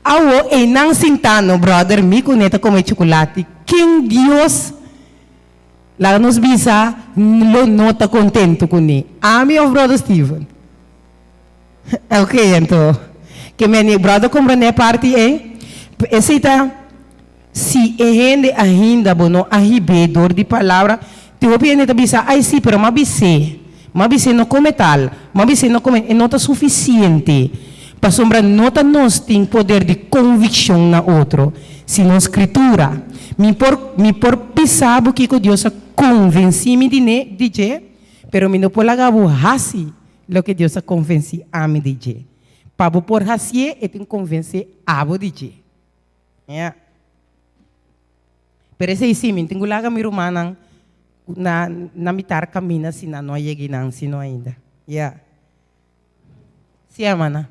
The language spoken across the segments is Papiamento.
Awo einan sintá no brother mi ku ne ta kome chukulati ken Dios laga nos bisa lo no ta kontentu kuné ami of brother Steven? Ok anto ke meni brother komprendé e parti ei? Esei ta si e hende ainda bo no a hib'é dor di palabra tin hopi hende ta bisa ai si pero m'a bis'é m'a bis'é no kome tal m'a bis'é no kome e no ta sufisiente pasobra no ta nos tin poder di konvikshon na otro sino Skritura mi por mi por bisa bo kiko Dios a konvensí mi di ne di dje pero mi no por laga bo hasi Loke Dios a konvensí ami di dje. Pa bo por hasié, e tin konvensé abo di dje. Ya. Pero esei sí, mi tin ku laga mi rumannan na na mitar kaminda si nan no a yega einan sino ainda. Ya. Sí, hermana.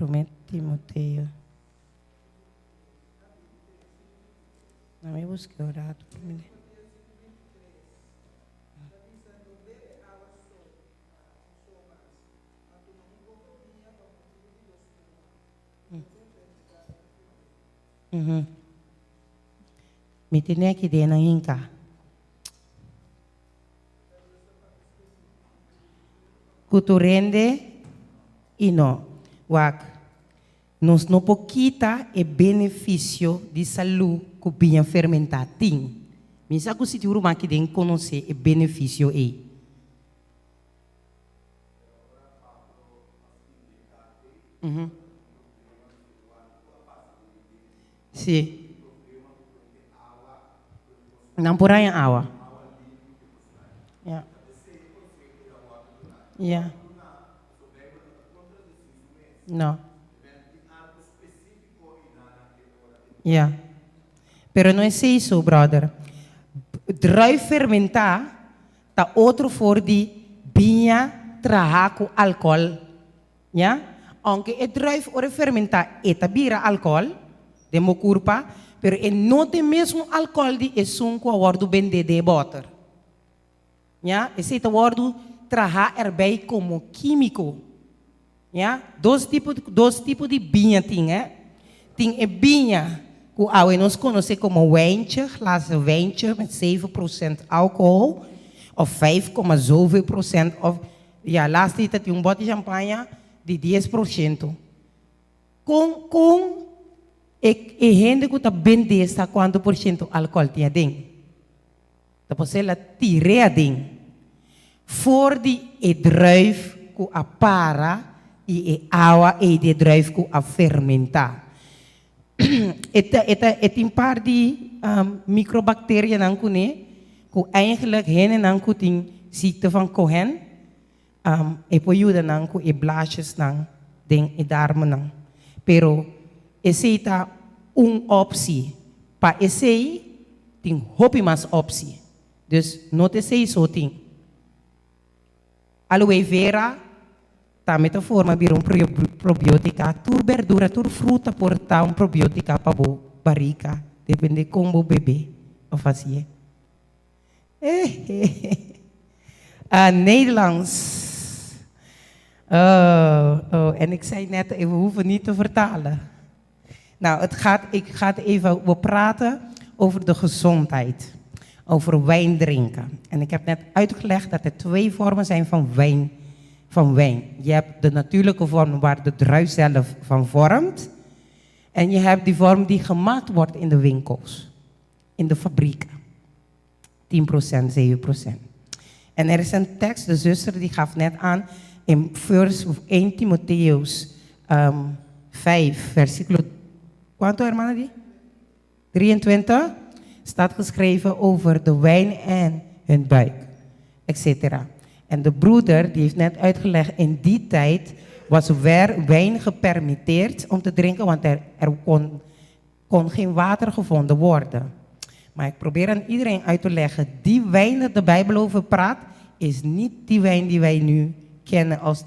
Promé Timoteo. Na mi buska un rato. Mi tene aki den nan hinka. Ku tur hende i no. Wak, nos no por kita e benefisio di salú ku biña fermentá tin. Mi sa ku si tin un ruman aki den konosé e benefisio ei. Sí. Nan por haña awa. Ya. Ya. No. Ya. Pero no esei so, brother. Druif fermentá ta otro for di biña trahá ku alkohòl. Ya? Aunke e druif ora e fermentá e ta bira alkohòl den bo kurpa, pero e no ta e mesmo alkohòl di esun ku a wòrdu bendé den e bòter. Ya? Esei ta wòrdu trahá erbei komo kímiko. Ya? Dos tipo, dos tipo di biña tin, eh. Tin e biña ku awe nos konosé komo wijntje, glazen wijntje met zeven procent alkohol, òf vijf koma zoveel procent òf Ya, laatst ta tin un bòt di champaña di dies por shento. Kon kon e e hende ku ta bendé sa kuantu por shento alkòl tin aden? Ta por ser el a tir'é aden for di e druif ku a para i e awa ei di e druif ku a fermentá. E ta e ta e tin par di microbacterianan kuné ku eigenlijk hendenan ku tin ziekte van Cohen e por yuda nan ku e blaasjesnan den e darmennan. Pero esei ta un optie. Pa esei tin hopi mas optie. Dus no ta esei so tin. Aloe vera tambe ta forma bira un probiotica. Tur berdura, tur fruta por ta un probiotica pa bo barrica, depende con bo bebe of hacié. Nederlands. Oh, oh, en ik zei net, we hoeven niet te vertalen. Nou, het gaat, ik ga het even, we praten over de gezondheid. Over wijn drinken. En ik heb net uitgelegd dat er twee vormen zijn van wijn. Van wijn. Je hebt de natuurlijke vorm waar de druif zelf van vormt. En je hebt die vorm die gemaakt wordt in de winkels. In de fabrieken. 10%, 7%. En er is een tekst, de zuster die gaf net aan, in vers 1 Timotheus um, 5, versículo. Cuánto, hermana? Die? 23. Staat geschreven over de wijn en hun buik, etc. En de broeder die heeft net uitgelegd, in die tijd was wijn gepermitteerd om te drinken, want er, er kon, kon geen water gevonden worden. Maar ik probeer aan iedereen uit te leggen, die wijn dat de Bijbel over praat, is niet die wijn die wij nu kennen als 10%, 7%.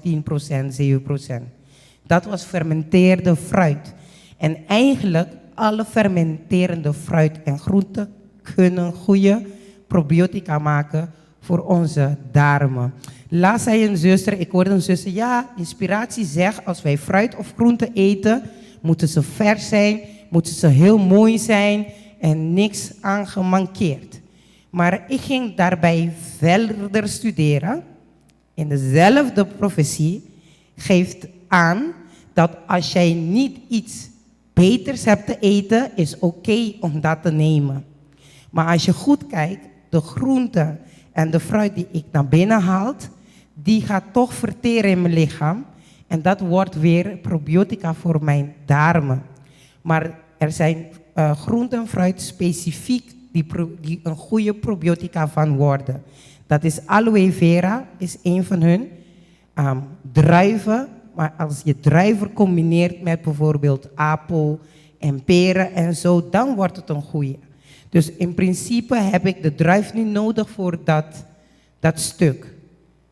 Dat was fermenteerde fruit. En eigenlijk alle fermenterende fruit en groenten kunnen goede probiotica maken voor onze darmen. Laatst zei een zuster, ik hoorde een zuster, ja, inspiratie zegt als wij fruit of groenten eten, moeten ze vers zijn, moeten ze heel mooi zijn en niks aan gemankeerd. Maar ik ging daarbij verder studeren. In dezelfde profetie geeft aan dat als jij niet iets beters hebt te eten, is oké om dat te nemen. Maar als je goed kijkt, de groenten en de fruit die ik naar binnen haal, die gaat toch verteren in mijn lichaam. En dat wordt weer probiotica voor mijn darmen. Maar er zijn groenten en fruit specifiek die een goede probiotica van worden. Dat is aloe vera, is een van hun. Druiven, maar als je druiven combineert met bijvoorbeeld appel en peren en zo, dan wordt het een goede. Dus in principe heb ik de druif niet nodig voor dat stuk,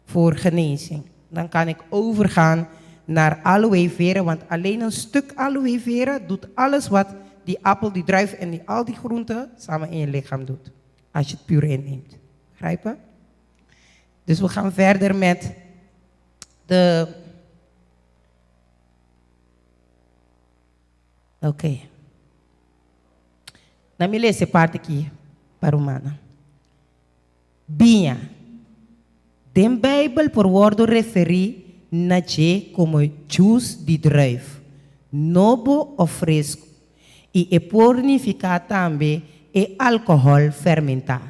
voor genezing. Dan kan ik overgaan naar aloe vera, want alleen een stuk aloe vera doet alles wat die appel, die druif en al die groenten samen in je lichaam doet. Als je het puur inneemt. Begrijpen? Dus we gaan verder met de... Oké. Okay. Laat me lezen parte aki pa rumannan. Biña. Den Bijbel por wordo referi na dje como juice di druif, nobo of fresco, y e por nifica tambe e alcohol fermenta.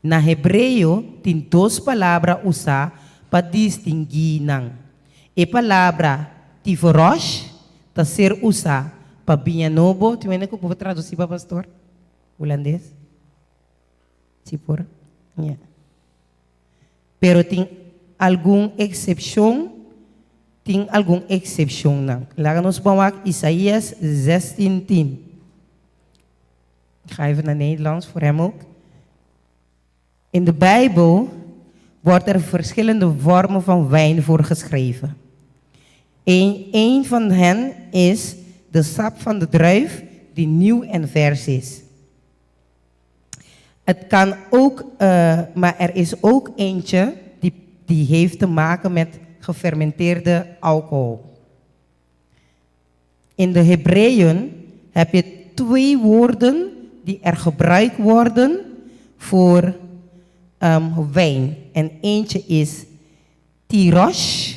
Na hebreo tin dos palabra usa pa distingui nan. E palabra tivorosh ta ser usa pa biña nobo, tin wende ku por tradusi pa pastor hulandes? Si por? Ya. Pero tin algun eksepshon, tin algun eksepshonnan. Laga nos ban wak Isaías 16 tin. Ik ga even naar Nederlands voor hem ook. In de Bijbel wordt er verschillende vormen van wijn voor geschreven. Een van hen is de sap van de druif die nieuw en vers is. Het kan ook, maar er is ook eentje die heeft te maken met gefermenteerde alcohol. In de Hebreeën heb je twee woorden die er gebruikt worden voor wijn. En eentje is tirosh.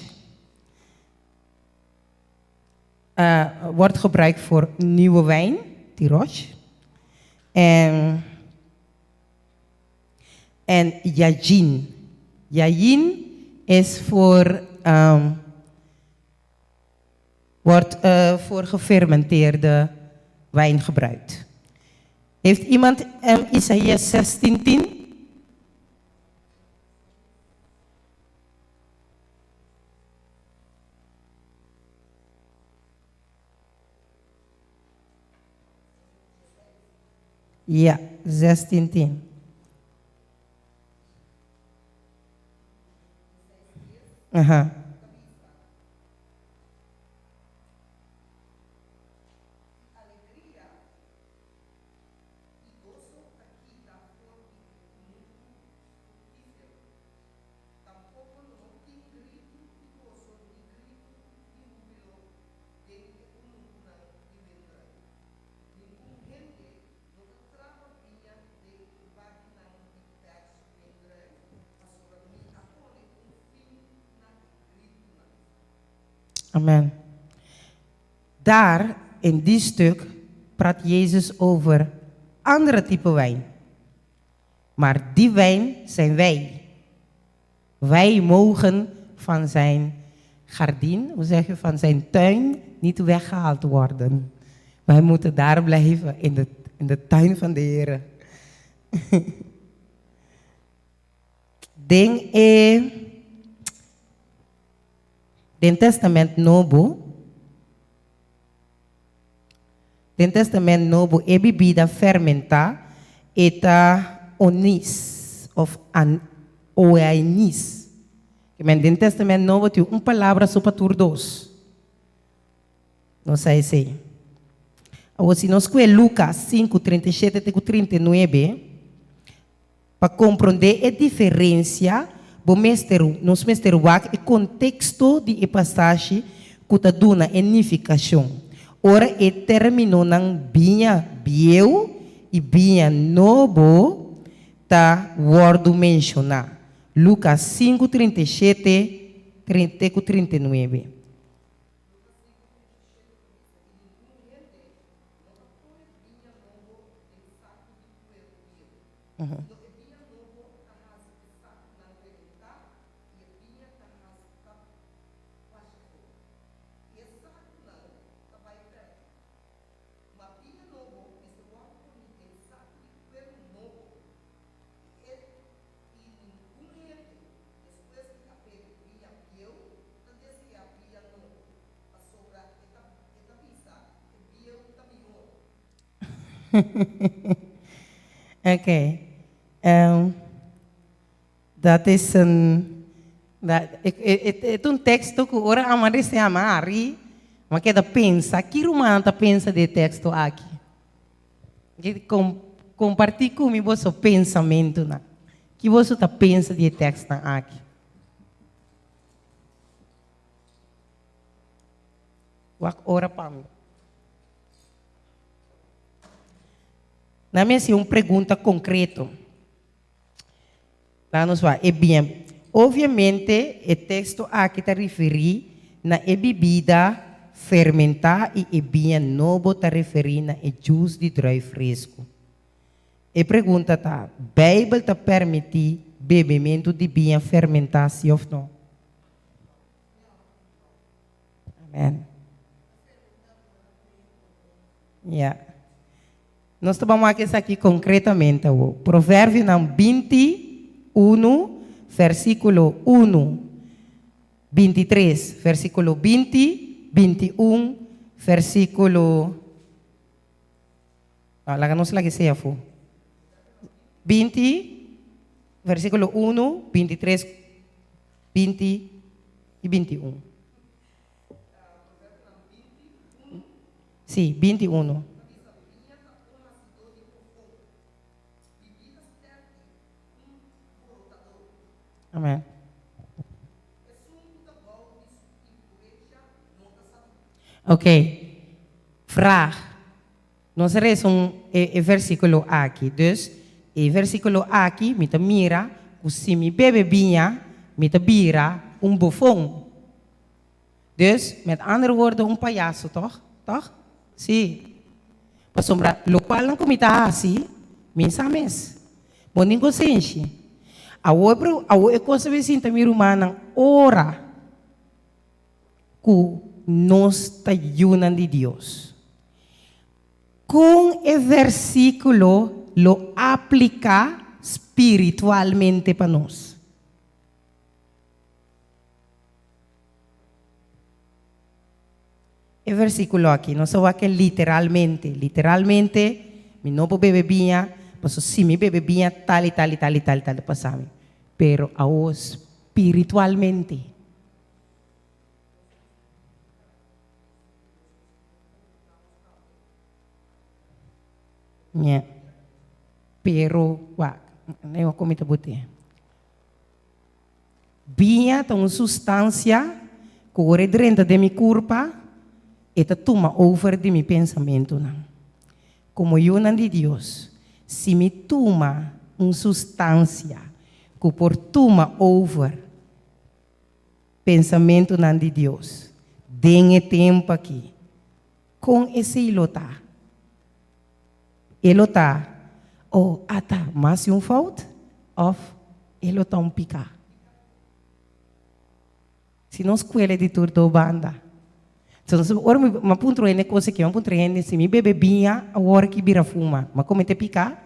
Wordt gebruikt voor nieuwe wijn, tirosh. En yajin. Yajin is voor, wordt voor gefermenteerde wijn gebruikt. Heeft iemand Isaïa 16:10? Ja, 16:10. Aha. Amen. Daar, in die stuk, praat Jezus over andere type wijn. Maar die wijn zijn wij. Wij mogen van zijn gardien, hoe zeg je, van zijn tuin niet weggehaald worden. Wij moeten daar blijven in de tuin van de Heer. Den e den Testament Nobo, den Testament Nobo e bibida fermenta e ta onis of an, oainis. Ke men den Testament Nobo tin un palabra so pa tur dos. Nos sa esei. Awor si nos kue Lukas 5, 37 te ku 39, pa komprondé e diferensia, bo mester, nos mester wak e konteksto di e pasashi ku ta duna e nifikashon. Ora e términonan biña bieu i biña nobo ta wòrdu menshoná, Lukas 5, 37 te ku 39. Oké. Dat is een, dat, e ta un teksto ku ora amo a rese amo a hari, mi a keda pensa, ki rumannan ta pensa di e teksto aki? Kompartí ku mi boso pensamentunan. Ki boso ta pensa di e tekstnan aki? Wak ora pa mi. Nan mi hasi un pregunta konkreto. Laga nos wak e bien. Obviamente e teksto aki ta referí na e bibida fermentá i e biña nobo ta referí na e jus di druif fresku. E pregunta ta, Beibel ta permití bebementu di biña fermentá sí òf no? Amen. Ya. Nos ta ban wak esaki konkretamente awor. Proverbionan 21, versíkulo 1, 23, versíkulo 20, 21, versíkulo. No, laga nos laga esei afó. 20, versíkulo 1, 23, 20 i 21. Sí, 21. Amen. Ok. Vraag. Nos a resa un e e versíkulo aki. Dus, e versíkulo aki mi ta mira ku si mi bebe biña, mi ta bira un bofon. Dus, met andere woorden, un payaso, tòg? Tòg? Sí. Pasobra lokualnan ku mi ta hasi, mi sa mes. Bo tin konsenshi. Awor, awor e kos ta bin sinta mi rumannan ora. Ku nos ta yunan di Dios. Kon e versíkulo lo apliká spiritualmente pa nos? E versíkulo aki nos a wak literalmente. Literalmente, mi no por bebe biña, pasobra si mi bebe biña tal i tal i tal i tal i tal ta pasa mi. Pero awor spiritualmente. Ñe. Pero, wak, ne wak mi ta bot'é. Biña ta un sustansia ku ora e drenta den mi kurpa, e ta tuma over di mi pensamentunan. Komo yunan di Dios, si mi tuma un sustansia ku por tuma over pensamentunan di Dios den e tempu aki, kon esei lo ta? E lo ta, Oh, ata mas di un fout? Òf e lo ta un piká? Si nos kuele di tur do banda. Entonces, ora mi a puntra hende kos aki, mi a puntra hende, si mi bebe biña awor ki bira fuma, mi a komete piká?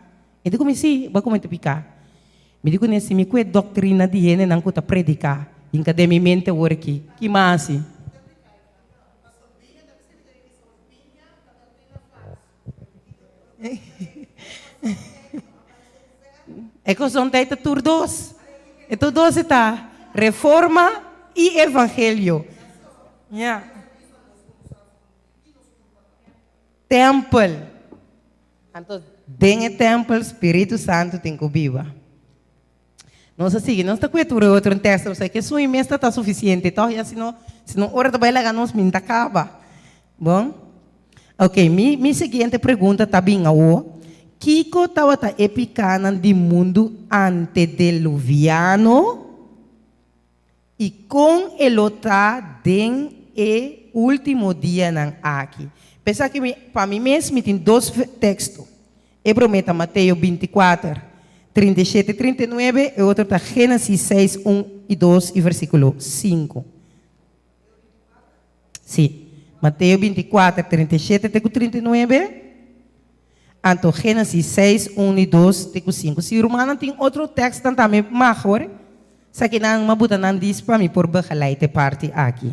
E di ku mi, Sí, bo a komete piká. Mi di ku ne, si mi kue doktrina di hendenan ku ta prediká, hinka den mi mente awor aki, ki mi a hasi? E kosnan ta ta tur dos. E tur dos e ta reforma i evangelio. Ya. Tèmpel. Anto den e tèmpel Spiritu Santu tin ku biba. Nos a sigui, nos ta kue tur e otro teksto, pasobra ke sun i mes ta ta sufisiente tòg, ya sino sino ora ta bai laga nos minta kaba. Bon? Ok, mi mi siguiente pregunta ta bin awo, Kiko tabata e pikanan di mundu antedeluviano? I kon e lo ta den e último dianan aki? P'esaki mi, pa mi mes, mi tin dos teksto. E promé ta Mateo 24, 37, 39, e otro ta Génesis 6, 1 i 2 i versíkulo 5. Sí, Mateo 24, 37 te ku 39, anto Génesis 6, 1 i 2 te ku 5. Si rumannan tin otro tekstnan tambe mag hoor. Esakinan m'a buta nan dis pa mi por begeleid e parti aki.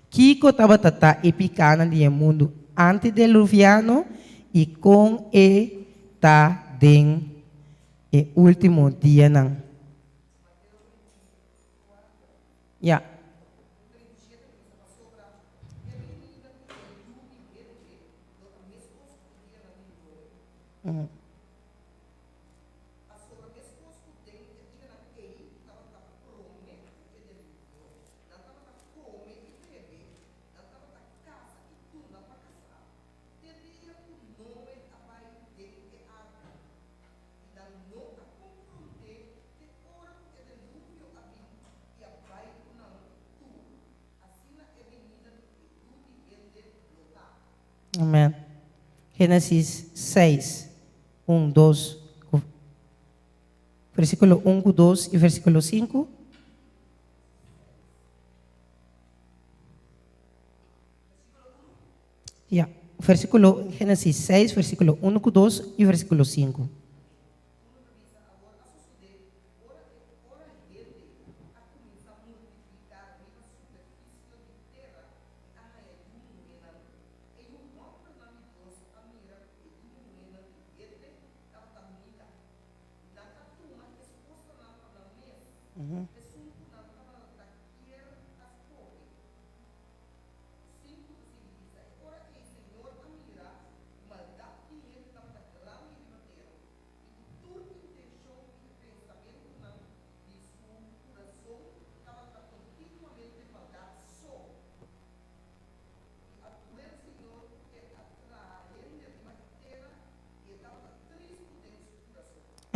Kiko tabata ta e pikánan di e mundu antideluviano i kon e ta den e último dianan? Ya. Amen. Génesis 6, 1, 2, versíkulo 1 ku 2 i versíkulo 5. Ja, versíkulo Génesis 6, versíkulo 1 ku 2 i versíkulo 5.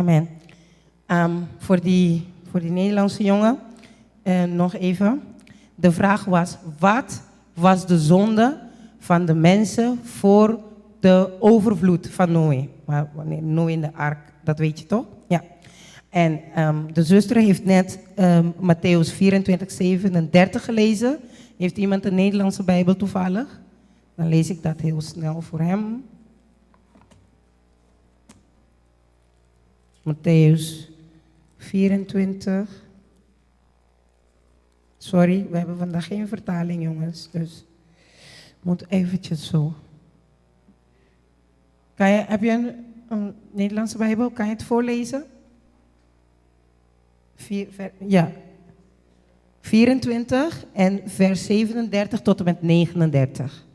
Amen. Um, voor, die, voor die Nederlandse jongen, nog even. De vraag was, wat was de zonde van de mensen voor de overvloed van Noé? Maar wanneer Noé in de ark, dat weet je toch? Ja. En um, de zuster heeft net um, Matthäus 24, 37 gelezen. Heeft iemand een Nederlandse Bijbel toevallig? Dan lees ik dat heel snel voor hem. Matthäus 24. Sorry, we hebben vandaag geen vertaling, jongens. Dus moet eventjes zo. Kan je, heb je een, een Nederlandse Bijbel? Kan je het voorlezen? Vier, ver, ja. 24 en vers 37 tot en met 39.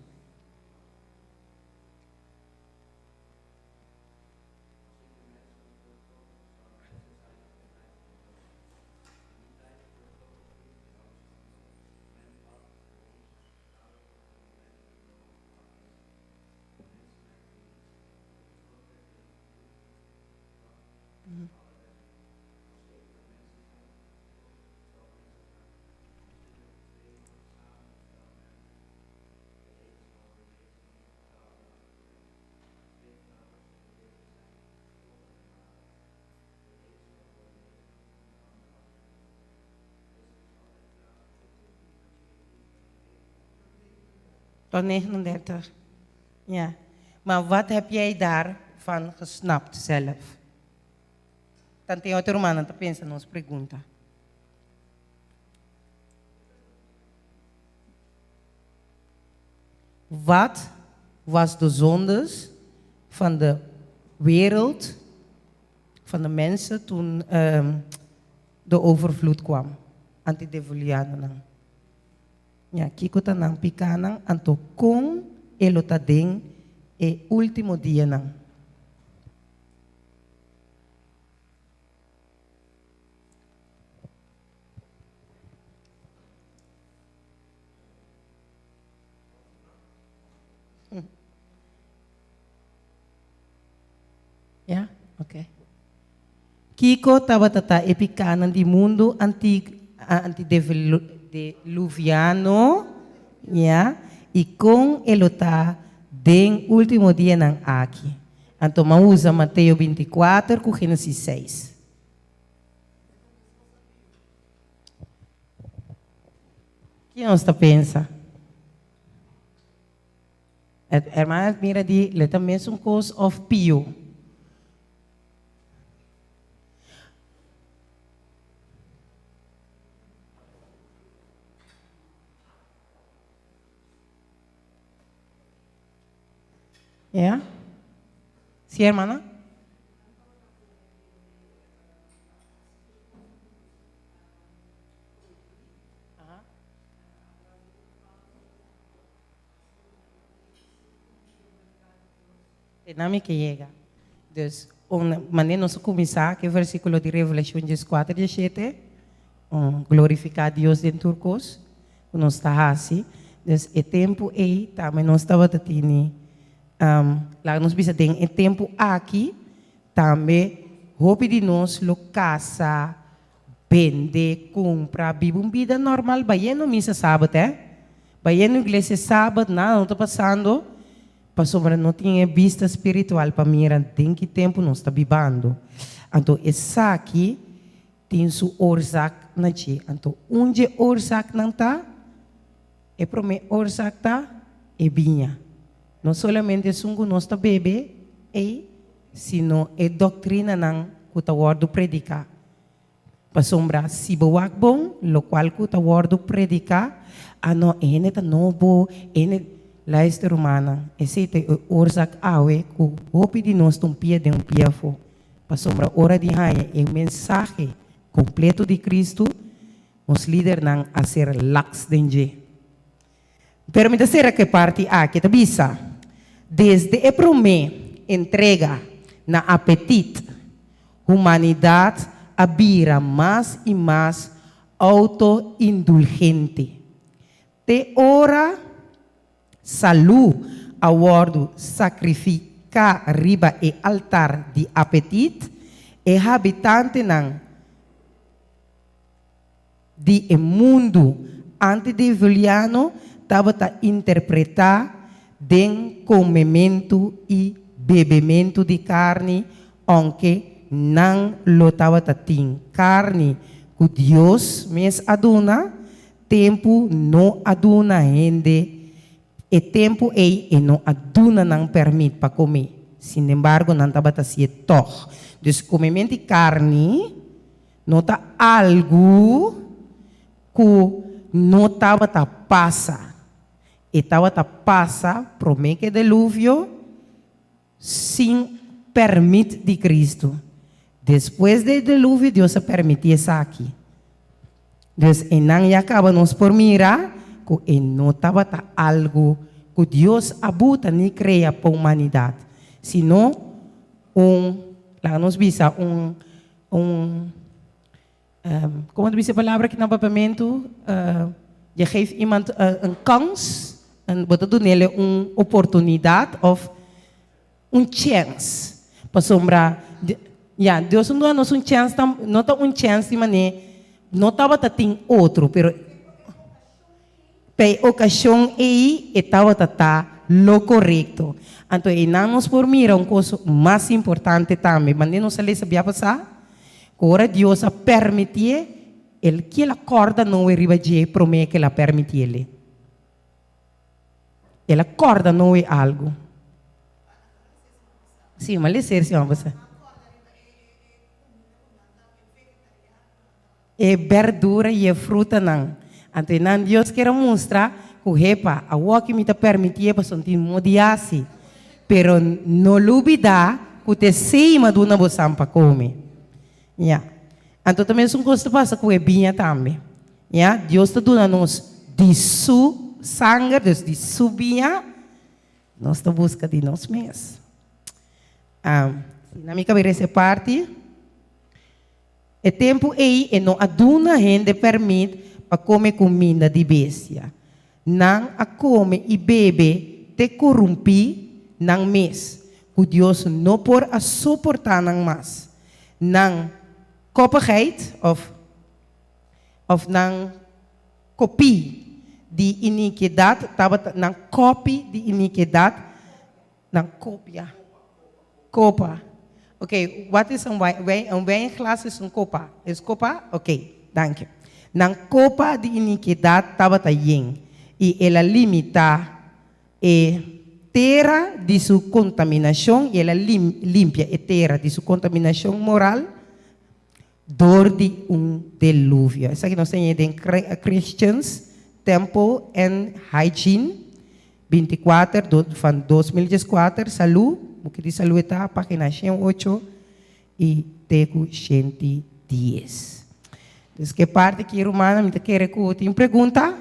Tot 39. Ja. Maar wat heb jij daarvan gesnapt zelf? Tanten otro rumannan ta pensa nos pregunta. Wat was de zondes van de wereld, van de mensen toen um, de overvloed kwam? Antidevulianonan. Ja, kiko ta nan pikanan, anto kon e lo ta den e último dianan. Ya? Ok. Kiko tabata ta e pikánan di mundu antideluviano, ya, i kon e lo ta den último dianan aki? Anto m'a usa Mateo 24 ku Génesis 6. Ki nos ta pensa? Hermana mira di le ta mesun kos of pio? Ya? Si hermana? Te mi ke yega. Dus, un manera nos a kuminsá ku e versíkulo di Revelashon 14, 17, un glorifiká Dios den tur kos ku nos ta hasi. Dus e tempu ei tambe nos tabata tini, laga nos bisa den e tempu aki tambe hopi di nos lo kasa, bende, kumpra, biba un bida normal, bayendo misa sabat eh, bayendo iglesia sabat, nada no ta pasando, pasobra no tin e bista spiritual pa mira den ki tempu nos ta bibando. Anto esaki tin su oorzaak na dje. Anto un dje oorzaaknan ta, e prome oorzaak ta e biña. No solamente esun ku nos ta bebe ei, sino e doktrinanan ku ta wòrdu prediká. Pasobra si bo wak bon, lokual ku ta wòrdu prediká, a no, e hende ta nobo, e hende. Luister rumannan, esei ta e oorzaak awe ku hopi di nos ta un pia den un pia afó. Pasobra ora di haña e mensahe kompleto di Kristu, nos lidernan a ser laks den dje. Pero mi ta sera ku e parti aki ta bisa, Desde e promé entrega na apetit, humanidat a bira mas i mas outo-indulgente. Te ora salú a wòrdu sakrifiká riba e altar di apetit, e habitantenan di e mundu antidiluviano tabata interpretá den komementu i bebementu di karni, ounke nan lo tabata tin karni ku Dios mes a duna, tempu no a duna hende e tempu ei e no a duna nan pèrmit pa kome. Sinembargo, nan tabata hasié tòg. Dus komementu di karni No ta algu ku no tabata pasa. E tabata pasa promé ku e deluvio sin pèrmit di Kristu. Despues di e deluvio Dios a pèrmití esaki. Dus einan ya kaba nos por mira ku e no tabata algu ku Dios a buta ni krea pa humanidat, sino un, laga nos bisa, un Un, como ta bisa e palabra aki na Papiamentu? Je geeft iemand een kans, bo ta dunele un oportunidad of un chens. Pasobra, ya, Dios no duna nos un chens, no ta un chens di manera, no tabata tin otro, pero Pa e okashon ei e tabata ta lo korekto. Anto einan nos por mira un kos mas importante tambe. Manera nos a lesa bia pasá, ku ora Dios a permitié, El kiel a kòrda Noe riba dje promé ku El a permitiéle. El a kòrda Noe algu. Sí, mi a lesa e siman pasá. E berdura i e frutanan. Anto e nan Dios kier a mustra ku hepa, awor ki mi ta permitié pasobra tin modi hasi, pero no lubidá ku ta esei mi a duna bosan pa kome. Ya. Anto ta mesun kos ta pasa ku e biña tambe. Ya. Dios ta duna nos di su sanger, dus di su biña. Nos ta buska di nos mes. Si na mi kabera ese parti, e tempu ei e no a duna hende pèrmit pa kome kuminda di bestia. Nan a kome i bebe te korumpí nan mes, ku Dios no por a soportá nan mas. Nan koppigheid òf òf nan kopí di inikidat tabata nan kòpi di inikidat nan kopia kopa ok wat is een wijn een wijnglas is un kopa is kopa ok danki nan kopa di inikidat tabata yen i el a limitá e tera di su kontaminashon i el a limpia e tera di su kontaminashon moral Dor di un deluvio. Esaki nos ta ñe den Christians Temple and Hygiene, 24 van 2014, Salú, buki di Salú e ta, pagina 108 i te ku 110. Dus ke parti aki rumannan mi ta kere ku tin pregunta?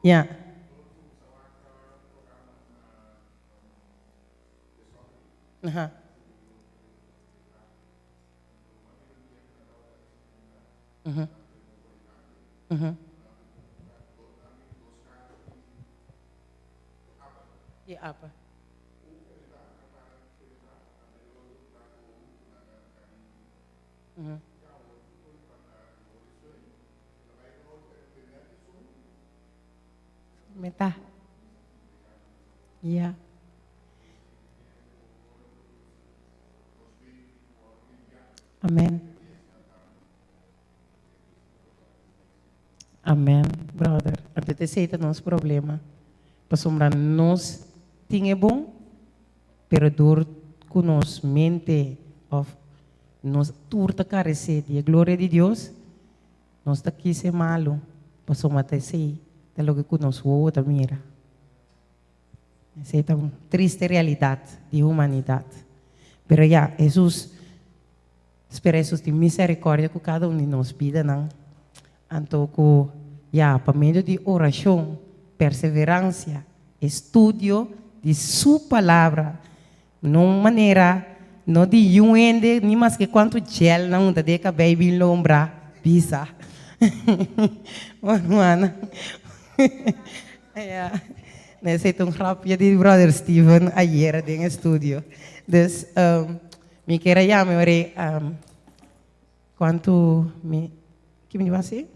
Ya. Aha. Mhm. Mhm. Di apa. Mhm. Meta. Ya. Amen. Amen, brother. Anto esei ta nos problema. Pasobra nos tin e bon, pero dor ku nos mente of nos tur ta karesé di e gloria di Dios, nos ta kis e malu, pasobra ta esei ta loke ku nos wowo ta mira. Esei ta un triste realidat di humanidat. Pero ya, Hesus, spera Hesus tin misericordia ku kada un di nos bidanan. Anto ku ya, pa medio di orashon, perseveransia, estudio di Su Palabra, na un manera no di yun hende, ni maske kuantu gel nan hunta den e kabei bin lombra bisa. Bueno, Ja, esei ta un grapje di brother Steven ayera den e studio. Dus mi kier a yama ora ei kuantu mi, ki mi diba si?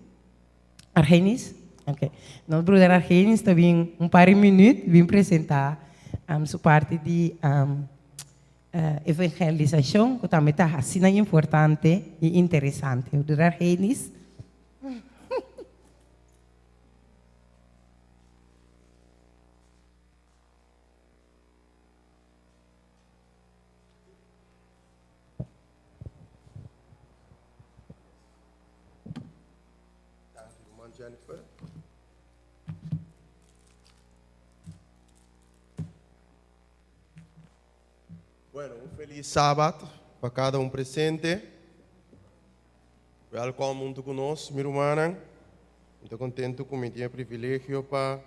Argenis? Ok. Nos broeder Argenis ta bin un par di minuut bin presenta su parti di evangelisashon ku tambe ta asina importante i interesante. Broeder Argenis. Danki ruman Jennifer. Bueno, un feliz Sabat pa cada un presente. Welkom huntu ku nos, mi rumannan. Mi ta kontentu ku mi tin e privilegio pa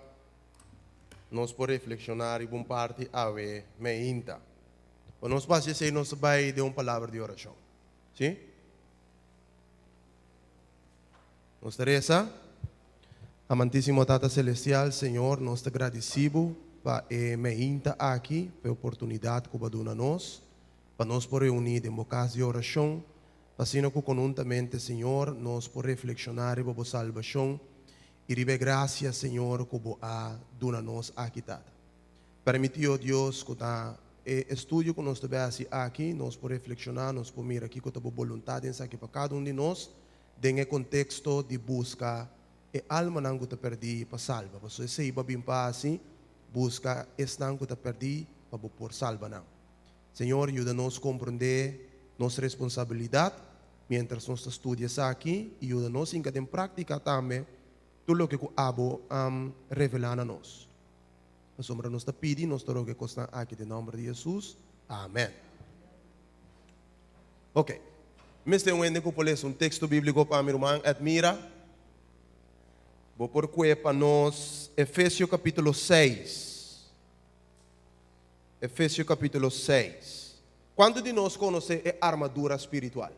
nos por reflekshoná riba un parti awe meinta. Pa nos por hasi esei nos ta bai den un palabra di orashon. Sí? Nos ta resa, Amantísimo Tata Selestial, Señor, nos ta gradisí Bo pa e meinta aki, pa e oportunidat ku Bo a duna nos, pa nos por reuní den Bo kas di orashon, pa asina ku konuntamente, Señor, nos por reflekshoná riba Bo salbashon i riba e grasia, Señor, ku Bo a duna nos aki, Tata. Permití, o Dios, ku ta e estudio ku nos ta bai hasi aki, nos por reflekshoná, nos por mira kiko ta Bo boluntat den esaki pa kada un di nos, den e konteksto di buska e almanan ku ta pèrdí pa salba. Pasobra esei bo a bin pa hasi, buska esnan ku ta pèrdí pa bo por salba nan. Señor, yuda nos komprondé nos responsabilidat miéntras nos ta studia esaki i yuda nos hinka den práktika tambe tur loke ku abo a revelá na nos. Pasobra nos ta pidi, nos ta roga e kosnan aki den nòmber di Hesus. Amèn. Ok. Mester un hende ku por lesa un teksto bíbliko pa mi, ruman Edmira. Bo por kue pa nos Efesio kapítulo 6. Efesio kapítulo 6. Kuantu di nos konosé e armadura spiritual?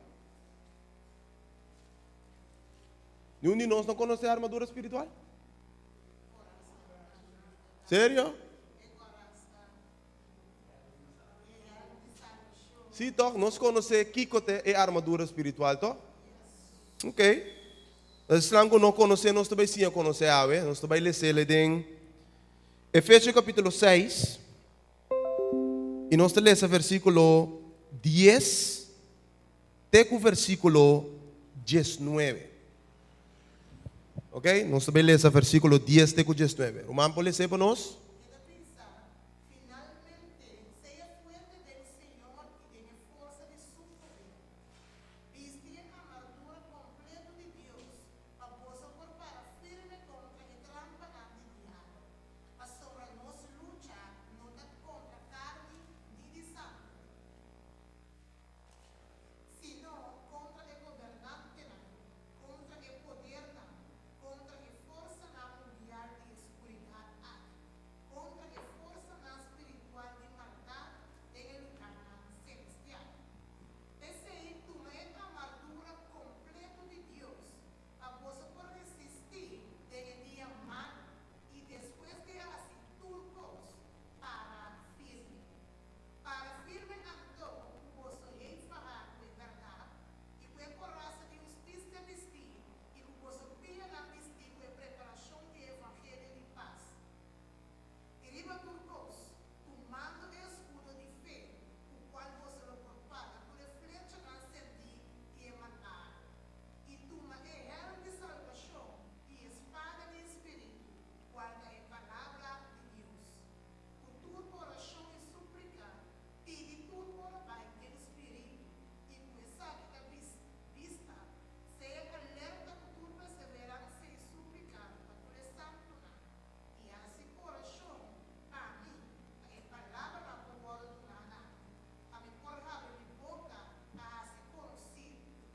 Niun di nos no konosé armadura spiritual? Serio? Sí, toch? Nos konosé kiko ta e armadura spiritual, toch? Ok. Esnan ku no konosé, nos ta bai siña konosé awe. Nos ta bai les'é den Efesio kapítulo 6. I nos ta lesa versíkulo 10 te ku versíkulo 19. Ok? Nos ta bai lesa versíkulo 10 te ku 19. Ruman por les'é pa nos? E ta bisa, Finalmente, sea fuerte den Señor i den e forsa di su poder. Bisti e armadura kompleto di Dios pa boso por para firme kontra e trampanan di diabel. Pasobra nos lucha no ta kontra karni ni di sanger, sino kontra e gobernantenan, kontra e podernan, kontra e forsanan mundial di e skuridat aki, kontra e forsanan spiritual di maldat den e lugarnan selestial. P'esei, tuma e armadura kompleto di Dios pa boso por resistí den e dia malu i despues di hasi tur kos, para firme. Para firme anto ku boso hei faha ku e bèrdat i ku e korasa di hustisia bistí i ku boso pianan bistí ku e preparashon di e evangelio di pas. I riba tur kos, tumando e eskudo di fe, ku kual boso lo por paga tur e flechanan sendí di e malbado, i tuma e hèlm di salbashon i e spada di e spiritu, kual ta e Palabra di Dios. Ku tur orashon i súplika, pidi tur ora bai den spiritu, i ku esaki ta bista, sea alerta ku tur perseveransia i súplika pa tur e santunan, i hasi orashon pa mi, pa e palabranan por wòrdu duná na mi, pa mi por habri mi boka pa hasi konosí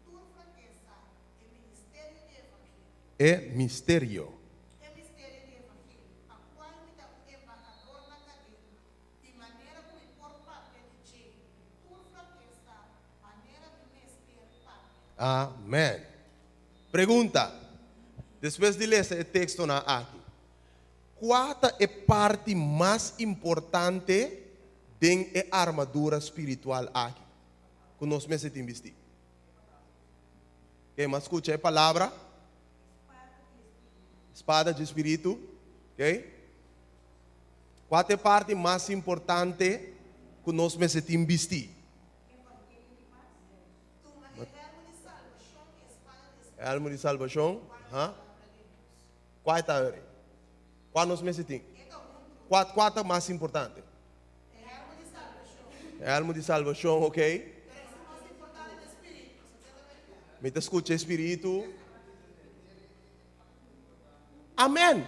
ku tur frankesa e ministerio di evangelio. E misterio. E misterio di evangelio, pa kual mi ta un embahador na kadena, di manera ku mi por papia di dje ku tur frankesa, manera mi mester papia. Amèn. Pregunta, Despues di lesa e tekstonan aki, kua ta e parti mas importante den e armadura spiritual aki ku nos mester tin bistí? Oke, mas skucha e palabra. Spada di spiritu. Oke. Kua ta e parti mas importante ku nos mester tin bistí? Elmo di salbashon, ha? Kua e ta ori? Kua nos mester tin? Kua, kua ta mas importante? Elmo di salbashon, ok. Mi ta skucha e spiritu. Amen.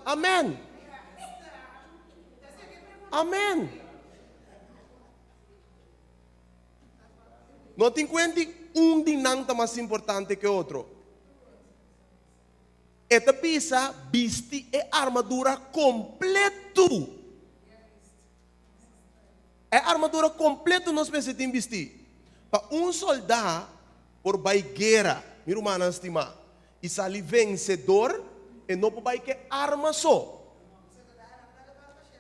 Amen. Amen. No tin kuenti un di nan ta mas importante ke otro. E ta bisa bisti e armadura kompletu. E armadura kompletu nos mester tin bistí. Pa un soldá por bai guera, mi rumannan stimá, i sali vensedor, e no por bai ku e arma so.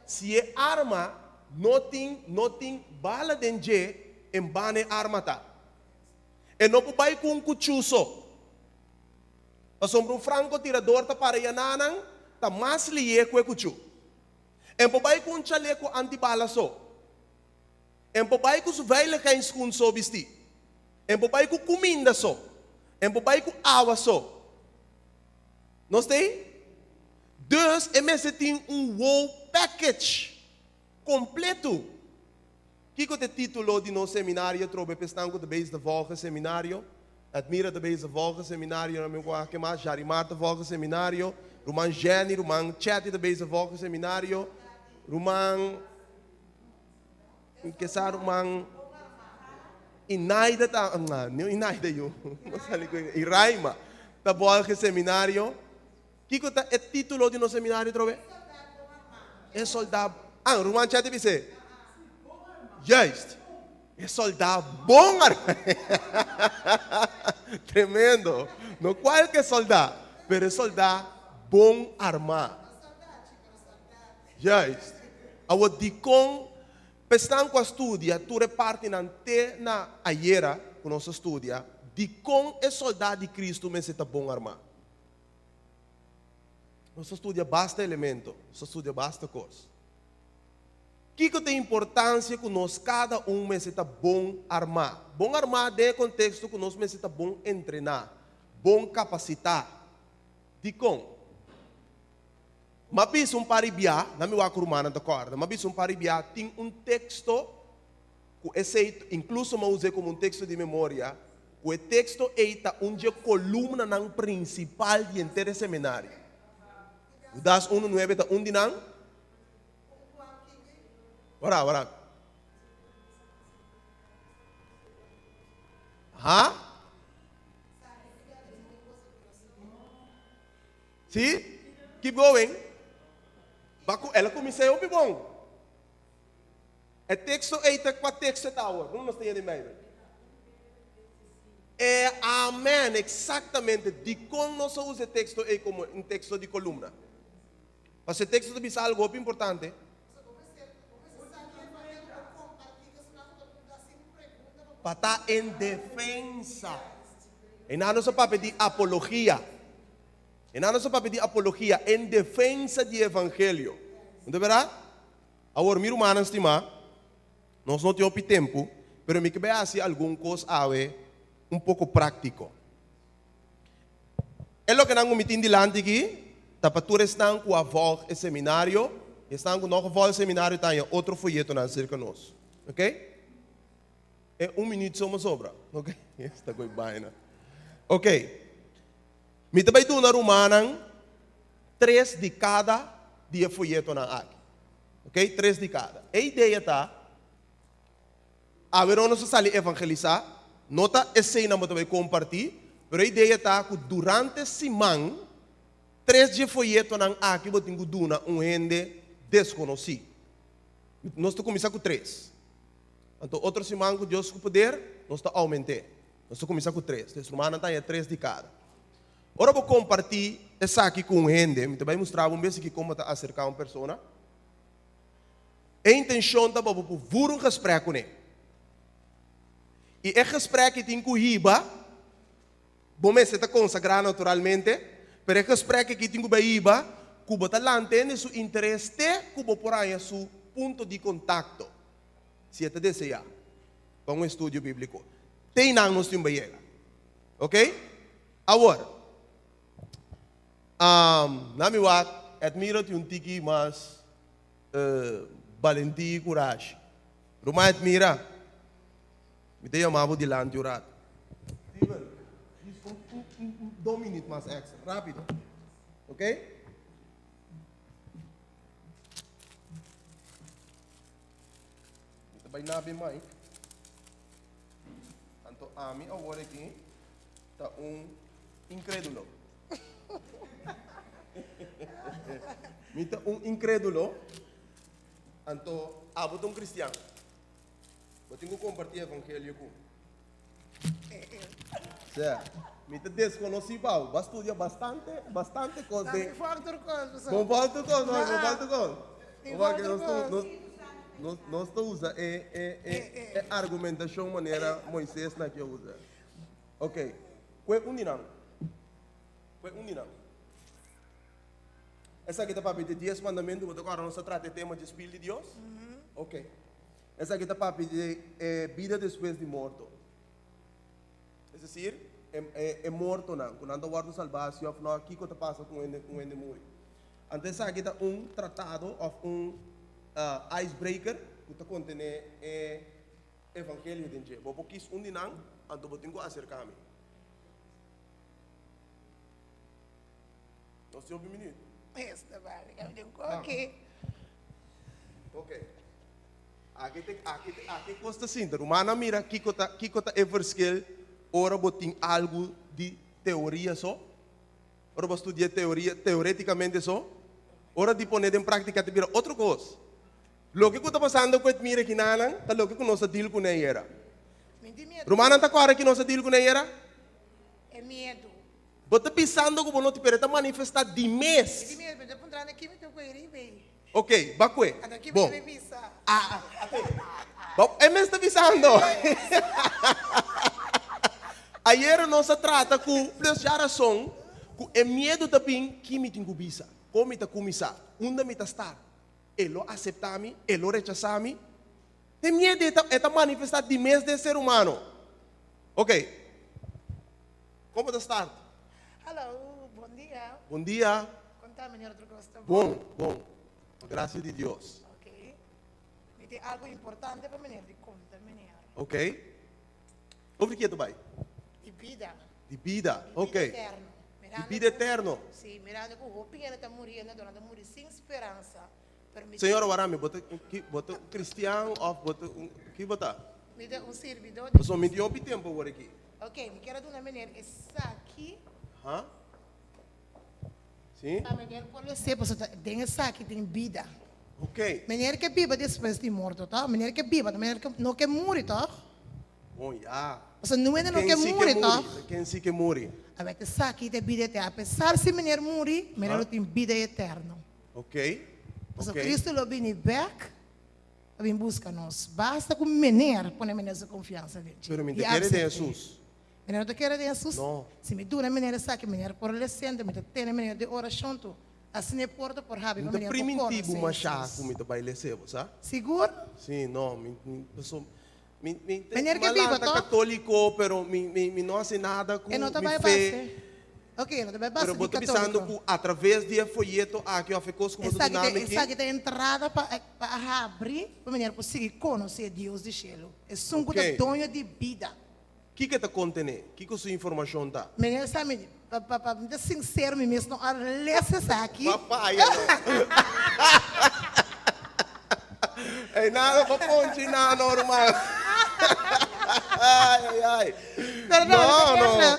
Si e arma no tin no tin bala den dje, en bano e arma ta. E no por bai ku un kuchú so. Pasobra un frankotirador ta para yananan ta mas lié ku e kuchú. En por bai ku un chaleko antibala so. En por bai ku su veiligheidschoen so bistí. En por bai ku kuminda so. En por bai ku awa so. Nos ta ei? Dus e mester tin un whole package kompleto. Kiko ta e título di nos seminario atrobe pa esnan ku ta bezig ta volga seminario? Admira ta bezig ta volga seminario, nan mi wak ke mas, Jarimar ta volga seminario, ruman Jenny, ruman Chetty ta bezig ta volga seminario, ruman ke sa ruman Inaida ta, no Inaida yu, Iraima ta volga seminario. Kiko ta e título di nos seminario atrobe? E soldá. Ah, ruman Chetty bis'é. Juist. E soldá bon armá. Tremendo. No kualke soldá, pero e soldá bon armá. Juist. Awor dikon p'esnan ku a studia tur e partinan te na ayera ku nos a studia, dikon e soldá di Kristu mester ta bon armá? Nos a studia basta elemento, nos a studia basta kos. Kiko ta e importansia ku nos kada un mester ta bon armá? Bon armá den e konteksto ku nos mester ta bon entrená, bon kapasitá. Dikon? M'a bisa un par di bia, na mi wak ku rumannan ta kòrda, m'a bisa un par di bia tin un teksto ku esei inkluso m'a us'é komo un teksto di memoria, ku e teksto ei ta un dje kolumnanan prinsipal di henter e seminario. Judas unu nuebe ta un di nan. Wara, wara. Ha? Si? Keep going. Baku, ela kuminsá hopi bon. E teksto ei ta kua teksto ta awor? Kon nos ta yendo den Beibel? E amen, eksaktamente. Dikon nos a usa e teksto ei komo un teksto di kolumna? Pasobra e teksto ta bisa algu hopi importante. Pa ta en defensa. Einan nos a papia di apologia. Einan nos a papia di apologia, en defensa di evangelio. No ta berdad? Awor, mi rumannan stimá, nos no tin hopi tempu, pero mi ke bai hasi algun kos awe un poko práktiko. E lokenan ku mi tin dilanti aki ta pa tur esnan ku a vòlg e seminario i esnan ku no a vòlg e seminario ta haña otro foyetonan serka nos. Ok? E un minüt so mo sobra. Ok? Esta koe baina. Ok. Mi ta bai duna rumannan tres di kada di e foyetonan aki. Ok? Tres di kada. E idea ta. Awe nos a sali evangelisá, no ta eseinan bo ta bai kompartí, pero e idea ta ku durante siman tres dje foyetonan aki bo tin ku duna un hende deskonosí. Nos ta kuminsá ku tres. Anto otro siman ku Dios ku poder nos ta oument'é. Nos ta kuminsá ku tres. Des rumannan ta haña tres di kada. Ora bo kompartí esaki ku un hende, mi ta bai mustra bo un bes aki kon bo ta aserká un persona. E intenshon ta pa bo por voer un gesprek kuné. I e gesprek ei tin ku hiba, bo mester ta konsagrá naturalmente, pero e gesprek aki tin ku bai hiba ku bo ta lanta hende su interes te ku bo por haña su punto di kontakto, si e ta deseá, pa un estudio bíbliko. Te einan nos tin bai yega. Oké? Awor, na mi wak, Edmiro tin un tiki mas Balentí i kurashi. Ruman Edmira, mi ta yama bo dilanti un rato. Steven, djis un dos minüt mas èkstra, rápido. Ok? Mi ta bai nabi mic. Anto ami awor aki ta un inkrédulo. Mi ta un inkrédulo, anto abo ta un kristian. Bo tin ku kompartí evangelio ku mi. Sè, mi ta deskonosí pa bo. Bo a studia bastante, bastante kos den. Mi fòl tur kos, pasobra. Bo fòl tur kos, bo fòl tur kos. Mi fòl tur kos. Nos ta usa e e argumentashon manera Moises na ke usa. Ok, kue un di nan. Kue un di nan. Esaki ta papia di dies mandamentu, bo ta kòrda nos a trata e tema dje spil di Dios? Ok. Esaki ta papia di e bida despues di morto. Es desir, e e mortonan, ku nan ta wòrdu salbá si òf nò, kiko ta pasa ku un un hende muri. Anto esaki ta un tratado òf un icebreaker ku ta kontené e evangelio den dje. Bo por kis un di nan, anto bo tin ku aserká mi. Nos tin hopi minuut. Esta bale, mi tin ku oke. Ok. Aki te, aki te, aki kos ta sinta. Rumannan mira kiko ta, kiko ta e verschil ora bo tin algu di teoria so. Ora bo studia teoria, teoreticamente so, ora di pone den practica ta bira otro cos. Loke cu ta pasando cu Edmira kinanan ta loke cu nos a deal cune ayera. Rumannan ta corda ki nos a deal cune ayera? E miedu. Bo ta bisando cu bo no tin, pero e ta manifesta di mes. E di miedu, pero ta puntrando ki mi tin cu e riba ei. Ok, ba cue. Anto ki mi Bon. debe bisa? Ah, ah, e mes ta bisando. Ayera nos a trata cu plus ya rason cu e miedu ta bin ki mi tin cu bisa, con mi ta cuminsa, unda mi ta start. E lo acepta mi? E lo rechasa mi? E miedu e ta, e ta manifesta di mes den ser humano. Ok. Con bo ta start? Hallo, bon dia. Bon dia. Con ta, meneer Drogosta? Bon, bon. Pa gracia di Dios. Ok. Mi tin algo importante pa meneer di conta, meneer. Ok. Over di ke ta bai? Di bida. Di bida, ok. Di bida eterno. Di bida eterno. Si, mirando ku hopi hende ta muriendo, nan ta muri sin speransa. Pero mi Señora Warami, bo ta ki, bo ta un cristian of bo ta un, ki bo ta? Mi ta un sirbidó di Pasobra mi tin hopi tempu awor aki. Ok, mi kier a duna meneer esaki. Ha? Si? Pa meneer por les'é, pasobra ta den esaki tin bida. Ok. Meneer ke biba despues di morto, tòg? Meneer ke biba, meneer ke no ke muri, tòg? Bon, ya. Pasobra nunca hende no Ken ke si ke muri, muri? tòg? Ken si ke muri? Awor esaki ta bida eterno. Apesar si meneer muri, meneer Ha? lo tin bida eterno. Ok. Pasobra Ok. Cristo lo bini bèk pa bin buska nos. Basta ku meneer pone meneer su konfiansa den dje Pero mi i ta kere den aksept'é. Hesus. Meneer no ta kere den Hesus? No. Si mi duna meneer esaki, meneer por les'é, mi ta tene meneer den orashon tur. Asina e porta por habri Mi pa ta meneer por primintí bo konosé mashá Hesus. ku mi ta bai les'é bo, sa? Sigur? Sí, no, mi, mi, paso, mi, mi, Meneer ke biba, malanta toch? katóliko, pero mi, mi, mi no hasi nada ku E no ta mi bai fe. base. Ok, e no ta bai base Pero di bo ta bisando katóliko. ku atraves di e foyeto aki òf e kos ku bo ta Esaki duna ta, mi aki. esaki ta entrada pa, pa habri pa meneer por sigui konosé Dios di shelu, esun ku ta Ok. doño di bida. Kiko e ta kontené? Kiko su informashon ta? Meneer sa mi, pa, pa, pa mi ta sinsero mi mes no a lesa esaki. Papaya no. Ey nada pa ponchi na no ruman. Ay ay ay. Pero no, No, no, no.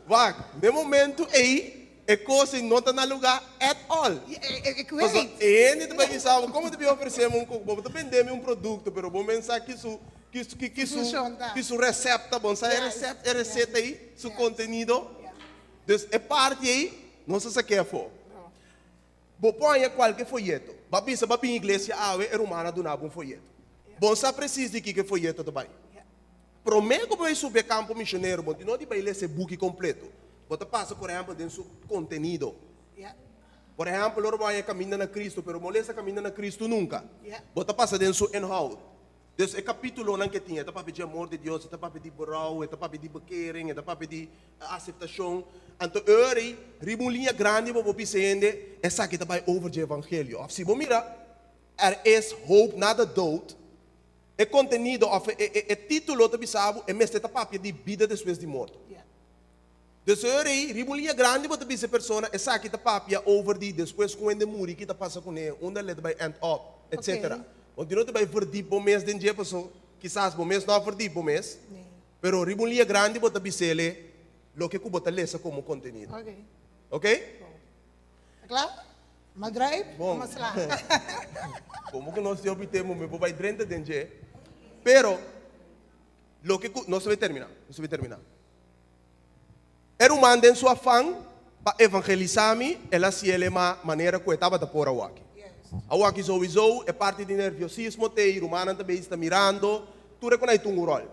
Wak, den momento ey e kos ey no ta na luga at all. Ik Pasobra weet. e hende ta bai bisa bo, komo ta bin ofresé mi un koko? Bo ta bende mi un produkto, pero bo mensa ki su ki su ki ki su Funcion ta. ki su resèpta bon sa e Juist, resèpt e juist. reseta ei, su Juist. kontenido. Ja. Dus e parti ei nos a sak'é afó. No. Bo por haña kualke foyeto. Bo a bisa bo a bin iglesia awe, e ruman a duna bo un foyeto. Bo sa presis di kiko e foyeto ta bai. Ja. Promé ku bo bai subi e kampo mishonero, bo tin no di bai lesa e buki kompleto. Bo ta pasa, por ehèmpel, den su kontenido. Ja. Por ehèmpel, ora bo haña Kaminda na Kristu, pero bo no lesa Kaminda na Kristu nunka. Ja. Bo ta pasa den su inhoud. Dus e kapítulonan ku e tin, e ta papia di amor di Dios, e ta papia di berou, e ta papia di bekering, e ta papia di aseptashon. Anto e ora ei, riba un liña grandi bo por bisa hende, esaki ta bai over dje evangelio. Òf si bo mira, Er is hoop na de dood, e kontenido òf e e título ta bisa bo, e mester ta papia di bida despues di morto. Dus e ora ei, riba un liña grandi bo ta bisa e persona, esaki ta papia over di despues ku hende muri, ki ta pasa kuné, unda el ta bai end up, etcetera. Bo no ta bai verdiep bo mes den dje, paso kisas bo mes no a verdiep bo mes, pero riba un liña grandi bo ta bis'ele loke ku bo ta lesa komo kontenido. Ok? Kla? Ma druip Bon. o ma sla? Komo ku nos tin hopi tempu, mi por bai drenta den dje, pero loke ku, nos ta bai terminá, nos ta bai terminá. E ruman den su afan pa evangelisá mi, el a hasiel e ma manera ku e tabata por awaki. Awaki souiso e parti di nerviosismo t'ei, rumannan ta bezig ta mirando, tur e ku nan e tungu ròl,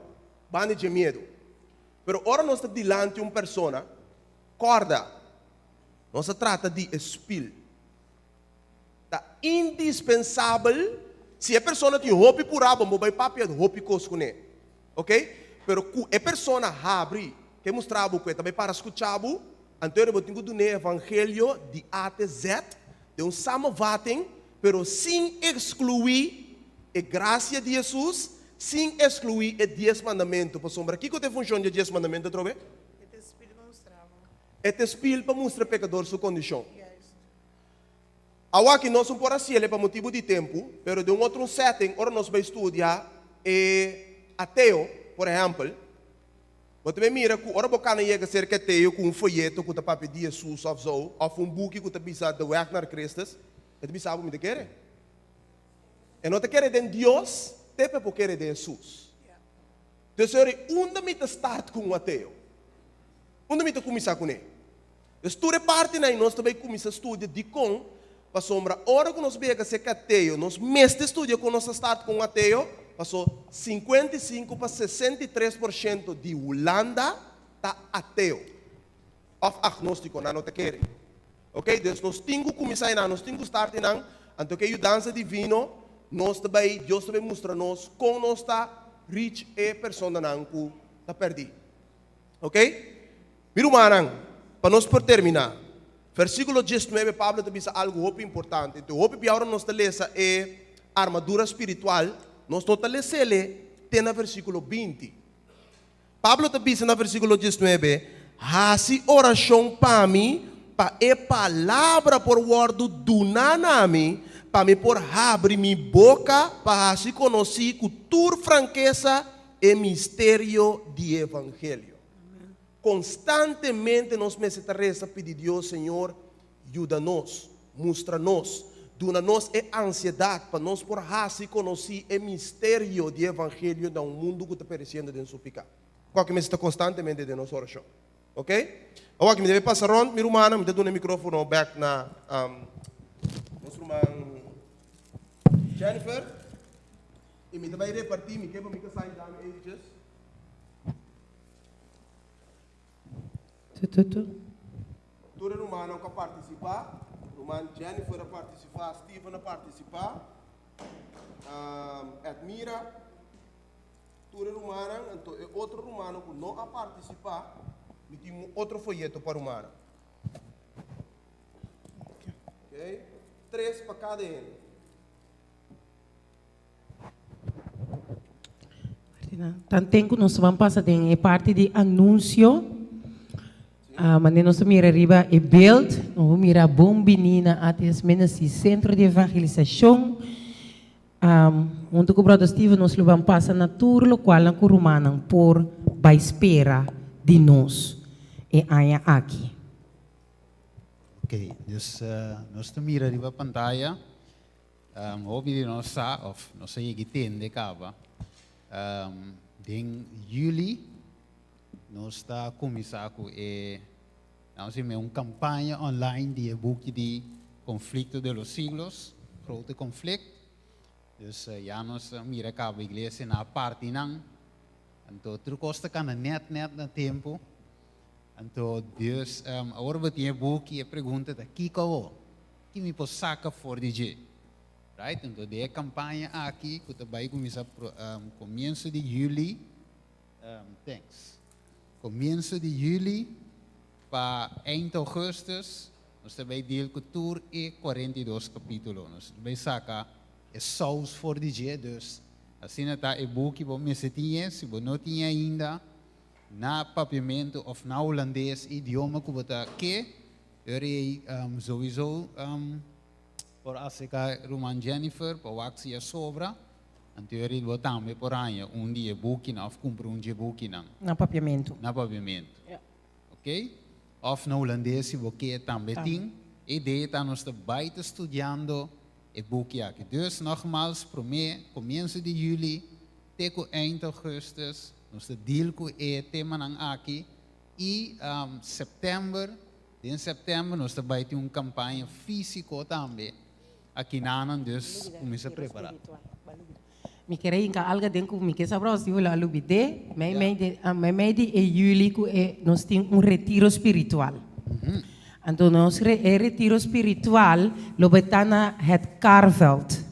banda dje miedu. Pero ora nos ta dilanti un persona, kòrda, nos ta trata di e spil. Ta indispensabel si e persona tin hopi purá bo, bo bai papia hopi kos kuné. Ok? Pero ku e persona habri ke mustra bo ku e ta bai para skucha bo, anto bo tin ku dun'é evangelio di A te Z den un samenvatting, pero sin ekskluí e grasia di Hesus, sin ekskluí e dies mandamentu. Pasobra kiko ta e funshon di e dies mandamentu atrobe? E ta e spil pa mustra e pekador su kondishon. Awaki nos no por hasiel pa motibu di tempu, pero den un otro setting ora nos bai studia e ateo, por ehèmpel, Bo ta bay mira ku ora bo kana yega serka ateo ku un foyeto ku ta papia di Hesus òf zo, òf un buki ku ta bisa De Weg naar Christus, e ta bisa bo, Mi ta kere. E no ta kere den Dios, te pa e por kere den Hesus. Dus ora unda mi ta start ku un ateo? Unda mi ta kuminsá kuné? Dus tur e partinan ei nos ta bai kuminsá studia dikon, pasobra ora ku nos bega serka ateo, nos mester studia kon nos ta start ku un ateo, paso 55 pa 63% di Hulanda ta ateo òf agnóstiko, nan no ta kere. Ok, dus nos tin ku kuminsá einan, nos tin ku start einan, anto ku e yudansa divino nos ta bai, Dios ta bai mustra nos kon nos ta reach e personanan ku ta pèrdí. Ok? Mi rumannan, pa nos por terminá, versíkulo diesnuebe Pablo ta bisa algu hopi importante. Enton hopi bia ora nos ta lesa e armadura spiritual, nos no ta les'ele te na versíkulo 20. Pablo ta bisa na versíkulo 19, Hasi orashon pa mi, pa e palabra por wòrdu duná na mi, pa mi por habri mi boka pa hasi konosí ku tur frankesa e misterio di e evangelio. Konstantemente nos mester ta resa pidi Dios, Señor, yuda nos, mustra nos, duna nos e ansiedat pa nos por hasi konosí e misterio di e evangelio na un mundu ku ta peresiendo den su piká. Kua ku mester ta konstantemente den nos orashon. Ok? Awor aki mi debe pasa rònt mi rumannan, mi ta duna e mikrófono bèk na nos ruman Jennifer. I mi ta bai repartí, mi ke pa mi kasá i dami eventjes. Tu, tu, tu. Tur e rumannan ku a partisipá, ruman Jennifer a partisipá, Steven a partisipá, Edmira, tur e rumannan, anto e otro rumannan ku no a partisipá, mi tin un otro foyeto pa rumannan. Okay? Tres pa kada hende. Tanten ku nos ban pasa den e parti di anunsio, manera nos ta mira riba e beeld, nos por mira bon bini na ATS Ministry Sentro di Evangelisashon. Huntu ku Brother Steven nos lo ban pasa na tur lokualnan ku rumannan por bai spera di nos e aña aki. Ok, dus nos ta mira riba pantaya. Hopi di nos sa of nos a yegi tende kaba, den juli nos ta kuminsá ku e, laten nos un kampaña online di e buki di Conflicto de los Siglos, Grote Conflict. Dus ya nos a mira kaba iglesia na partinan, anto tur kos ta kana nèt nèt na tempu. Anto dus awor bo tin e buki e pregunta ta kiko awor? Ki mi por saka for di dje? Right? Anto den e kampaña aki ku ta bai kuminsá komienso di yüli, thanks, komienso di yüli pa eind ougùstùs nos ta bai deal ku tur e 42 kapítulo. Nos ta bai saka e sous for di dje, dus asina ta e buki bo mester tin e, si bo no tin e ainda na papiamentu òf na hulandes, idioma ku bo ta ke, Ora ei souiso por acerca ruman Jennifer pa wak si a sobra, anto ora ei bo tambe por haña un di e bukinan of cumpra un dje bukinan. Na papiamentu. Na papiamentu. Ja. Ok? Of na hulandes si bo ke tambe tin. E idea ta nos ta bai ta studiando e buki aki. Dus nogmaals prome comienso di juli te cu eind augustus nos ta deal cu e temanan aki. I sèptèmber, den sèptèmber nos ta bai tin un kampaña físiko tambe akinanan, dus kuminsá prepará. Mi kere hinka alga den ku mi ke sa bròs di a lubidé, mei mei di mei mei di e yüli ku e nos tin un retiro spiritual. Anto nos e retiro spiritual lo bai ta na Het Karveld.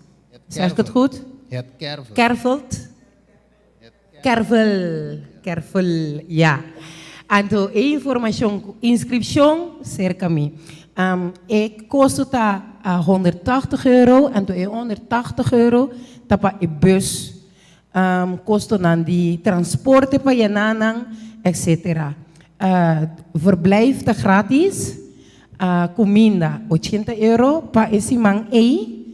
Zeg ik het goed? Het Kerveld. Kerveld. Kervel, Kervel, ya. Anto e informashon ku inskripshon serka mi. E kosto ta 180 euro, anto e 180 euro ta pa e bus, kostonan di transporte pa yena nan, etcetera. Verblijf ta gratis, kuminda 80 euro pa e siman ei,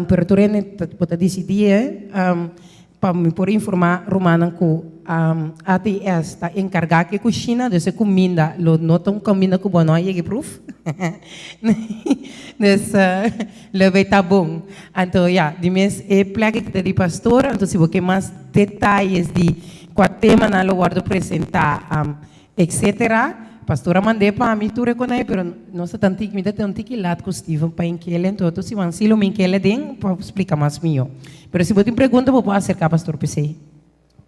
pero tur hende bo ta disidí. Pa mi por informá rumannan ku. ATS ta enkargá ku e kushina, dus e kuminda lo no ta un kuminda ku bo no a yega e pruf. Dus lo bay ta bon. Anto ya, di mes e plek aki ta di pastor, anto si bo ke mas detayes di kua temanan lo wòrdu presentá, etcetera, pastor a mand'é pa mi tur e konai, pero nos ta tan tiki, mi ta ten un tiki lat ku Steven pa inkele, anto otro siman si lo mi inkele den pa splika mas mihó. Pero si bo tin pregunta bo por aserká pastor p'esei.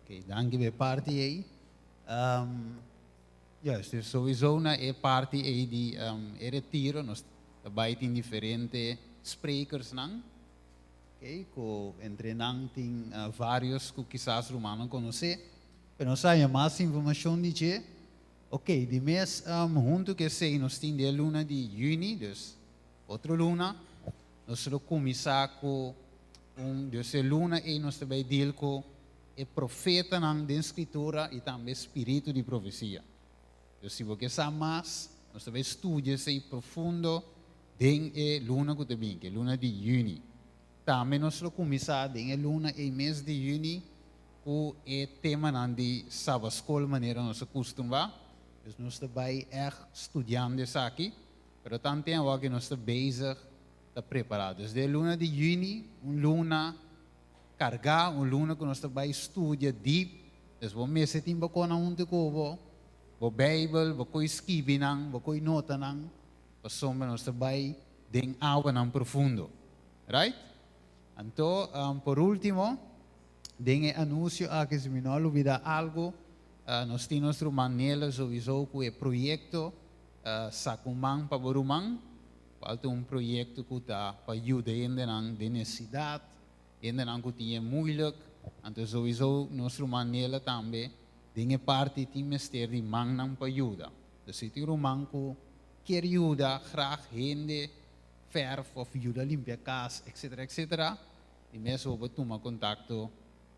Ok, danki pa e parti ei. Juist, dus sowieso na e parti ei di e retiro nos ta bai tin diferente sprekersnan, ok, ku entre nan tin varios ku kisas rumannan konosé, pero nos a haña mas informashon di dje. Ok, di mes huntu ku esei nos tin den e luna di yüni, dus otro luna, nos lo kuminsá ku un, dus e luna ei nos ta bai deal ku e profetanan den Skritura i tambe spiritu di profesia. Dus si bo ke sa mas, nos ta bai studia esei profundo den e luna ku ta bin, ku e luna di yüni. Tambe nos lo kuminsá den e luna ei mes di yüni ku e temanan di Sabaskol manera nos a kustumbrá. Dus nos ta bai ègt studiando esaki, pero tanten awor ke nos ta bezig ta prepará. Dus den e luna di yüni, un luna Kargá un luna ku nos ta bai studia dip, dus bo mester tin bo kona huntu ku bo, bo Beibel, bo koi skibi nan, bo koi nota nan, pasobra nos ta bai den awanan profundo. Right? Anto, por ultimo, den e anuncio aki, si mi no a lubida algu, nos tin nos ruman Nela souiso ku e proyekto Saka un Man pa Bo Ruman. Cual ta un proyecto cu ta pa yuda hendenan den necesidad, hendenan cu tin e moeilijk. Anto sowieso nos ruman Nela tambe den e parti tin mester di mannan pa yuda. Dus si tin ruman cu kier yuda graag hende verf of yuda limpia cas etcetera etcetera, di mes bo por tuma contacto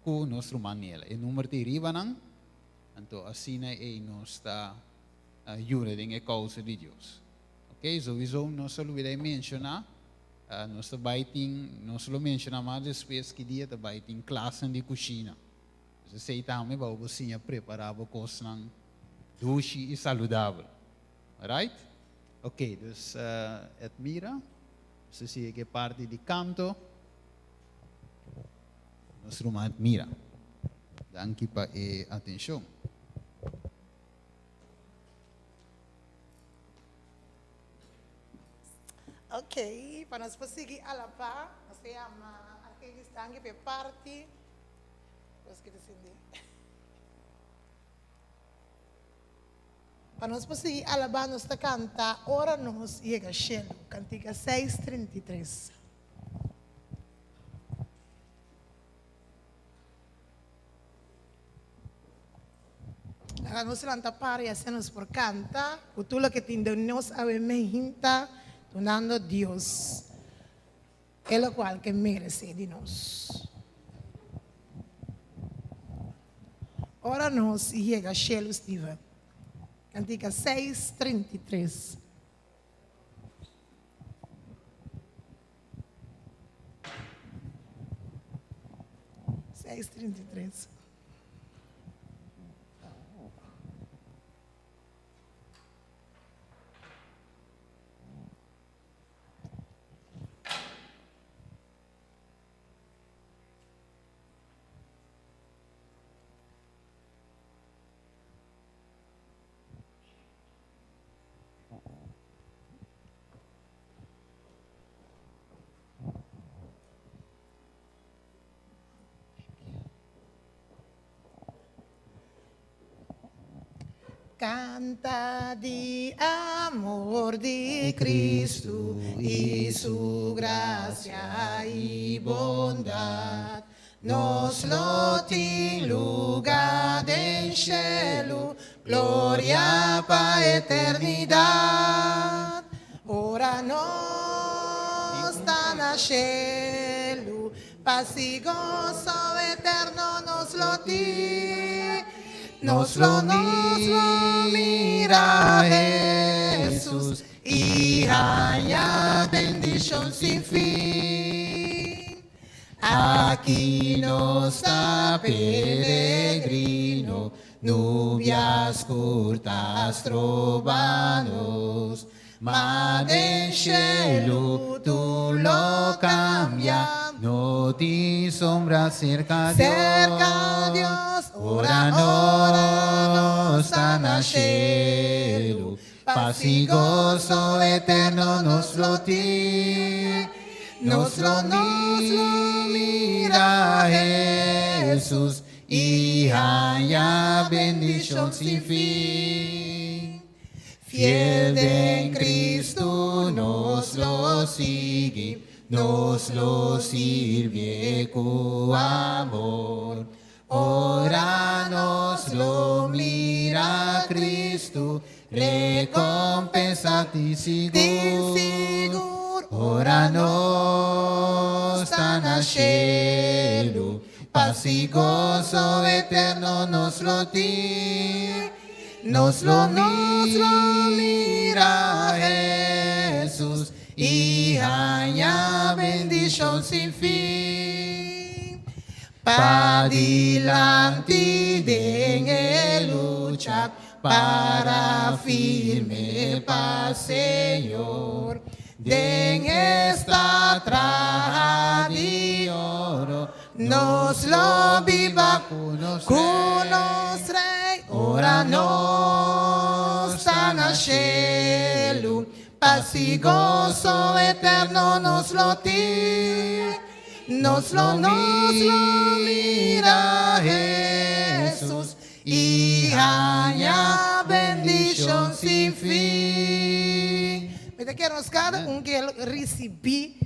cu nos ruman Nela. E number ta riba nan, anto asina ey nos ta yuda den e causa di Dios. Ok, souiso nos a lubida e menciona, nos ta bay tin, nos lo menciona mas despues ki dia ta bay tin klasnan di cushina. Dus esey tambe pa bo siña prepara bo cosnan dushi y saludabel. Alright? Ok, dus Edmira, nos ta sigui cu e parti di canto. Nos ruman Edmira. Danki pa e atencion. Ok, pa nos por sigui alabá, nos ta yama Argenis Tangi pa e parti. Nos kita sindi. Pa nos por sigui alabá, nos ta kanta Ora Nos Yega Shelu, kantika 633. Laga nos lanta para y asina nos por canta cu tur loke tin den nos awe meinta dunando Dios e locual ke merece di nos. Ora nos yega shelu Steven. Cantica 633. 633. Canta di amor di Cristo y su gracia y bondad. Nos lo tin luga den shelu, gloria pa eternidad. Ora nos ta na shelu, pas y goso eterno nos lo tin. Nos lo nos lo mira Hesus y haña bendicion sin fin. Aki nos ta peregrino. Nubia skur ta stroba nos, ma den shelu tur lo kambia. No tin sombra serka Dios, ora nos ta na shelu. Pas i goso eterno nos lo tin, nos lo mira Hesus i haña bendishon sin fin. Fiel den Kristu nos lo sigui, nos lo sirbié ku amor. Ora nos lo mira Kristu, rekompensa tin sigur. Ora nos ta na shelu, pas i goso eterno nos lo tin. Nos lo mira Hesus i haña bendishon sin fin. Padilanti den e lucha, para firme pa Señor. Den esta traha di oro, nos lo biba ku nos Rei. Ora nos ta na shelu, pas i goso eterno nos lo tin. Nos lo nos lo mira Hesus i haña bendishon sin fin. Mi ta kere nos kada un ke risibí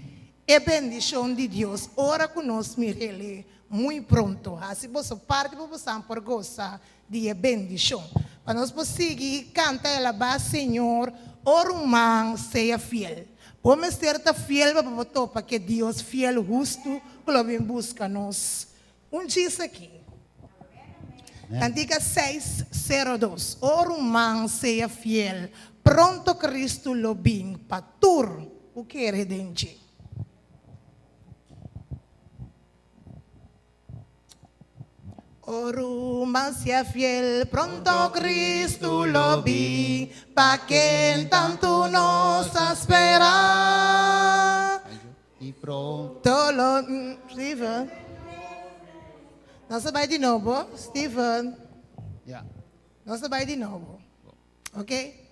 e bendishon di Dios ora ku nos mir'El muy pronto. Hasi boso parti pa bosan por gosa di e bendishon. Pa nos por sigui kanta i alabá Señor, O ruman, sea fiel. Bo mester ta fiel pa bo topa ku e Dios fiel hustu ku lo bin buska nos. Un djis aki. Kantika 602, O ruman, sea fiel, pronto Kristu lo bin pa tur ku kere den dje. O ruman sea fiel, pronto Cristo lo bin, pa ken tantu nos a spera. I pronto. To lo, Steven. Nos a bai di nobo, Steven. Ja. Nos a bai di nobo. Ok?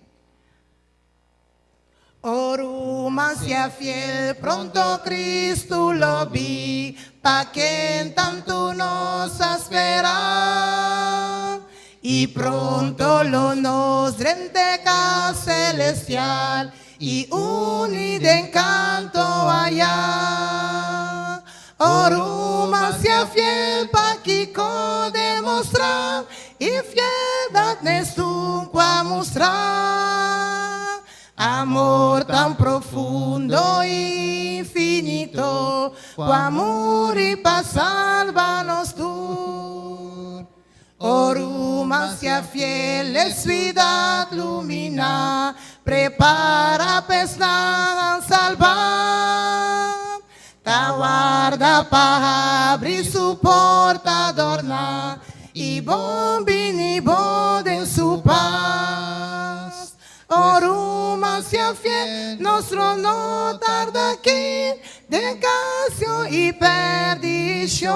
O ruman sea fiel, pronto Cristo lo bin, pa ken tantu nos a spera. I pronto lo nos drenta kas celestial i uni den kanto aya. O ruman sea fiel, pakiko demostrá infieldat n'esun ku a mustrá amor tan profundo i infinito ku a muri pa salba nos tur. O ruman sea fiel, e suidat luminá, prepara pa esnan salbá. Ta warda pa habri su porta adorná i bon bini bo den su pas. O ruman sea fiel, nos lo no tarda aki den kasio i perdishon.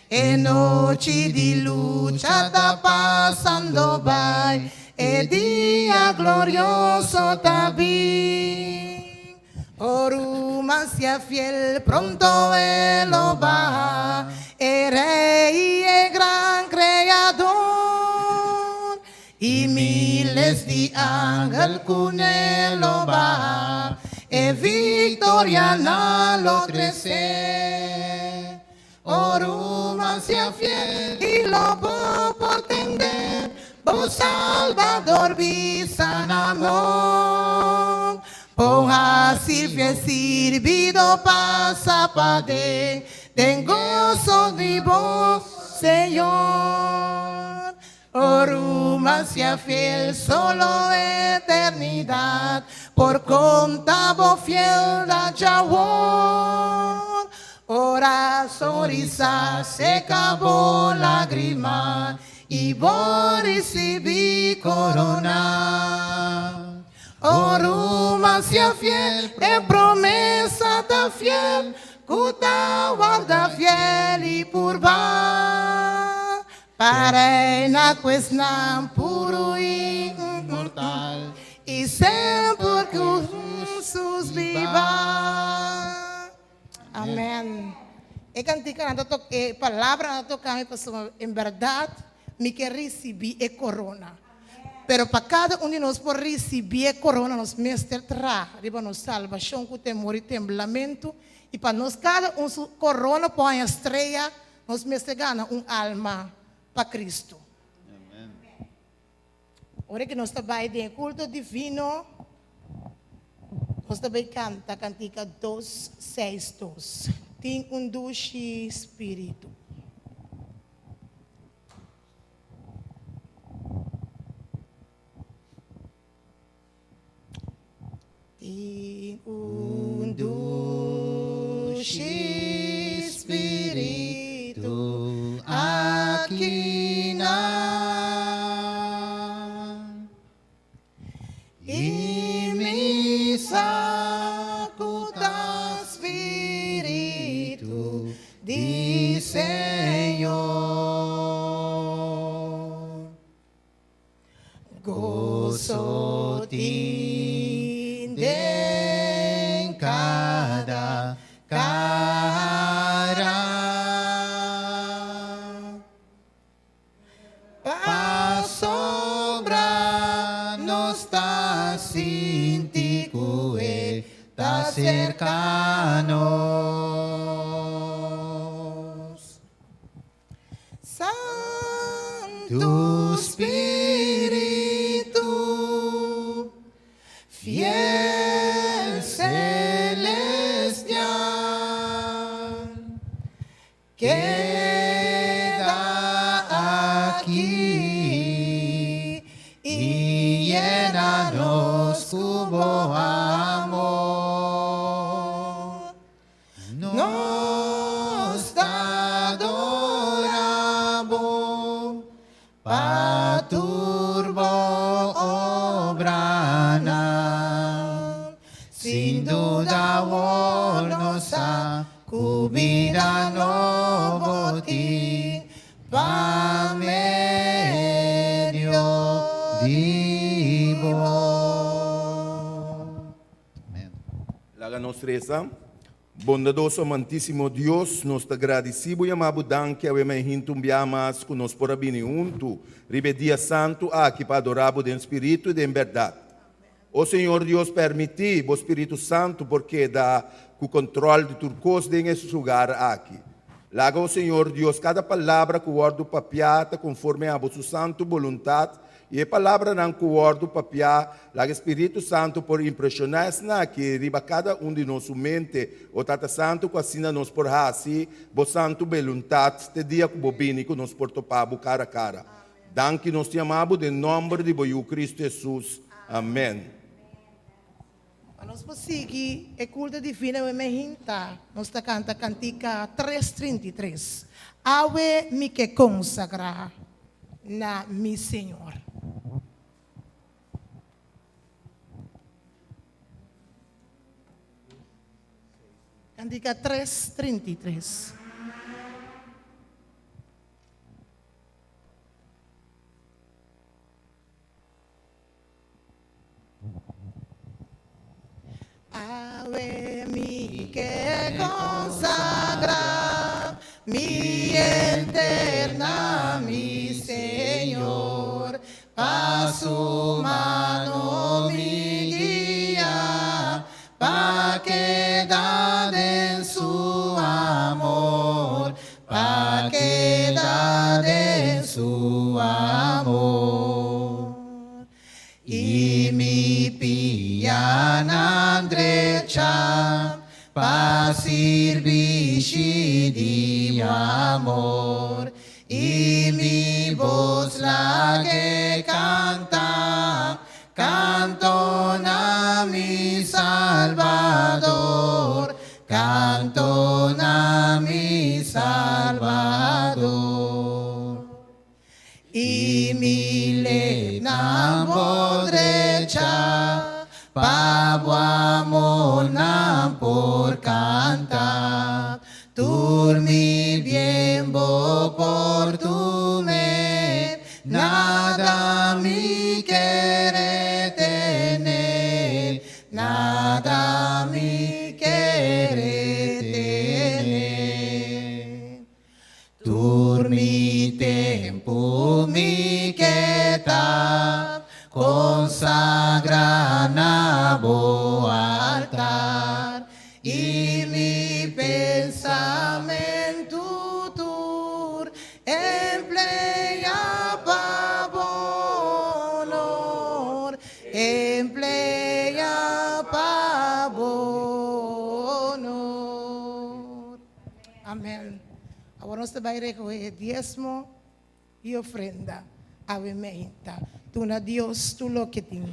E nochi di lucha ta pasando bai, e dia glorioso ta bin. O ruman sea fiel, pronto e lo baha, e Rei i e gran Kreador. I miles di angel ku n'e lo baha, e viktoria nan lo trese. O ruman sea fiel i lo bo por tende bo Salbador bisa na nos. Por hasi fiel sirbido pasa paden den goso di bo Señor. O ruman sea fiel solo eternidad por conta bo fieldad djawor. Ora sonrisa seca bo lagrima. I bo risibí korona. O ruman sea fiel, e promesa ta fiel, ku ta warda fiel i purba, pa reina ku esnan puru i inmortal, i semper ku Jesus biba. Amen. E kantikanan ta tok, e palabranan ta toka mi pasobra en bèrdat mi ke risibí e korona. Pero pa kada un di nos por risibí e korona nos mester traha riba nos salbashon ku temor i temblamentu i pa nos kada un su korona por haña strea nos mester gana un alma pa Kristu. Ora ku nos ta bai den e kulto divino, nos ta bai kanta kantika 262, Tin un dushi spiritu. Tin un dushi spiritu akinan. I mi sa ku ta spiritu di Señor. Goso tin den kada kara. Pasobra nos ta sinti ku e ta serka nos. Santu Spiritu, fiel celestial, keda aki i yena nos ku bo amor. Nos ta adora bo pa tur bo obranan. Sin duda awor nos sa ku bida nobo tin pa medio di bo. Laga nos resa. Bondadoso amantísimo Dios, nos ta gradisí bo yamá bo danki awe mainhintu un bia mas ku nos por a bini huntu riba e dia santu aki pa adorá bo den spiritu i den bèrdat. O Señor Dios, pèrmití bo Spiritu Santu por keda ku kòntròl di tur kos den es lugar aki. Laga, o Señor Dios, kada palabra ku wòrdu papiá ta konforme a bo su santu boluntat I e palabranan ku wòrdu papiá, laga e Spiritu Santu por impreshoná esnaki riba kada un di nos su mente, o Tata Santu, ku asina nos por hasi Bo santu beluntat te dia ku Bo bini ku nos por topá Bo kara kara. Danki nos ta yama Bo den nòmber di Bo Yu Kristu Hesus. Amèn. Pa nos por sigui e kulto divino awe mehinta, nos ta kanta kantika 333, Awe mi ke konsagrá na mi Señor. Kantika 333. Awe mi ke konsagrá mi henter na mi Señor, pa su mano mi guia, pa keda den su amor, pa keda den su amor. I mi pianan drecha pa sirbishi di bo amor, i mi bos lag'e kanta kanto na mi Salbador, kanto na mi Salbador. bo drecha, pa bo amor nan por canta. Tur mi bien bo por tume, nada mi kere tene, nada mi kere tene. Tur mi tempu mi ke ta konsagrá na bo altar, i mi pensamentu tur empleá pa bo honor, empleá pa bo honor. Amèn. Awor nos ta bai rekohé diesmo i ofrenda. Awe meinta. Duna Dios tur loke tin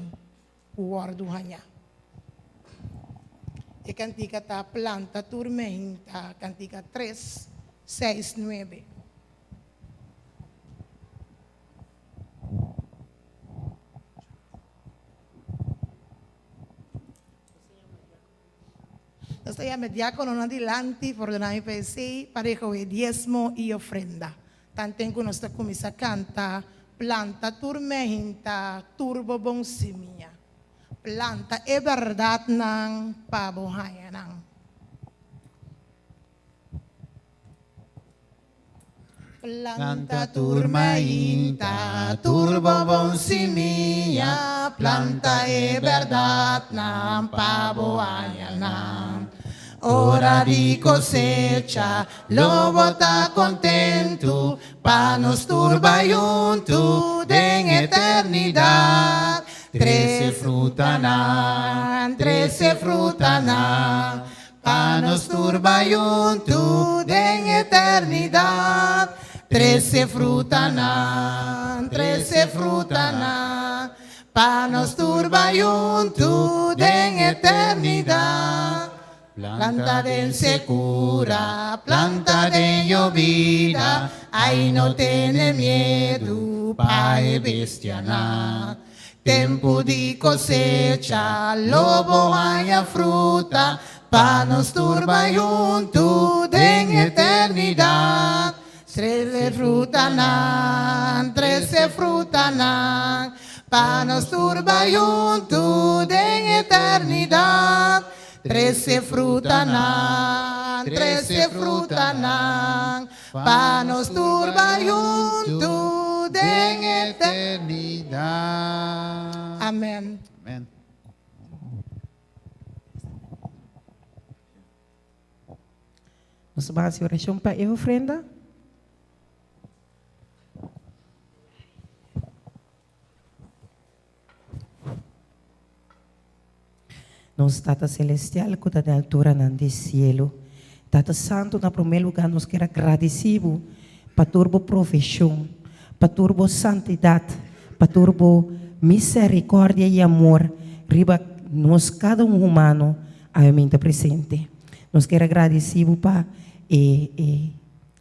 ku wòrdu hañá. E kantika ta Planta tur meinta, kantika tres, seis, nuebe. Nos ta yama e diákononan dilanti for duna mi pa esei pa rekohé diesmo i ofrenda. Tanten ku nos ta kuminsá kanta, Planta tur meinta, tur bo bon simia. Planta e bèrdatnan pa bo haña nan. Planta tur mainta, tur bo bon simia, planta e bèrdatnan pa bo haña nan. Ora di kosecha lo bo ta kontentu, pa nos tur bai huntu den eternidat. Trese frutanan, trese frutanan, Pa nos tur bai huntu den eternidat. Trese frutanan, trese frutanan, pa nos tur bai huntu den eternidat. Planta den sekura, planta den yobida, ai no tene miedu pa e bestianan. Tempu di kosecha lo bo haña fruta pa nos tur bai huntu den eternidat. Trese frutanan, trese frutanan, pa nos tur bai huntu den eternidat. Trese frutanan, trese frutanan, Pa nos tur bai huntu den eternidat. Amen. Amen. Nos ta hasi orashon pa e ofrenda. Nos Tata Celestial cu ta den alturanan di cielo, Tata Santo, na prome lugar nos kier a gradici Bo pa tur Bo provision, pa tur Bo santidad, pa tur Bo misericordia y amor riba nos cada un humano awe minta presente. Nos kier a gradici Bo pa e e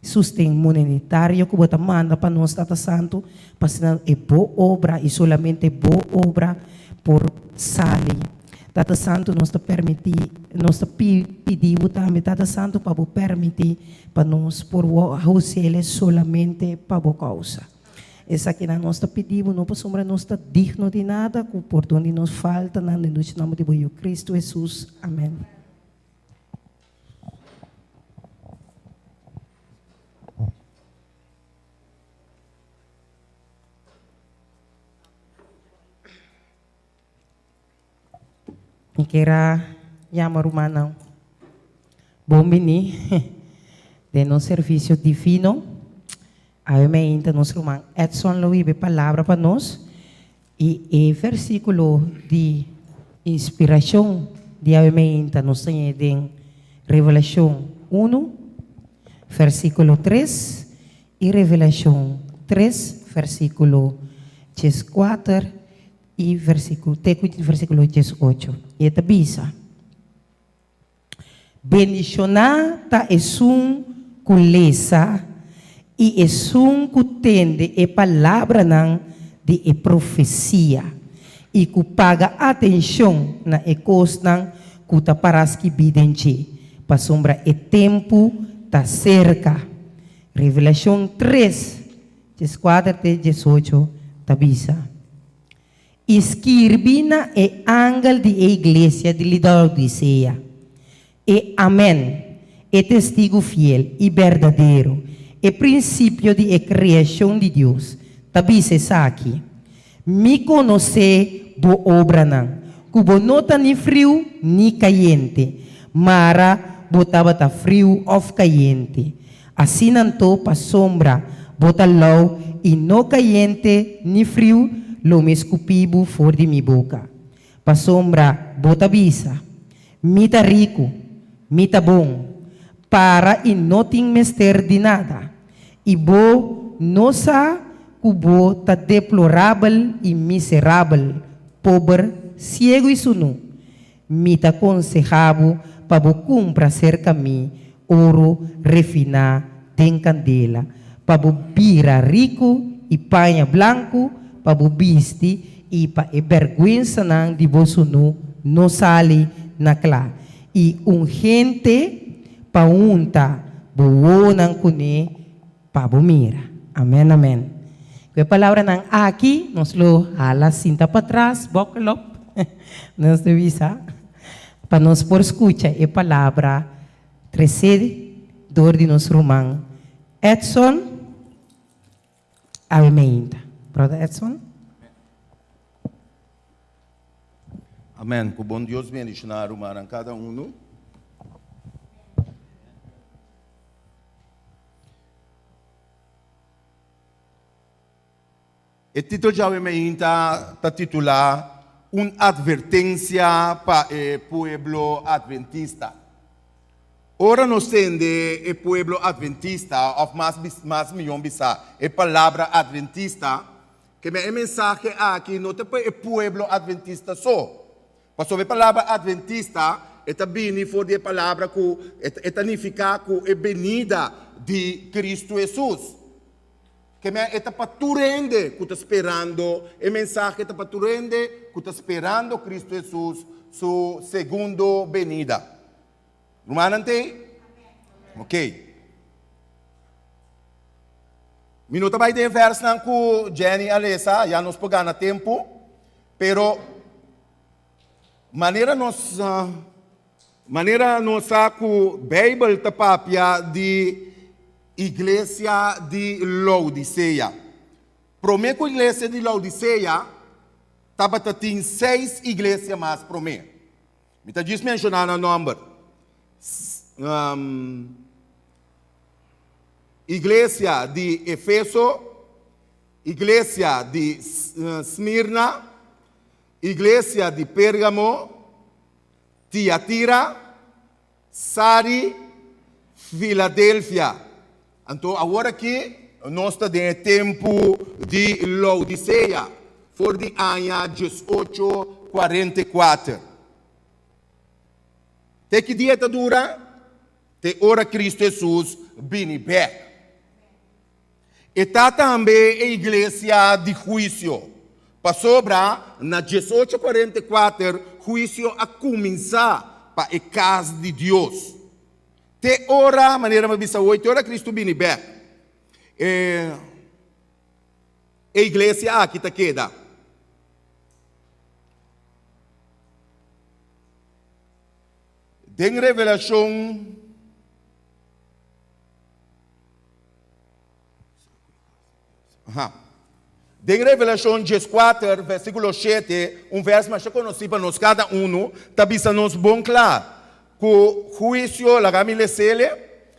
Susten monenitario ku bo ta manda pa nos, Tata Santu, pa asina e bo obra i solamente bo obra por sali. Tata Santu, nos ta permití, nos ta pidi bo tambe, Tata Santu, pa bo permití pa nos por hus'el solamente pa bo kousa. Esakinan nos ta pidi bo, no pasobra nos ta digno di nada, ku pordon di nos faltanan, den dushi nomber di bo Yu Cristo Hesus. Amen. Mi kier a yama rumannan bon bini den nos servicio divino. Awe meinta nos ruman Edson lo hiba e palabra pa nos. I e versíkulo di inspirashon di awe meinta nos ta ñe den Revelashon unu, versíkulo tres i Revelashon tres, versíkulo dieskuater i versíkulo te ku versíkulo diesocho. I e ta bisa. Bendishoná ta esun ku lesa i esun ku tende e palabranan di e profesia. i ku paga atenshon na e kosnan ku ta pará skibí den dje, pasobra e tempu ta serka. Revelashon tres, dieskuater te diesocho ta bisa, I skirbi na e angel di e iglesia di Laodisea, E Amen, e testigu fiel i berdadero, e prinsipio di e kreashon di Dios, ta bisa esaki, Mi konosé bo obranan, ku bo no ta ni friu ni kayente. Mara bo tabata friu òf kayente. Asina anto pasobra bo ta lou i no kayente ni friu, lo mi skupí bo for di mi boka. Pasobra bo ta bisa, Mi ta riku, mi ta bon, para i no tin mester di nada, i bo no sa ku bo ta deplorabel i miserabel, pober, siegu i sunú. Mi ta konsehá bo pa bo kumpra serka mi oro refiná den kandela, pa bo bira riku, i paña blanku pa bo bisti, i pa e bèrgwensanan di bo sunú no sali na kla, i un hende pa hunta bo wowonan kuné pa bo mira. Amèn, amèn. Ku e palabranan aki nos lo hala sinta patras, buckle up, nos ta bisa, pa nos por skucha e palabra tresé dor di nos ruman Edson. Awe meinta. Brother Edson. Amen. Ku bon Dios bendishoná rumannan kada unu. E título djawe meinta ta titulá Un advertensia pa e pueblo adventista. Ora nos tende e pueblo adventista, òf mas mas mihó bisá, e palabra adventista, ke men e mensahe aki no ta pa e pueblo adventista so. Pasobra e palabra adventista e ta bini for di e palabra ku e ta nifiká ku e benida di Kristu Hesus. Ke men e ta pa tur hende ku ta sperando, e mensahe ta pa tur hende ku ta sperando Kristu Hesus su segundo benida. Rumannan t'ei? Ok. Mi no ta bai den e vèrsnan ku Jenny a lesa, ya nos por gana tempu, pero manera nos manera nos sa ku Beibel ta papia di iglesia di Laodisea. Promé ku iglesia di Laodisea tabata tin seis iglesia mas promé. Mi ta djis menshoná nan nòmber. Iglesia di Efeso, Iglesia di Smirna, Iglesia di Pérgamo, Tiatira, Sari, Filadelfia. Anto awor aki nos ta den e tempu di Laodisea, for di aña diesocho kuarenta i kuater. Te ki dia e ta dura? Te ora Kristu Hesus bini bèk. E ta tambe e iglesia di huisio, pasobra na 1844 huisio a kuminsá pa e kas di Dios. Te ora, manera mi a bisa hoy, te ora Kristu bini bèk, e e iglesia aki ta keda. Den Revelashon. Aha. Den Revelashon dieskuater, versíkulo shete, un vèrs masha konosí pa nos kada unu, ta bisa nos bon kla ku huisio, laga mi les'el,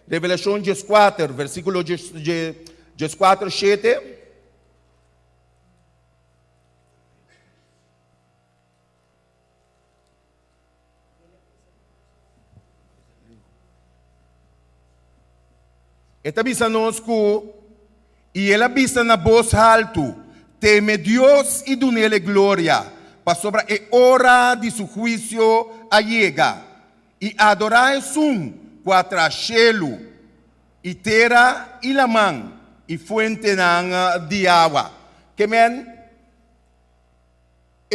Revelashon dieskuater, versíkulo dieskuater, shete. E ta bisa nos ku, I el a bisa na bos haltu, Teme Dios i dun'el e gloria, pasobra e ora di su huisio a yega, i adorá esun ku a traha shelu i tera i laman i fuentenan di awa. Ke men?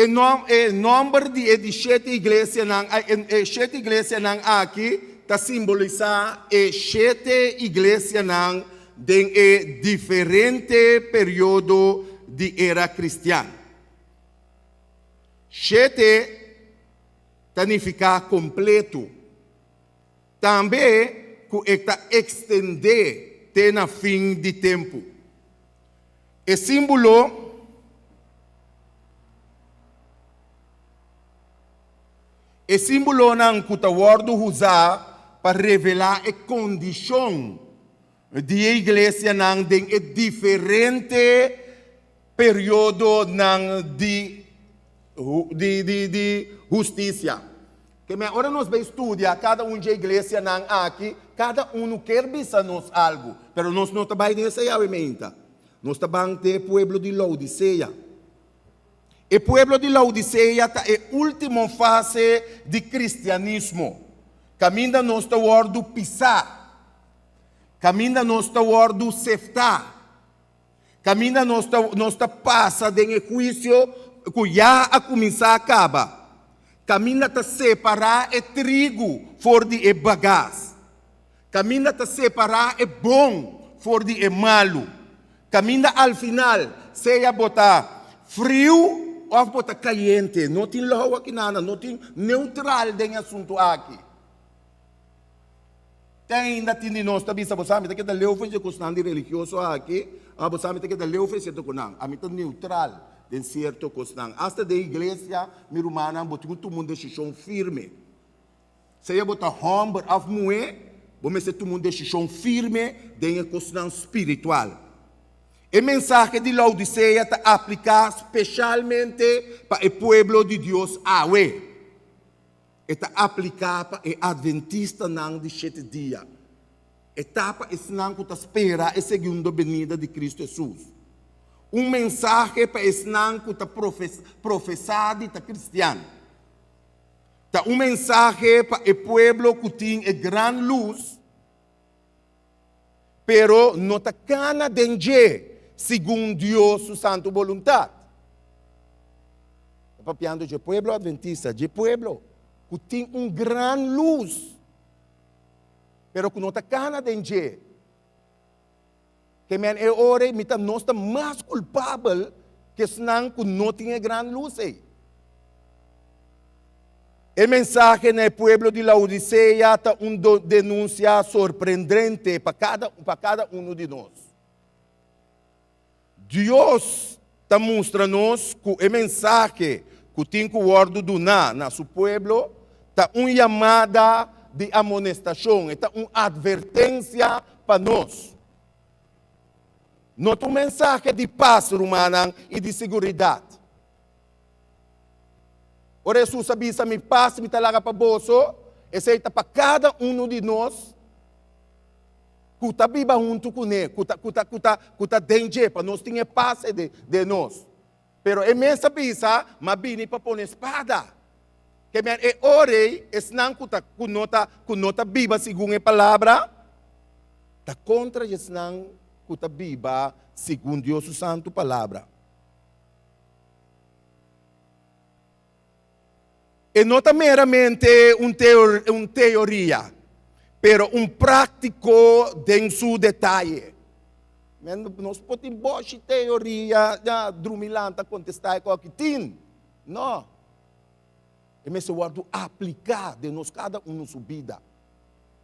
E nom e nomber di e di shete iglesianan e shete iglesianan aki ta simbolisá e shete iglesianan den e diferente periodo di era kristian. Shete ta nifiká kompletu. Tambe ku e ta ekstendé te na fin di tempu. E símbolo E símbolonan ku ta wòrdu usá pa revelá e kondishon di e iglesianan den e diferente periodonan di di hustisia. Ke men ora nos bai studia kada un dje iglesianan aki, kada unu ker bisa nos algu, pero nos no ta bai den esei awe meinta. Nos ta ban te e pueblo di Laodisea. E pueblo di Laodisea ta e último fase di kristianismo, kaminda nos ta wòrdu pisá, kaminda nos ta wòrdu seftá. Kaminda nos ta nos ta pasa den e huisio ku ya a kuminsá kaba. Kaminda ta separá e trigu for di e bagas. Kaminda ta separá e bon for di e malu. Kaminda al final sea bo ta friu òf bo ta kayente. No tin lou aki nada, no tin neutral den e asuntu aki. Te ainda tin di nos ta bisa, Bo sa mi ta keda leu for dje kosnan di religioso aki, ah, bo sa mi ta keda leu for sierto kosnan. Ami ta neutral den sierto kosnan. Asta den iglesia, mi rumannan, bo tin ku tuma un desishon firme. Sea bo ta hòmber òf muhé, bo mester tuma un desishon firme den e kosnan spiritual. E mensahe di Laodisea ta apliká speshalmente pa e pueblo di Dios awe. E ta apliká pa e adventistanan di shete dia. E ta pa esnan ku ta spera e segundo benida di Kristu Hesus. Un mensahe pa esnan ku ta profesá di ta kristian. Ta un mensahe pa e pueblo ku tin e gran lus, pero no ta kana den dje segun Dios su santu boluntat. Ta papiando dje pueblo adventista, dje pueblo ku tin un gran lus, pero ku no ta kana den dje. Ke men e ora ei mi ta nos ta mas kulpabel ke esnan ku no tin e gran lus ei. E mensahe na e pueblo di Laodisea ta un denunsia sorprendente pa kada pa kada unu di nos. Dios ta mustra nos ku e mensahe ku tin ku wòrdu duná na su pueblo ta un yamada di amonestashon, e ta un atvertensia pa nos. No ta un mensahe di pas, rumannan, i di siguridat. Ora Hesus a bisa, Mi pas mi ta laga pa boso, esei ta pa kada unu di nos ku ta biba huntu kuné, ku ta, ku ta, ku ta, ku ta den dje, pa nos tin e pas ei den, den nos. Pero e mes a bisa, M'a bini pa pone spada. Ke men e ora ei, esnan ku ta, ku no ta, ku no ta biba segun e palabra, ta kontra esnan ku ta biba segun Dios su santu palabra. E no ta meramente un un teoria, pero un práktiko den su detaye. Men, nos por tin boshi teoria, ya, drumi lanta kontestá e koki tin. No. E mester wòrdu apliká den nos kada unu su bida.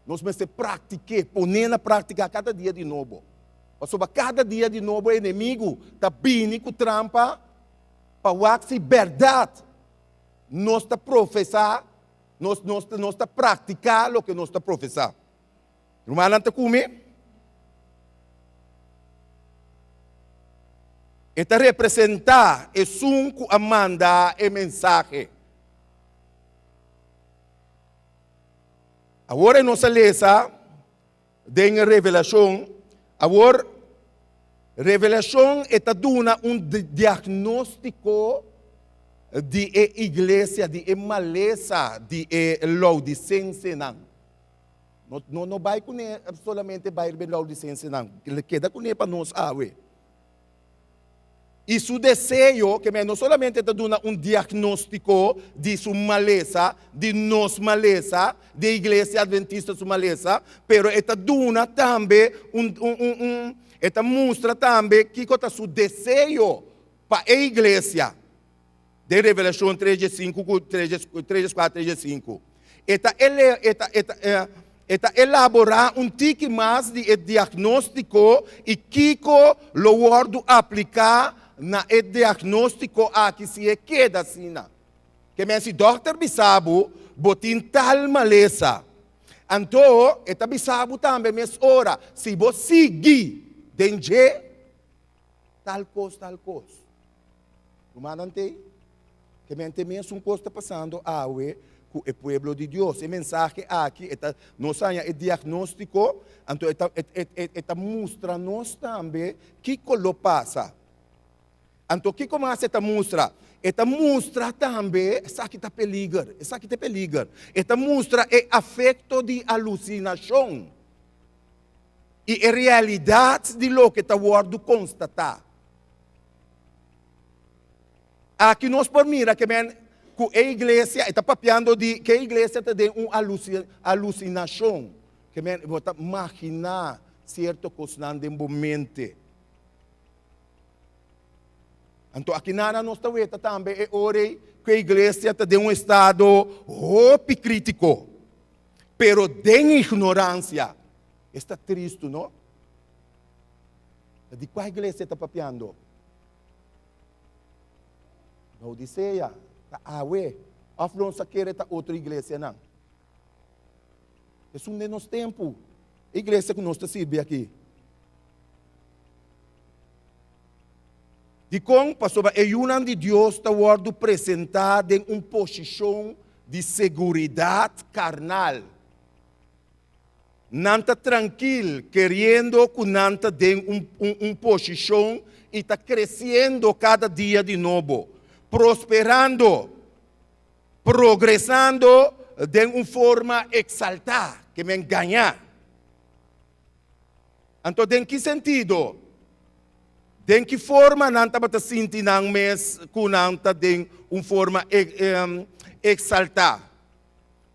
Nos mester praktik'é, pon'é na práktika kada dia di nobo. Pasobra kada dia di nobo e enemigu ta bini ku trampa pa wak si bèrdat nos ta profesá, nos, nos, nos ta praktiká loke nos ta profesá. Rumannan ta ku mi? E ta representá esun ku a manda e mensahe. Awor e nos a lesa den Revelashon, awor Revelashon e ta duna un diagnóstiko di e iglesia, di e malesa di e Laodisensenan. No, no, no bai kuné solamente bai riba e Laodisensenan, keda kuné pa nos awe. I su deseo, ke men no solamente ta duna un diagnóstiko di su malesa, di nos malesa, di e iglesia adventista su malesa, pero e ta duna tambe un, un, un, un, e ta mustra tambe kiko ta su deseo pa e iglesia. Den Revelashon tres dje sinku ku tres dje tres dje kuater tres dje sinku. E ta ele e ta e ta e ta elaborá un tiki mas di e diagnóstiko i kiko lo wòrdu apliká na e diagnóstiko aki si e keda asina. Ke men si dòkter bisa bo, bo tin tal malesa. Anto e ta bisa bo tambe mes ora, si bo sigui den dje, tal kos, tal kos. Rumannan t'ei, ke men te mesun kos ta pasando awe ku e pueblo di Dios. E mensahe aki e ta nos haña e diagnóstiko, anto e ta e ta mustra nos tambe kiko lo pasa. Anto kiko mas e ta mustra? E ta mustra tambe, esaki ta peliger, esaki ta e peliger, e ta mustra e afekto di alusinashon i e realidat di loke ta wòrdu konstatá. Aki nos por mira ke men ku e iglesia, e ta papiando di ke iglesia ta den un alusinashon, ke men bo ta maginá sierto kosnan den bo mente. Anto aki nana nos ta weta tambe e ora ei ku e iglesia ta den un estado hopi kritiko, pero den ignoransia. Esta tristu, no? Ta di kua iglesia ta papiando? Laodisea, ta awe, òf nos a kere ta otro iglesianan? Esun den nos tempu, e iglesia ku nos ta sirbi aki. Dikon? Pasobra e yunan di Dios ta wòrdu presentá den un posishon di seguridat karnal. Nan ta trankil, keriendo ku nan ta den un un posishon i ta kresiendo kada dia di nobo, prosperando, progresando den un forma eksaltá, ke men gañá. Anto den ki sentido? Den ki forma nan tabata sinti nan mes ku nan ta den un forma eksaltá?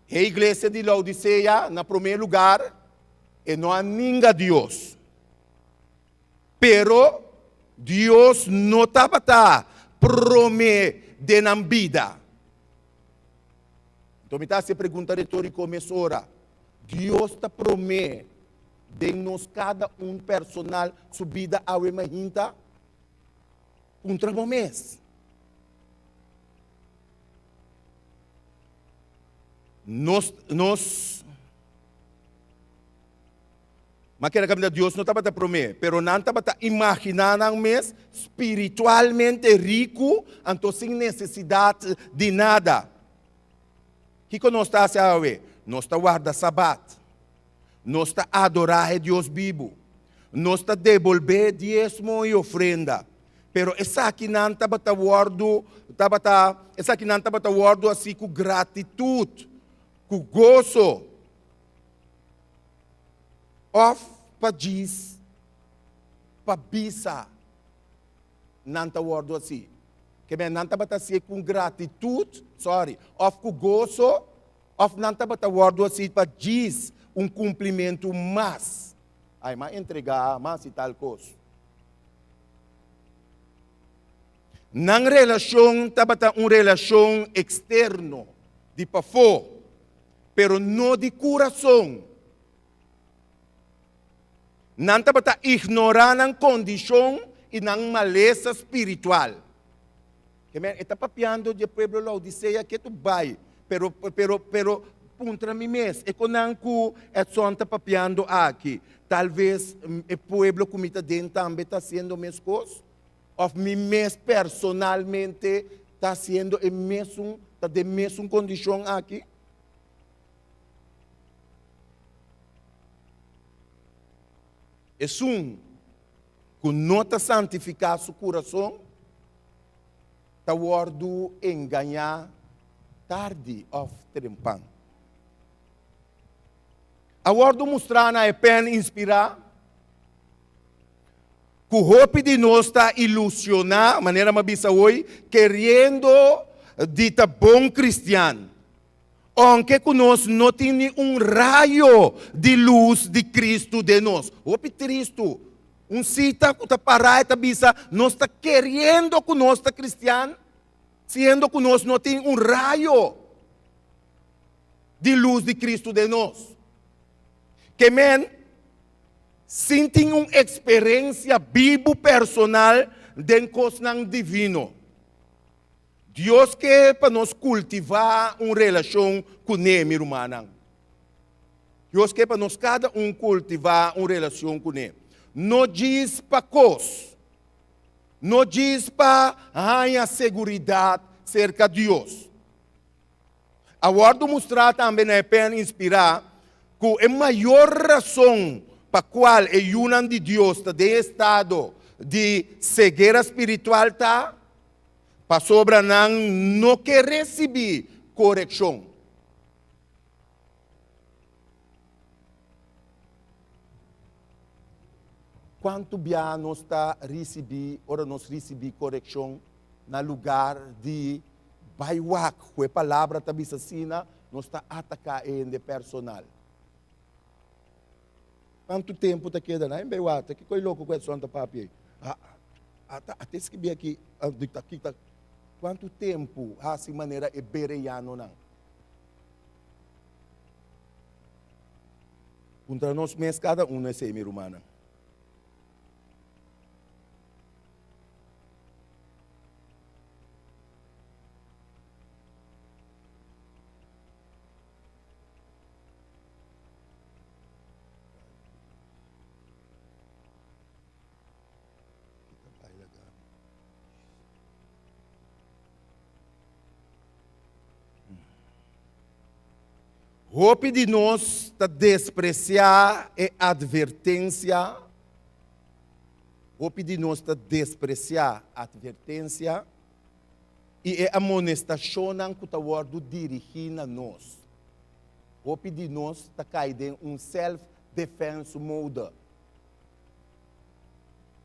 E iglesia di Laodisea, na promé lugar, e no a ninga Dios. Pero Dios no tabata promé den nan bida. Enton mi ta hasi e pregunta retóriko mesora, Dios ta promé den nos kada un personal su bida awe mainta? Puntra bo mes. Nos, nos, ma keda kaminda Dios no tabata promé, pero nan tabata imaginá nan mes spiritualmente riku, anto sin nesesidat di nada. Kiko nos ta hasi awe? Nos ta warda Sabat. Nos ta adorá e Dios bibu. Nos ta debolbé diesmo i ofrenda. Pero esakinan tabata wòrdu, tabata, esakinan tabata wòrdu hasi ku gratitut, ku goso, òf pa djis, pa bisa nan ta wòrdu hasi. Ke men nan tabata hasié ku gratitut, sòri, òf ku goso, Òf nan tabata wòrdu hasi pa djis un kumplimentu mas? Ai, m'a entregá mas i tal kos. Nan relashon tabata un relashon eksterno, di pafó, pero no di kurason. Nan tabata ignorá nan kondishon i nan malesa spiritual. Ke men, e ta papiando di e pueblo Laodisea ke tu bai, pero, pero, pero puntra mi mes, e konan ku Edson ta papiando aki, tal ves e pueblo ku mi ta den tambe ta hasiendo meskos? Òf mi mes personalmente ta hasiendo e mesun, ta den mesun kondishon aki? Esun ku no ta santifiká su kurason ta wòrdu engañá tardi òf trempan. A wòrdu mustrá na e pèn inspirá. Ku hopi di nos ta ilusioná, manera mi a bisa hoy, keriendo di ta bon kristian, ounke ku nos no tin ni un rayo di lus di Kristu den nos. Hopi tristu, un sita ku ta pará e ta bisa nos ta keriendo ku nos ta kristian, siendo ku nos no tin un rayo di lus di Kristu den nos. Ke men sin tin un eksperensia bibu personal den kosnan divino. Dios ke pa nos kultivá un relashon kuné, mi rumannan. Dios ke pa nos kada un kultivá un relashon kuné. No djis pa kos, no djis pa haña seguridat serka Dios. A wòrdu mustrá tambe na e pèn inspirá ku e mayor rason pa kual e yunan di Dios ta den estado di seguera spiritual ta pasobra nan no ke risibí korekshon. Kuantu bia nos ta risibí ora nos risibí korekshon na lugar di Bai wak ku e palabra ta bisa asina, nos ta ataká e hende personal. Tantu tempu ta keda na bai wak, ta kiko e loko ku Edson ta papia ei? Ata ata skibi aki, aki ta. Kuantu tempu hasi manera e bereanonan? Puntra nos mes kada uno esei, mi rumannan. Hopi di nos ta despresiá e atvertensia. Hopi di nos ta despresiá atvertensia i e amonestashonnan ku ta wòrdu dirigí na nos. Hopi di nos ta kai den un self-defense mode.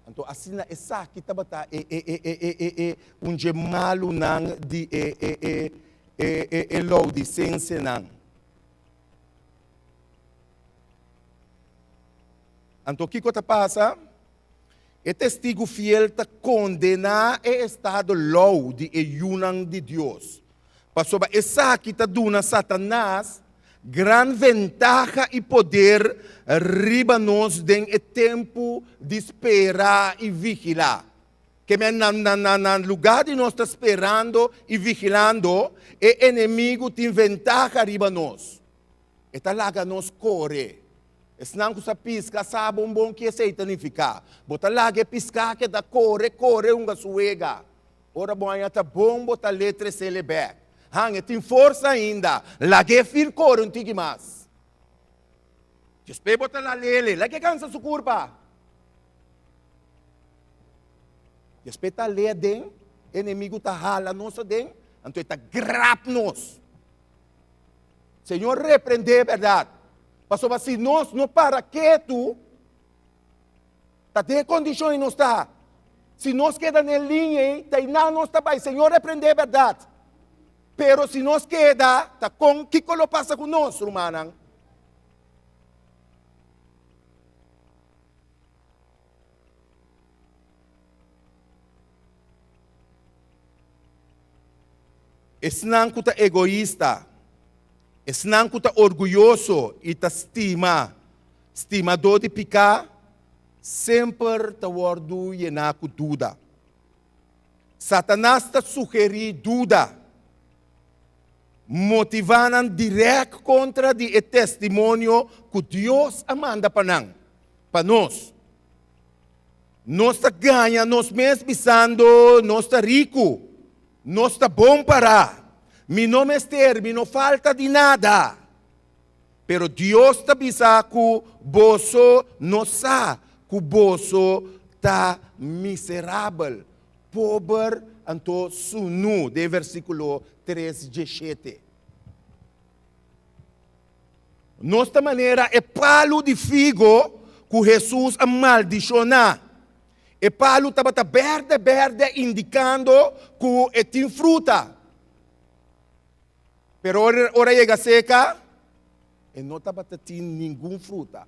Anto asina esaki tabata e e e e e e e un dje malunan di e e e e e e Laodisensenan. Anto kiko ta pasa? E testigu fiel ta kondená e estado lou di e yunan di Dios, pasobra esaki ta duna Satanas gran ventaha i poder riba nos den e tempu di spera i vigilá. Ke men na na na na lugá di nos ta sperando i vigilando, e enemigu tin ventaha riba nos. E ta laga nos kore. Esnan ku sa piska sa bon bon ki esei ta nifiká. Bo ta laga e piská keda kore kore hunga su wega. Ora bo haña ta bon bo ta le tres'el e bèk. Han, e tin forsa ainda. Lag'é fir kore un tiki mas. Despues bo ta lal'el, lag'é kansa su kurpa. Despues ta le aden, e enemigu ta hala nos aden, anto e ta grap nos. Señor reprendé bèrdat. Pasobra si nos no para ketu, ta den e kondishon ei nos ta. Si nos keda na e liña ei, ta einan nos ta bai. Señor reprendé bèrdat. Pero si nos keda, ta kon, kiko lo pasa ku nos, rumannan? Esnan ku ta egoista, esnan ku ta orguyoso i ta stima, stimadó di piká, semper ta wòrdu yená ku duda. Satanas ta sugerí duda, motivá nan dirèk kontra di e testimonio ku Dios a manda pa nan, pa nos. Nos ta gaña nos mes bisando nos ta riku, nos ta bon pará, mi no mester, mi no falta di nada. Pero Dios ta bisa ku boso no sa ku boso ta miserabel, pober anto sunu, den versíkulo tres djeshete. Nos ta manera e palu di figo ku Hesus a maldishoná. E palu tabata bèrdè bèrdè indikando ku e tin fruta. Pero ora ora yega seka, e no tabata tin ningun fruta.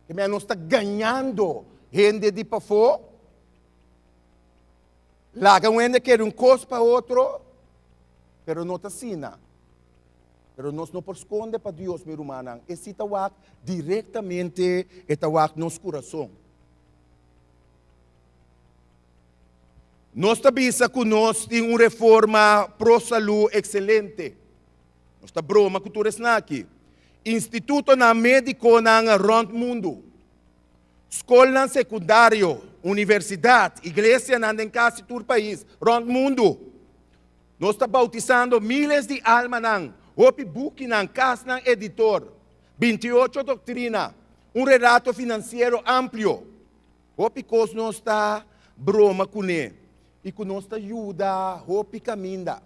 Ke mea nos ta gañando hende di pafó, laga un hende kere un kos pa otro, pero no ta asina. Pero nos no por skonde pa Dios, mi rumannan. E si ta wak direktamente, e ta wak nos kurason. Nos ta bisa ku nos tin un reforma pro salú ekselente. Nos ta broma ku tur esnan aki. Institutonan médikonan rònt mundu, skolnan sekundario, universidat, iglesianan den kasi tur pais rònt mundu. Nos ta bautisando miles di almanan, hopi bukinan, kasnan editor, 28 doktrina, un relato finansiero amplio. Hopi kos nos ta broma kuné i ku nos ta yuda hopi kaminda.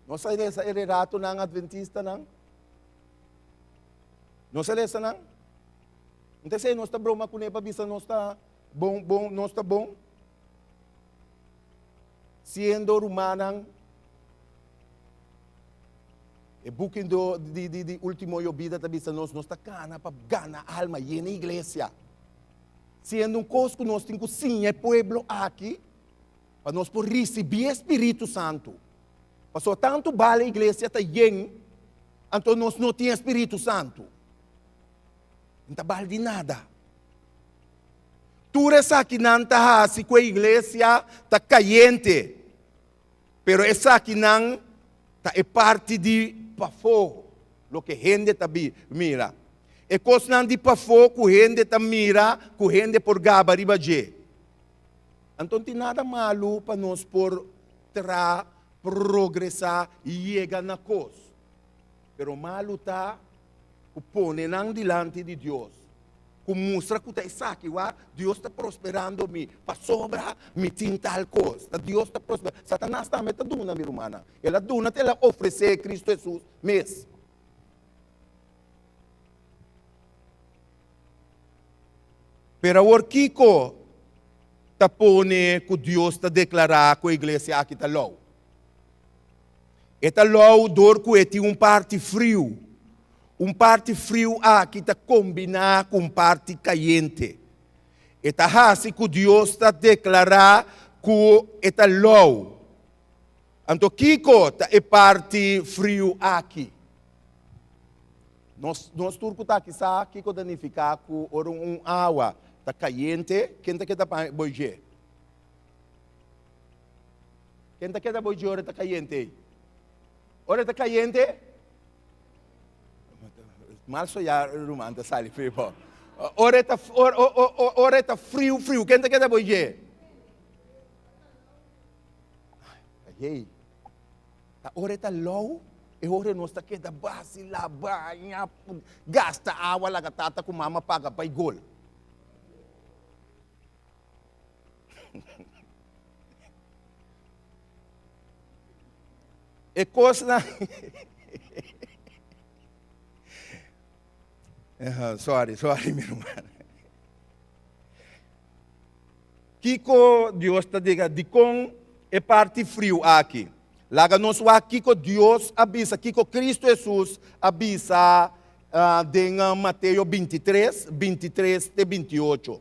Nos a lesa e relatonan adventistanan? Nos a lesa nan? Nta esei nos ta broma kuné pa bisa nos ta bon, bon, nos ta bon? Siendo rumannan, e buki do, di, di, di Ultimo Yobida ta bisa nos, nos ta kana pa gana alma, yena iglesia. Siendo un kos ku nos tin ku siña e pueblo aki, pa nos por risibí e Spiritu Santu. Pasobra tantu bala iglesia ta yen, anto nos no tin e Spiritu Santu. No ta bal di nada. Tur esakinan ta hasi ku e iglesia ta kayente, pero esakinan ta e parti di pafó, loke hende ta mira. E kosnan di pafó ku hende ta mira, ku hende por gaba riba dje. Anto no tin nada malu pa nos por tra, progresá, yega na kos. Pero malu ta ku pone nan dilanti di Dios. Ku mustra ku ta esaki wak, Dios ta prosperando mi pasobra mi tin tal kos. Ta Dios ta prosperando. Satanas tambe ta duna, mi rumannan. El a duna te el a ofresé Kristu Hesus mes. Pero awor kiko ta pone ku Dios ta deklará ku e iglesia aki ta lou? E ta lou dor ku e tin un parti friu. Un parti friu aki ta kombiná ku un parti kayente. E ta hasi ku Dios ta deklará ku e ta lou. Anto kiko ta e parti friu aki? Nos, nos tur ku ta aki sa kiko ta nifiká ku ora un awa ta kayente, ken ta keda pa boijé? Ken ta keda boijé ora e ta kayente ei? Ora e ta kayente? Mal soya ruman ta sali fri bo. Ora e ta ora e ta friu friu, ken ta keda bo dje? Hey, ta ora e ta lou, e ora nos ta keda basila, baña, gasta awa laga tata ku mama paga bai gol. E kosnan Sorry, sorry mi ruman. Kiko Dios ta diga dikon e parti friu aki? Laga nos wak kiko Dios a bisa, kiko Kristu Hesus a bisa den Mateo 23, 23 te 28.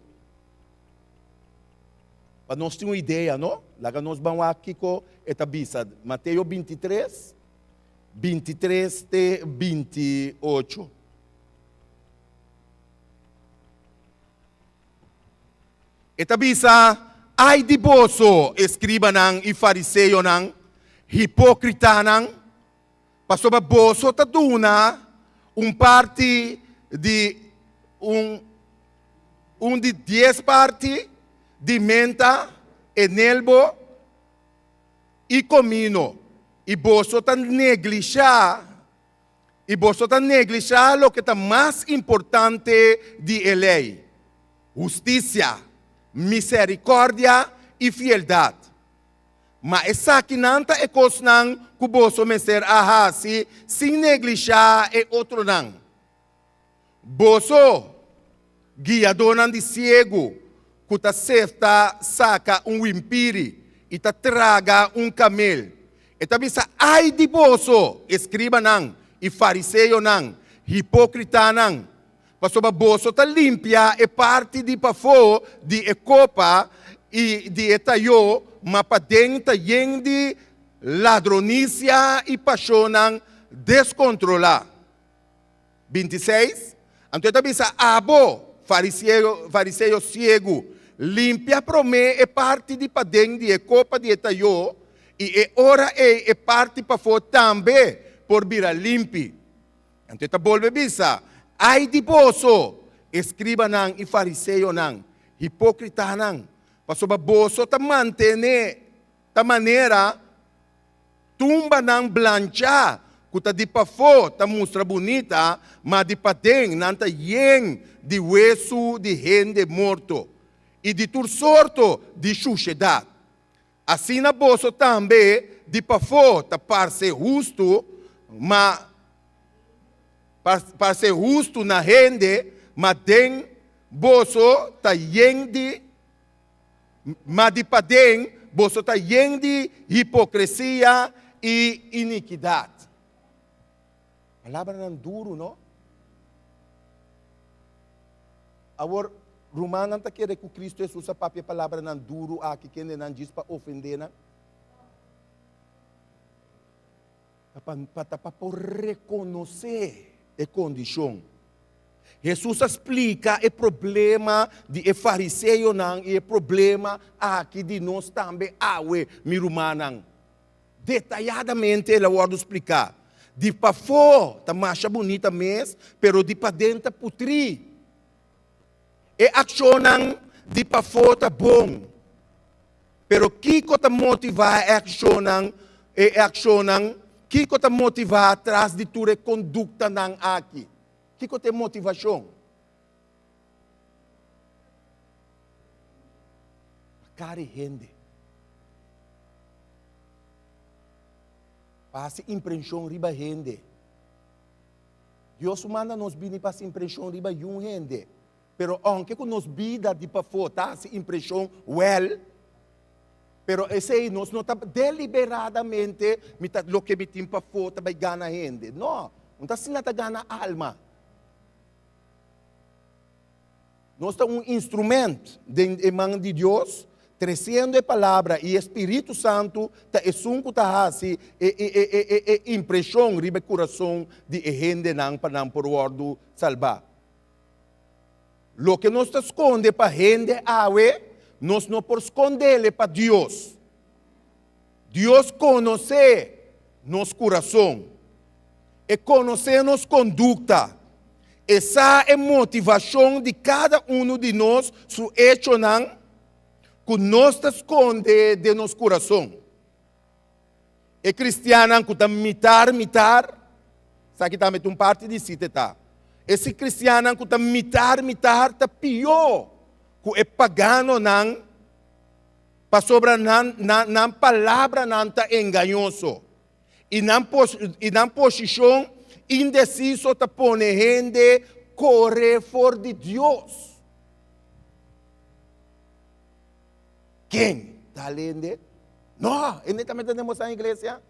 Pa nos tin un idea, no? Laga nos ban wak kiko e ta bisa. Mateo 23, 23 te 28. E ta bisa, Ai di boso, eskribanan i fariseonan, hipókritanan, pasobra boso ta duna un parti di un un di dies parti di menta, enelbo i komino, i boso ta neglishá i boso ta neglishá loke ta mas importante di e lei, hustisia, miserikòrdia i fieldat. Ma esakinan ta e kosnan ku boso mester a hasi sin neglishá e otronan. Boso, guiadónan di siegu, ku ta sefta saka un wimpiri i ta traga un kamel. E ta bisa, Ai di boso, eskribanan i fariseonan, hipókritanan! Pasobra boso ta limpia e parti di pafó di e kopa i di e tayó, ma paden ta yen di ladronisia i pashonnan deskontrolá. 26, Anto e ta bisa, Abo, fariseo, fariseo siegu, limpia promé e parti di paden di e kopa di e tayó, i e ora ei e parti pafó tambe por bira limpi. Anto e ta bolbe bisa, Ai di boso, eskribanan i fariseonan, hipókritanan, pasobra boso ta mantené ta manera tumbanan blanchá ku ta di pafó ta mustra bunita, ma di paden nan ta yen di wesu di hende morto i di tur sorto di shushedat. Asina boso tambe di pafó ta parse hustu, ma parse hustu na hende, ma den boso ta yen di ma di paden boso ta yen di hipokresia i inikidat. Palabranan duru, no? Awor, rumannan ta kere ku Kristu Hesus a papia e palabranan duru aki kendenan djis pa ofendé nan? Ta pa, ta pa por rekonosé e kondishon. Hesus a splika e problema di e fariseonan i e problema aki di nos tambe awe, mi rumannan. Detayadamente el a wòrdu spliká. Di pafó ta masha bunita mes, pero di paden ta putrí. E akshonnan di pafó ta bon, pero kiko ta motivá e akshonnan, e akshonnan? Kiko ta motivá tras di tur e konduktanan aki? Kiko ta e motivashon? Kari hende. Pa hasi impreshon riba hende. Dios manda nos bini pa hasi impreshon riba yun hende. Pero aunke ku nos bida di pafó ta hasi impreshon wèl, pero esei nos no ta deliberadamente mi ta loke mi tin pafó ta bai gana hende. No, no ta asina ta gana alma. Nos ta un instrument den e man di Dios, tresiendo e Palabra, i e Spiritu Santu ta esun ku ta hasi e e e e e e impreshon riba e kurason di e hendenan pa nan por wòrdu salbá. Loke nos ta skonde pa hende awe, nos no por skondele pa Dios. Dios konosé nos kurason. E konosé nos kondukta. E sa e motivashon di kada unu di nos su echonan ku nos ta skonde den nos kurason. E kristiannan ku ta mitar mitar, esaki tambe ta un parti di site ta, e si kristiannan ku ta mitar mitar ta pió ku e paganonan pasobra nan nan nan palabranan ta engañoso. I nan i nan posishon indesiso ta pone hende kore for di Dios. Ken tal hende? No, hende ta mete demostrá na iglesia?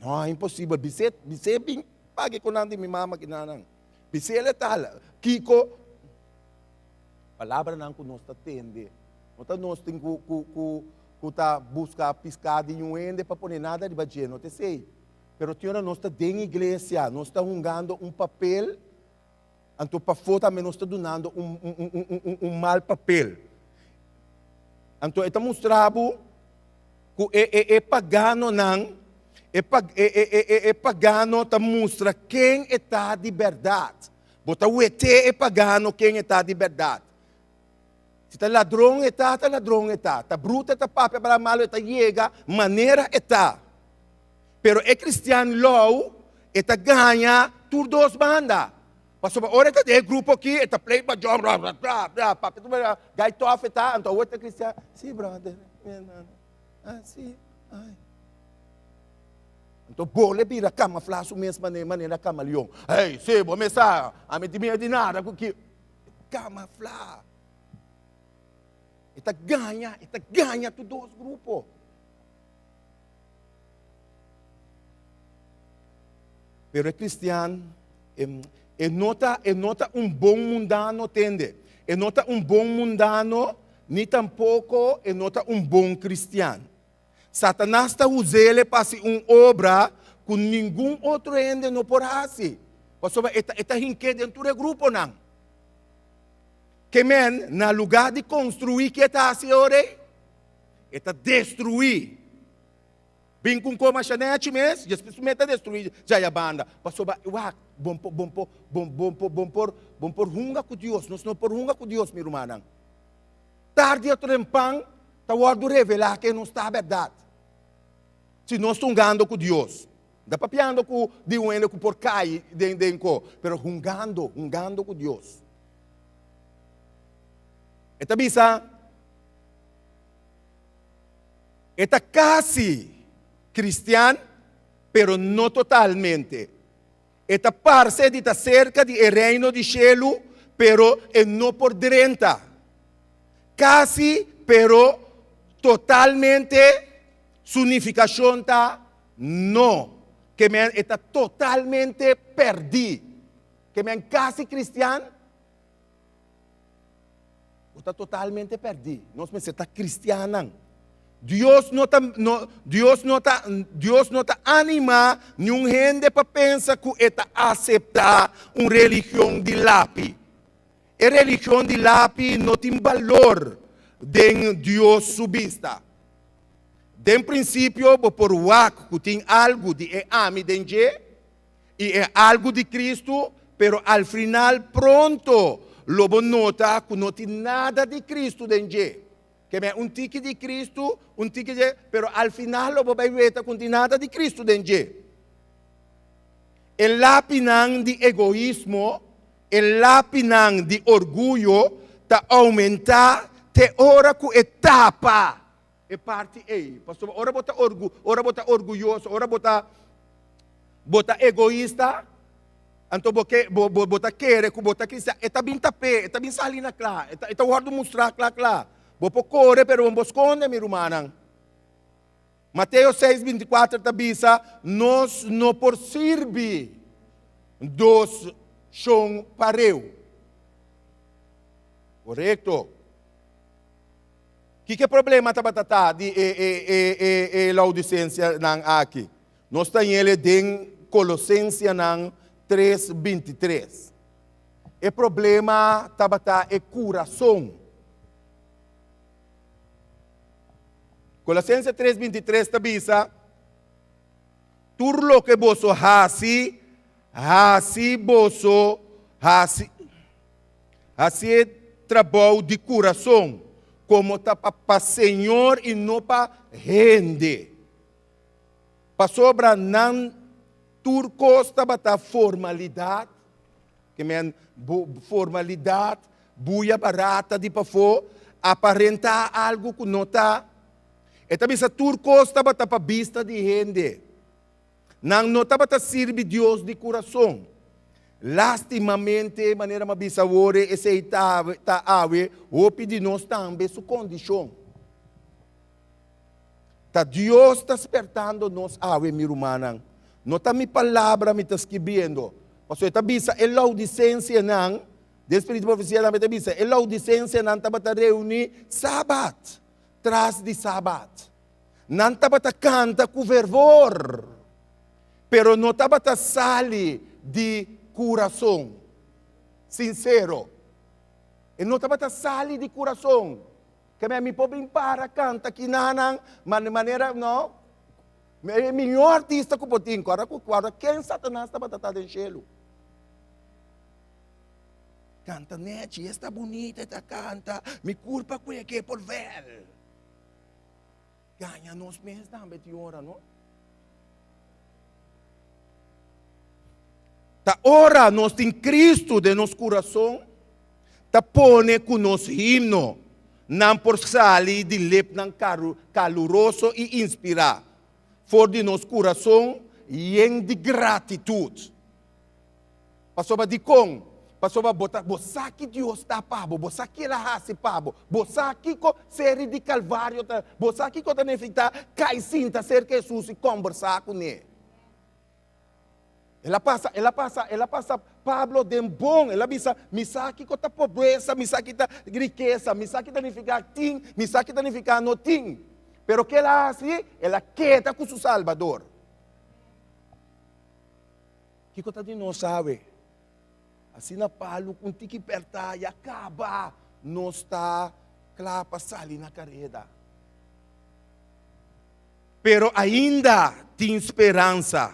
No, imposibel. Bis'é, bis'é bin pagi ku nan di mi mama kinanan. Bis'é el e tal. Kiko? Palabranan ku nos ta tende. No ta nos tin ku ku ku ku ta buska piská di niun hende pa pone nada riba dje, no ta esei. Pero tin ora nos ta den iglesia, nos ta hungando un papel, anto pafó tambe nos ta dunando un un un un un un mal papel. Anto e ta mustra bo ku e e e paganonan, e pa e e e e e pagano ta mustra ken e ta di bèrdat. Bo ta wet'é e pagano ken e ta di bèrdat. Si ta ladron e ta, ta ladron e ta. Ta bruto e ta papia palabra malo, e ta yega manera e ta. Pero e cristian lou, e ta gaña tur dos banda. Pasobra ora e ta den e grupo aki, e ta play bajon, bla, bla, bla, bla, papia tur bla, gai tof e ta, anto awor ta cristian, si brother, mi hermano, ah si, ay. Anto bole bira camafla su mes manera camaleon. Hey, si, bo mes sa, ami tin miedu di nada ku ki. Kamaflá. E ta gaña, e ta gaña tur dos grupo. Pero e cristian, e, e no ta, e no ta un bon mundano, tende. E no ta un bon mundano, ni tampoco e no ta un bon cristian. Satanas ta us'ele pa hasi un obra ku ningun otro hende no por hasi, pasobra e ta, e ta hink'é den tur e gruponan. Ke men, na lugá di konstruí, ke e ta hasi e ora ei? E ta destruí. Bin ku un kos masha nèchi mes, despues su mes ta destruí djaya banda. Pasobra, wak, bon por, bon por, bon, bon por, bon por, bon por hunga ku Dios. Nos no por hunga ku Dios, mi rumannan. Tardi o trempan ta wòrdu revelá ke nos ta bèrdat. Si nos ta hungando ku Dios, no ta papiando ku di un hende ku por kai den den ko, pero hungando, hungando ku Dios. E ta bisa, e ta kasi kristian, pero no totalmente. E ta parse di ta serka di e reino di shelu, pero e no por drenta. Kasi, pero totalmente, su nifikashon ta no. Ke men e ta totalmente pèrdí. Ke men kasi kristian, Bo ta totalmente pèrdí. Nos mester ta kristiannan. Dios no ta, no, Dios no ta, Dios no ta animá niun hende pa pensa ku e ta aseptá un religion di lapi. E religion di lapi no tin balor den Dios su bista. Den prinsipio bo por wak ku tin algu di e ami den dje, i e algu di Kristu, pero al final pronto lo bo nota ku no tin nada di Kristu den dje. Ke men un tiki di Kristu, un tiki dje, pero al final lo bo bai weta ku no tin nada di Kristu den dje. E lapinan di egoismo, e lapinan di orguyo ta oumentá te ora ku e tapa e parti ei. Pasobra ora bo ta orgu, ora bo ta orguyoso, ora bo ta bo ta egoista, anto bo ke bo bo bo ta kere ku bo ta kristian, e ta bin tap'é, e ta bin sali na kla, e ta e ta wòrdu mustrá kla kla. Bo por kore pero bo no por skonde, mi rumannan. Mateo seis 24 ta bisa, Nos no por sirbi dos shon pareu. Korekto. Kiko e problema tabata ta di e e e e e laodicensianan aki? Nos ta yele den Colosensianan 3, 23. E problema tabata e kurason. Colosensia 3, 23 ta bisa, Tur loke boso hasi, hasi boso hasi Hasi e trabou di kurason, komo ta pa pa Señor i no pa hende. Pasobra nan tur kos tabata formalidat, ke men formalidat, buya barata di pafó, aparentá algu ku no ta. E ta bisa tur kos tabata pa bista di hende. Nan no tabata sirbi Dios di kurason. Lastimamente, manera mi a bisa awor, esei ta ta awe hopi di nos tambe su kondishon. Ta Dios ta spertando nos awe, mi rumannan. No ta mi palabra mi ta skibiendo. Pasobra e ta bisa e laodisensenan, den spiritu di profesia tambe ta bisa, e laodisensenan tabata reuní sabat tras di sabat. Nan tabata kanta ku fervor, pero no tabata sali di kurason sinsero. E no tabata sali di kurason. Keme mi por bin para kanta kinanan manera no. E mihó artista ku por tin, kòrda ku kòrda ken Satanas tabata ta den shelu. Kanta nèchi, esta bunita e ta kanta, mi kurpa kueke por vèl. Gaña nos mes tambe tin ora, no? Ta ora nos tin Cristo den nos kurason, ta pone ku nos himno nan por sali di lepnan kaluroso i inspirá for di nos kurason yen di gratitut. Pasobra dikon? Pasobra bo ta, bo sa ki Dios ta pa bo, bo sa ki El a hasi pa bo, bo sa kiko seri di Kalvario ta, bo sa kiko ta nifiká kai sinta serka Hesus i kòmbersá kuné. El a pasa, el a pasa, el a pasa Pablo den bon. El a bisa, Mi sa kiko ta pobresa, mi sa ki ta rikesa, mi sa ki ta nifiká tin, mi sa ki ta nifiká no tin. Pero ke el a hasi? El a keda ku su Salbador. Kiko ta di nos awe? Asina palu ku un tiki pèrtá ya kaba, nos ta kla pa sali na kareda. Pero ainda tin speransa.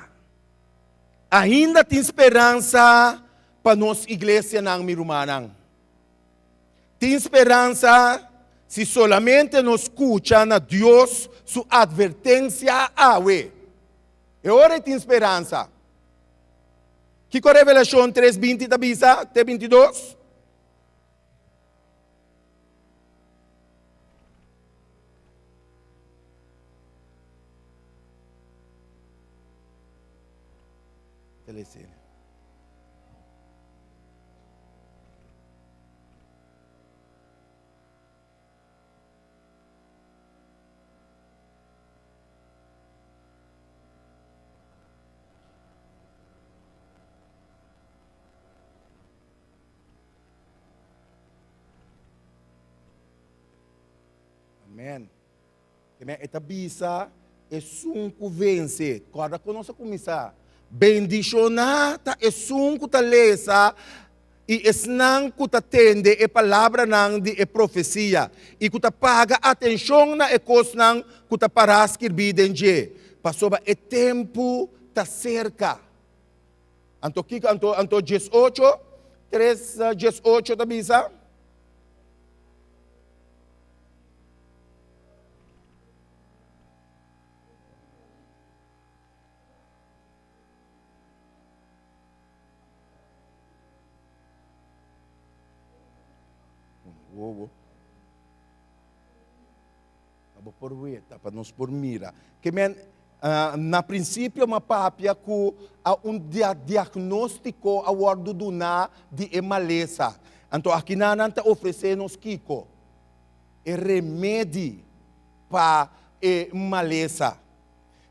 Ainda tin speransa pa nos iglesianan, mi rumannan. Tin speransa si solamente nos skucha na Dios su atvertensia awe. E ora ei tin speransa. Kiko Revelashon tres 20 ta bisa te 22? Telesene. Amen. Amen. E ta bisa esun ku vense. Kòrda kon nos a kuminsá. Bendishoná ta esun ku ta lesa i esnan ku ta tende e palabranan di e profesia i ku ta paga atenshon na e kosnan ku ta pará skirbí den dje, pasobra e tempu ta serka. Anto kiko anto anto 18, 3, 18 ta bisa? Wowo. Pa bo por weta, pa nos por mira. Ke men, uh, na prinsipio m'a papia ku a un dia diagnóstiko a wòrdu duná di e malesa. Anto akinan nan ta ofresé nos kiko? E remedi pa e malesa.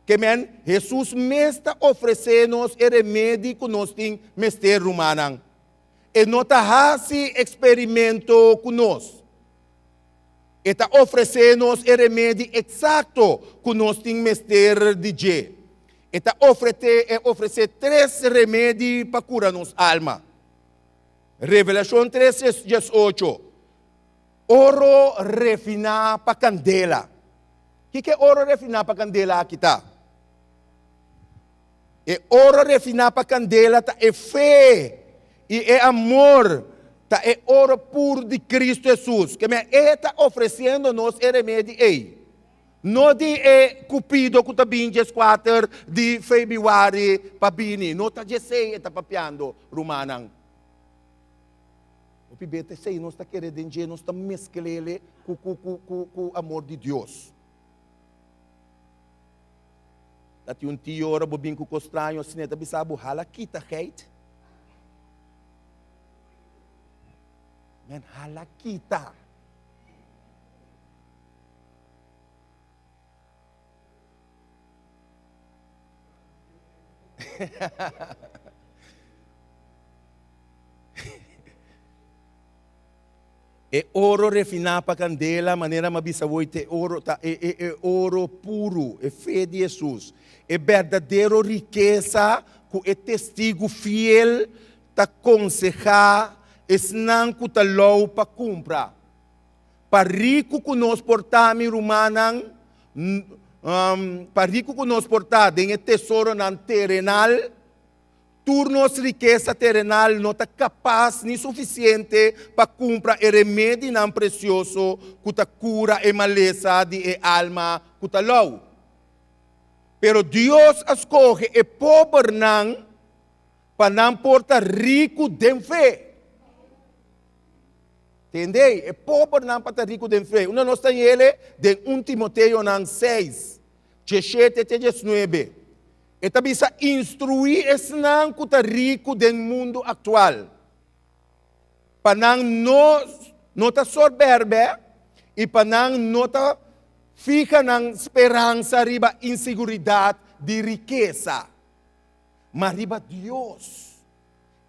Ke men, Hesus mes ta ofresé nos e remedi ku nos tin mester, rumannan. E no ta hasi eksperimento ku nos. E ta ofresé nos e remedi eksakto ku nos tin mester di dje. E ta ofresé tres remedi pa kura nos alma. Revelashon 3, 18. Oro refiná pa kandela. Kiko e oro refiná pa kandela aki ta? E oro refiná pa kandela ta e fe i e amor, ta e oro puru di Kristu Hesus. Ke men e ta ofresiendo nos e remedi ei. No di e Cupido ku ta bin 14 di febrüari pa bini. No ta djesei e ta papiando, rumannan. Hopi bes esei nos ta kere den dje, nos ta meskl'ele ku ku ku ku ku amor di Dios. Ta tin un tio ora bo bin ku kos straño asina e ta bisa bo hala kita geit. Men hala kita. E oro refiná pa kandela, manera mi a bisa woi, ta e oro, ta e, e, e oro puru, e fe di Hesus, e berdadero rikesa ku e testigu fiel ta konsehá esnan ku ta lou pa kumpra. Pa riku ku nos por ta, mi rumannan, pa riku ku nos por ta den e tesoronan terenal, tur nos rikesa terenal no ta kapas ni sufisiente pa kumpra e remedinan presioso ku ta kura e malesa di e alma ku ta lou. Pero Dios a skohe e pobernan pa nan por ta riku den fe. Tende, e pobernan pa ta riku den fe. Unda nos ta yele? Den 1 Timoteonan 6, 17 te 19. E ta bisa, Instruí esnan ku ta riku den mundu aktual. Pa nan no no ta sorbèrbè i pa nan no ta fiha nan speransa riba insiguridat di rikesa, ma riba Dios,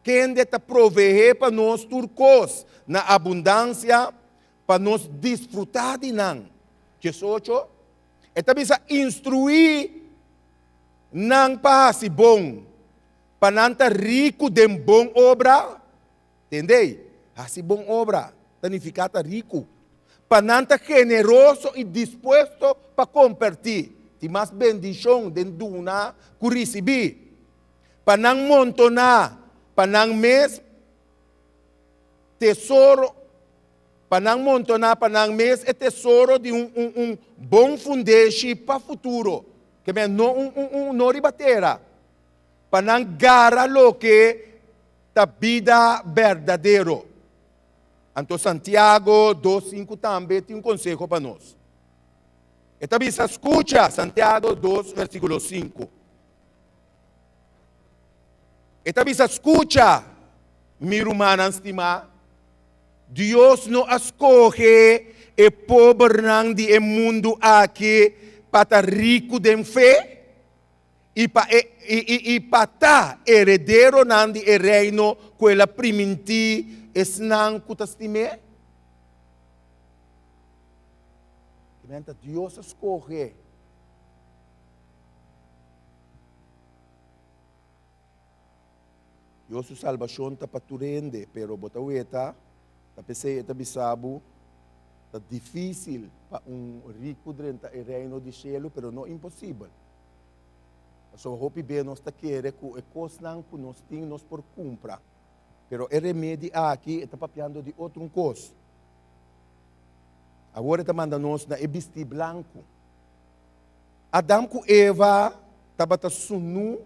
kende ta proveé pa nos tur kos na abundansia pa nos disfrutá di nan. 18, E ta bisa instruí nan pa hasi bon, pa nan ta riku den bon obra. Tendei? Hasi bon obra ta nifiká ta riku. Pa nan ta generoso i dispuesto pa kompartí. Tin mas bendishon den duna ku risibí. Pa nan montoná pa nan mes tesoro, pa nan montoná pa nan mes e tesoro di un un un bon fundeshi pa futuro. Ke men no un un un no riba tera. Pa nan gara loke ta bida berdadero. Anto Santiago 2:5 tambe tin un konseho pa nos. E ta bisa, Skucha, Santiago 2 versíkulo 5. E ta bisa, Skucha, mi rumannan stimá, Dios no a skohe e pobernan di e mundu aki pa ta riku den fe? I pa e i pa ta herederonan di e reino ku el a primintí esnan ku ta stim'é? Kimen ta Dios a skohe. Dios su salbashon ta pa tur hende, pero bo ta weta, ta p'esei e ta bisa bo, ta difísil pa un riku drenta e reino di shelu, pero no imposibel. Pasobra hopi be nos ta kere ku e kosnan ku nos tin nos por kumpra. Pero e remedi aki e ta papiando di otro un kos. Awor e ta manda nos na e bistí blanku. Adam ku Eva tabata sunú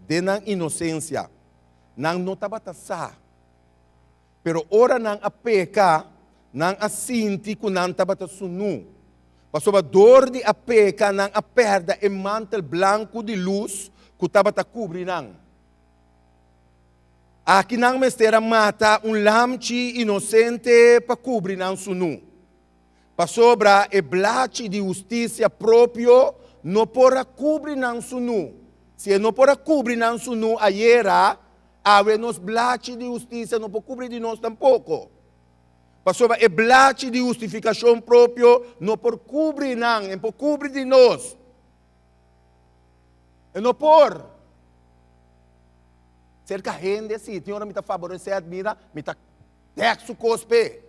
den nan inosensia. Nan no tabata sa. Pero ora nan a peka, nan a sinti ku nan tabata sunú. Pasobra dor di a peka nan a pèrdè e mantel blanku di lus ku tabata kubri nan. Aki nan mester a mata un lamchi inosente pa kubri nan sunú. Pasobra e blachi di hustisia propio no por a kubri nan sunú. Si e no por a kubri nan sunú ayera, Awe nos blachi di hustisia no por kubri di nos tampoko. Pasobra e blachi di hustifikashon propio no por kubri nan, e por kubri di nos. E no por. Serka hende si, tin ora mi ta faboresé, admira, mi ta dèk su kos p'e.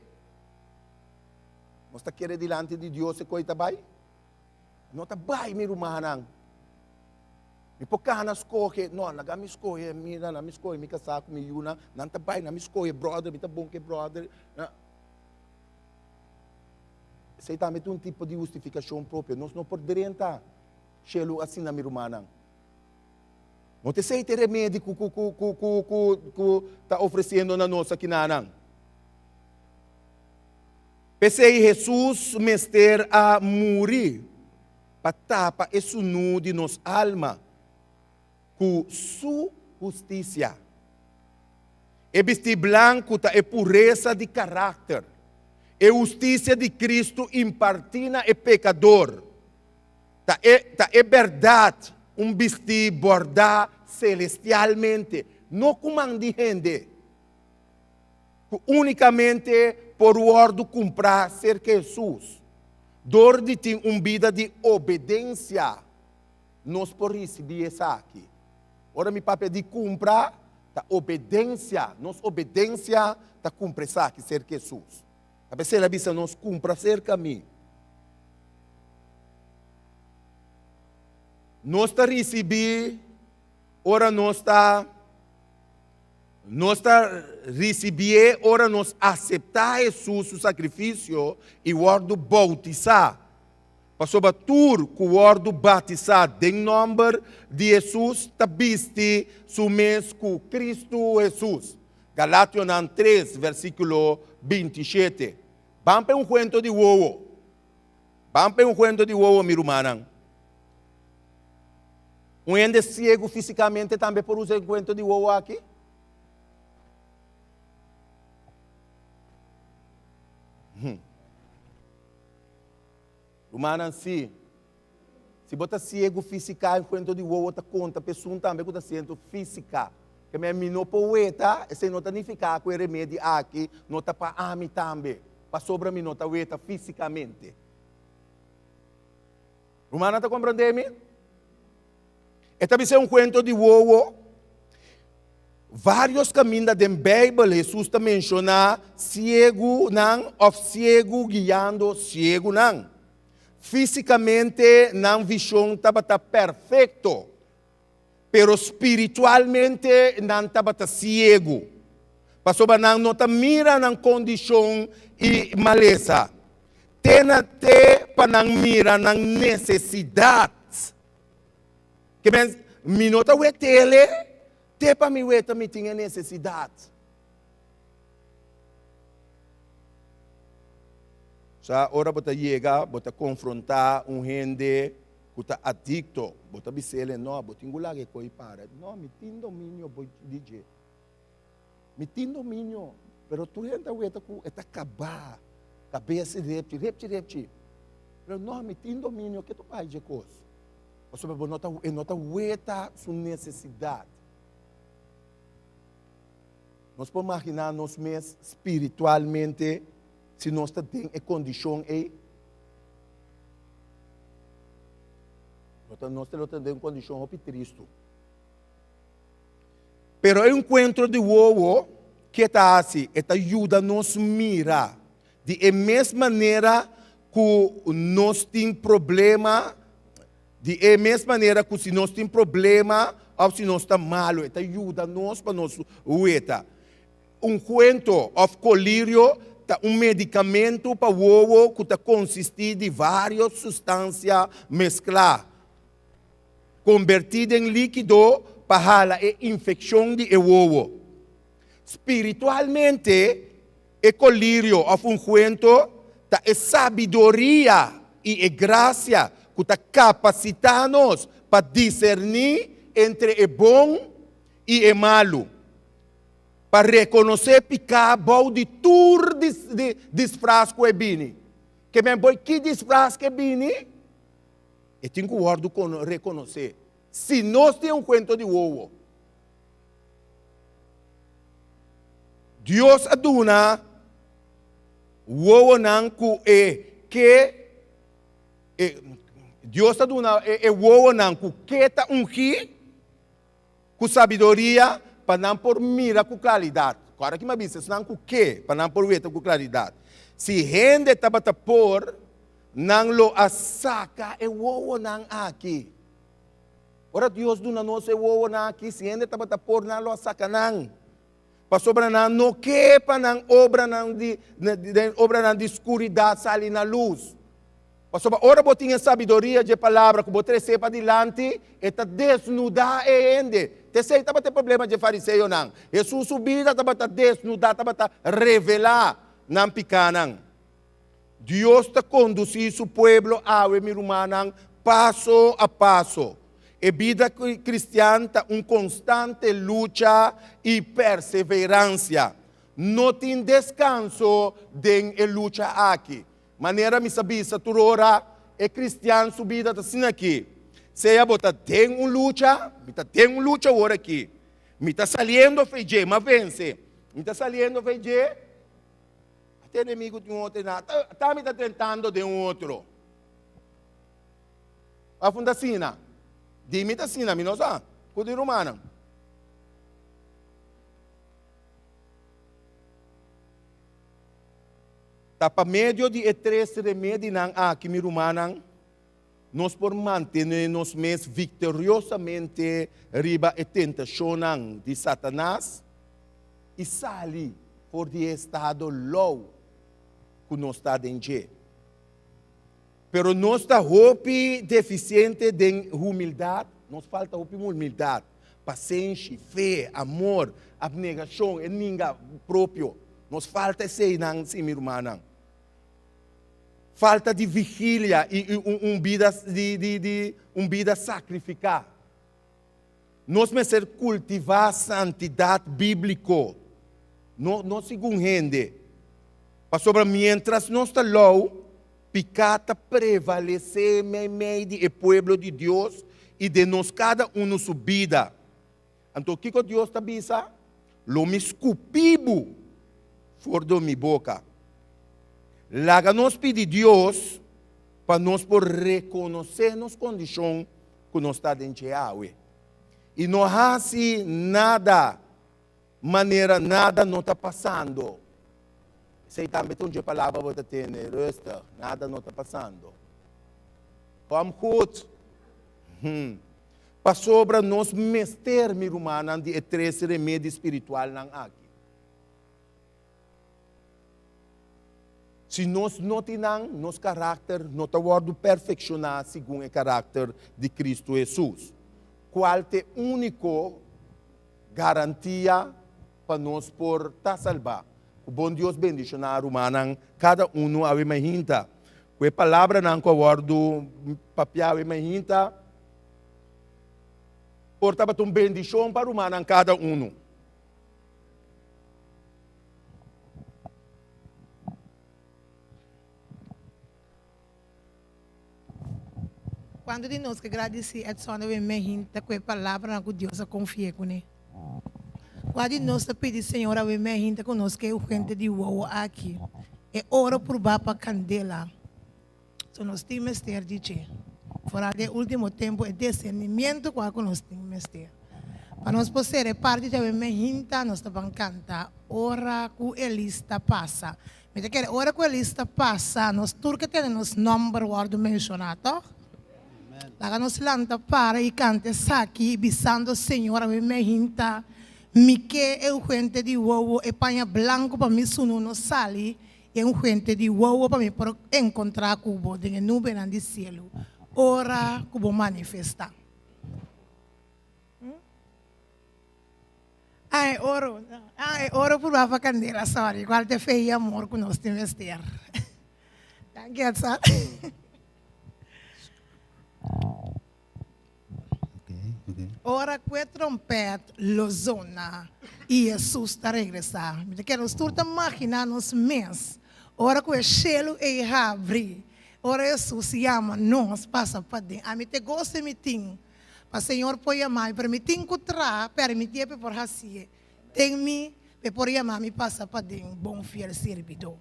Nos ta kere dilanti di Dios e koi ta bai? No ta bai, mi rumannan. Mi por kana skohe, no, laga mi skohe, mira, laga mi skohe mi kasá ku mi yunan, nan ta bai, laga mi skohe bròder, mi ta bon ku e bròder. Esei tambe ta un tipo di hustifikashon propio. Nos no por drenta shelu asina, mi rumannan. No ta esei ta e remedi ku ku ku ku ku ku ku ta ofresiendo na nos akinanan. P'esei Hesus mester a muri. Pa tapa e sunú di nos alma ku Su hustisia. E bistí blanku ta e puresa di karakter, e hustisia di Kristu impartí na e pekador. Ta e ta e bèrdat, un bistí bòrdá selestialmente, no ku man di hende, ku únikamente por wòrdu kumprá serka Hesus. Dor di tin un bida di obedensia, nos por risibí esaki. Ora mi papia di kumpra, ta obedensia. Nos obedensia ta kumpra esaki serka Hesus. Ta p'esei el a bisa nos, Kumpra serka mi. Nos ta risibí ora nos ta. Nos ta risibié ora nos aseptá Hesus su sakrifisio i wòrdu boutisá. Pasobra tur ku wòrdu batisá den nòmber di Hesus ta bisti su mes ku Kristu Hesus. Galationan tres, versíkulo 27. Ban pa e un kuento di wowo. Ban pa e un kuento di wowo, mi rumannan. Un hende siegu físikamente tambe por usa e kuento di wowo aki? Rumannan, si. Si bo ta siegu físika, enkuentro di wowo ta konta pa esun tambe ku ta siento físika. Ke men mi no por weta, esei no ta nifiká ku e remedi aki no ta pa ami tambe, pasobra mi no ta weta físikamente. Rumannan ta komprondé mi? E ta bisa un kuento di wowo. Vários kaminda den Beibel Hesus ta menshoná siegunan òf siegu guiando siegunan. Físikamente nan vishon tabata perfekto, pero spiritualmente nan tabata siegu, pasobra nan no ta mira nan kondishon i malesa. Te na te pa nan mira nan nesesidat. Ke men, mi no ta wet'ele, te pa mi weta mi tin e nesesidat. Sa, ora bo ta yega, bo ta konfrontá un hende ku ta adikto, bo ta bis'ele, no, bo tin ku laga e koi para. No, mi tin dominio bo di dje. Mi tin dominio, pero tur hende ta weta ku e ta kabá, kabes i repchi, repchi, repchi. Pero no, mi tin dominio, ke ta bai dje kos? Pasobra bo no ta, e no ta weta su nesesidat. Nos por maginá nos mes spiritualmente si nos ta den e kondishon ei? Nos ta, nos ta lo ta den un kondishon hopi tristu. Pero e enkuentro di wowo, ke ta hasi? E ta yuda nos mira. Di e mes manera ku nos tin problema, di e mes manera ku si nos tin problema òf si nos ta malu, e ta yuda nos pa nos weta. Unguento òf kolirio ta un medikamentu pa wowo ku ta konsistí di vários sustansia mesklá. Kombertí den líkido pa hala e infekshon di e wowo. Spiritualmente, e kolirio òf unguento ta e sabiduria i e grasia ku ta kapasitá nos pa diserní entre e bon i e malu, pa rekonosé piká bou di tur disfras ku e bini. Ke men boi ki disfras ku e bini? E tin ku wòrdu rekonosé. Si nos tin un kuento di wowo, Dios a duna wowonan ku e ke e Dios ta duna e wowonan ku ke ta ungí ku sabiduria pa nan por mira ku klaridat. Kòrda ki mi a bisa esnan ku ke pa nan por weta ku klaridat. Si hende tabata por Nan lo a saka e wowonan aki. Ora Dios duna nos e wowonan aki, si hende tabata por, nan lo a saka nan. Pasobra nan no ke pa nan obranan di, den obranan di skuridat sali na lus. Pasobra ora bo tin e sabiduria dje palabra ku bo tresé padilanti, e ta desnudá e hende. T'esei tabata e problema dje fariseonan. Hesus su bida tabata desnudá, tabata revelá nan pikánan. Dios ta kondusí su pueblo awe, mi rumannan, paso a paso. E bida kristian ta un konstante lucha i perseveransia. No tin deskanso den e lucha aki. Manera mi sa bisa tur ora, e kristian su bida ta asina aki, sea bo ta den un lucha, mi ta den un lucha awor aki, mi ta saliendo fe dje, m'a vense, mi ta saliendo fe dje, Ata enemigo tin un otro na, ta mi ta tentando den un otro. A funda sina. Di mi ta sina, mi no sa. Ku di rumannan. Ta pa medio di e tres remedinan aki, mi rumannan, nos por mantené nos mes viktoriosamente riba e tentashonnan di Satanas i sali for di e estado lou ku nos ta den dje. Pero nos ta hopi defisiente den humildat, nos falta hopi humildat, pasenshi, fe, amor, abnegashon, e ninga propio. Nos falta eseinan, sí, mi rumannan. Falta di vigilia i un bida di, di, di, un bida sakrifiká. Nos mester kultivá santidat bíbliko, no, no segun hende. Pasobra miéntras nos ta lou, piká ta prevalesé meimei di e pueblo di Dios i den nos kada unu su bida. Anto kiko Dios ta bisa? Lo mi skupí bo for do mi boka. Laga nos pidi Dios pa nos por rekonosé nos kondishon ku nos ta den dje awe i no hasi nada manera nada no ta pasando. Esei tambe ta un dje palabra bo ta tende, rustig, nada no ta pasando. Kom goed. Hmm. Pasobra nos mester, mi rumannan, di e tres remedi spiritualnan aki. Si nos no tin nan, nos karakter no ta wòrdu perfekshoná segun e karakter di Kristu Hesus, kual ta e úniko garantia pa nos por ta salbá. Ku bon Dios bendishoná rumannan kada unu awe mainta. Ku e palabranan ku a wòrdu papiá awe mainta por tabata un bendishon pa rumannan kada unu. Kuantu di nos ke gradisí Edson awe mehinta ku e palabranan ku Dios a konfi'é kuné? Kua di nos ta pidi Señor awe mehinta ku nos ke hente di wowo aki, e oro purbá pa kandela? So nos tin mester di dje. Foral den e ultimo tempu e discernimiento kua ku nos tin mester. Pa nos por ser e parti djawe mehinta nos ta ban kanta ora ku e lista pasa. Mi ta kere ora ku e lista pasa nos tur ke tene nos nomber wòrdu menshoná tòg? Laga nos lanta para i kanta esaki bisando Señor awe mehinta mi ke e huente di wowo e paña blanku pa mi sunu no sali E un fuente di wowo pa mi por encontrá cu bo den e nubenan di cielu ora cu bo manifestá. Ah, e oro. Ah, e oro purba pa candela, sorry. Cual ta e fe y amor cu nos tin mester. Danki, Edson. Ora ku e trompèt lo zona i Hesus ta regresá. Mi ta kere nos tur ta maginá nos mes ora ku e shelu ei habri, ora Hesus yama nos pasa paden. Ami ta e goso mi tin pa Señor por yama mi, pero mi tin ku traha permitié pa e por hasié den mi, pa e por yama mi pasa paden, bon fiel sirbidó.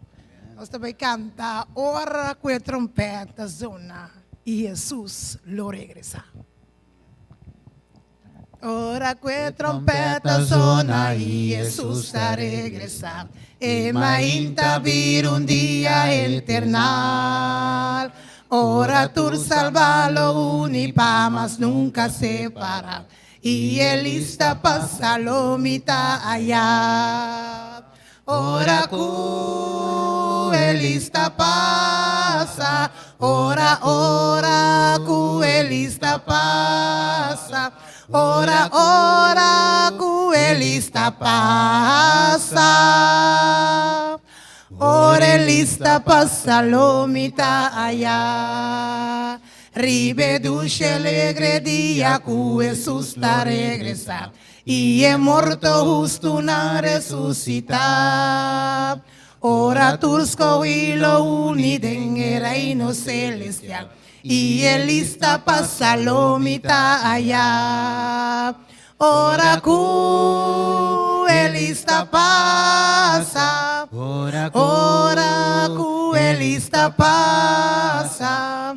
Nos ta bai kanta ora ku e trompèt ta zona i Hesus lo regresá. Ora ku e trompèt ta zona i Hesus ta regresá, e mainta bira un dia eternal. Ora tur salbá lo uni pa mas nunka separá, i e lista pasa lo mitá ayá. Ora ku e lista pasa, ora, ora ku e lista pasa, ora, ora ku e lista pasa. Ora e lista pasa lo mi ta aya. Riba e dushi alegre dia ku Hesus ta regresa. I e morto hustunan resusitá. Ora tur skohí lo uni den e Reino selestial, i e lista pa salo mi ta ayá. Ora ku e lista pasa, ora ku e lista pasa.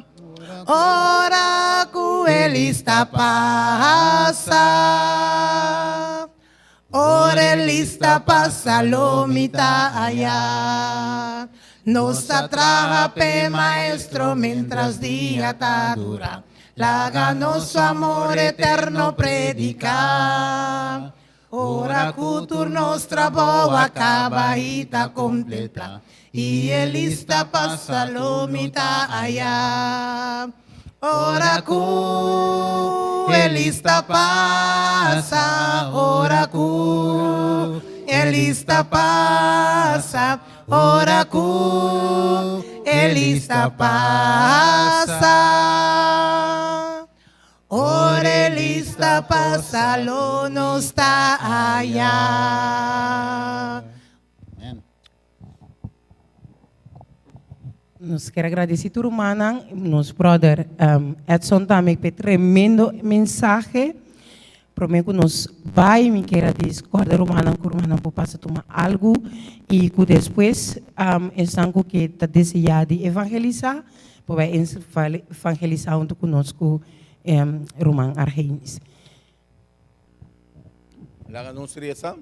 Ora ku e lista pasa, ora e lista pasa lo mi ta aya. Nos ta traha p'e Maestro mientras dia ta dura, laga nos su amor eterno predica. Ora ku tur nos trabou a kaba i ta kompletá, i e lista pasa lo mi ta ayá. Ora ku e lista pasa, ora ku e lista pasa, ora ku e lista pasa. Ora e lista pasa lo nos ta aya. Amen. Nos kier a gradeci tur rumannan, nos brother Edson tambe p'e tremendo mensahe. Prome cu nos bay mi kier a discorda rumannan cu rumannan por pasa tuma algo y cu despues esnan cu ke ta desea di evangelisa por bay evangelisa hunto cu nos cu ruman Argenis. Laga nos resa.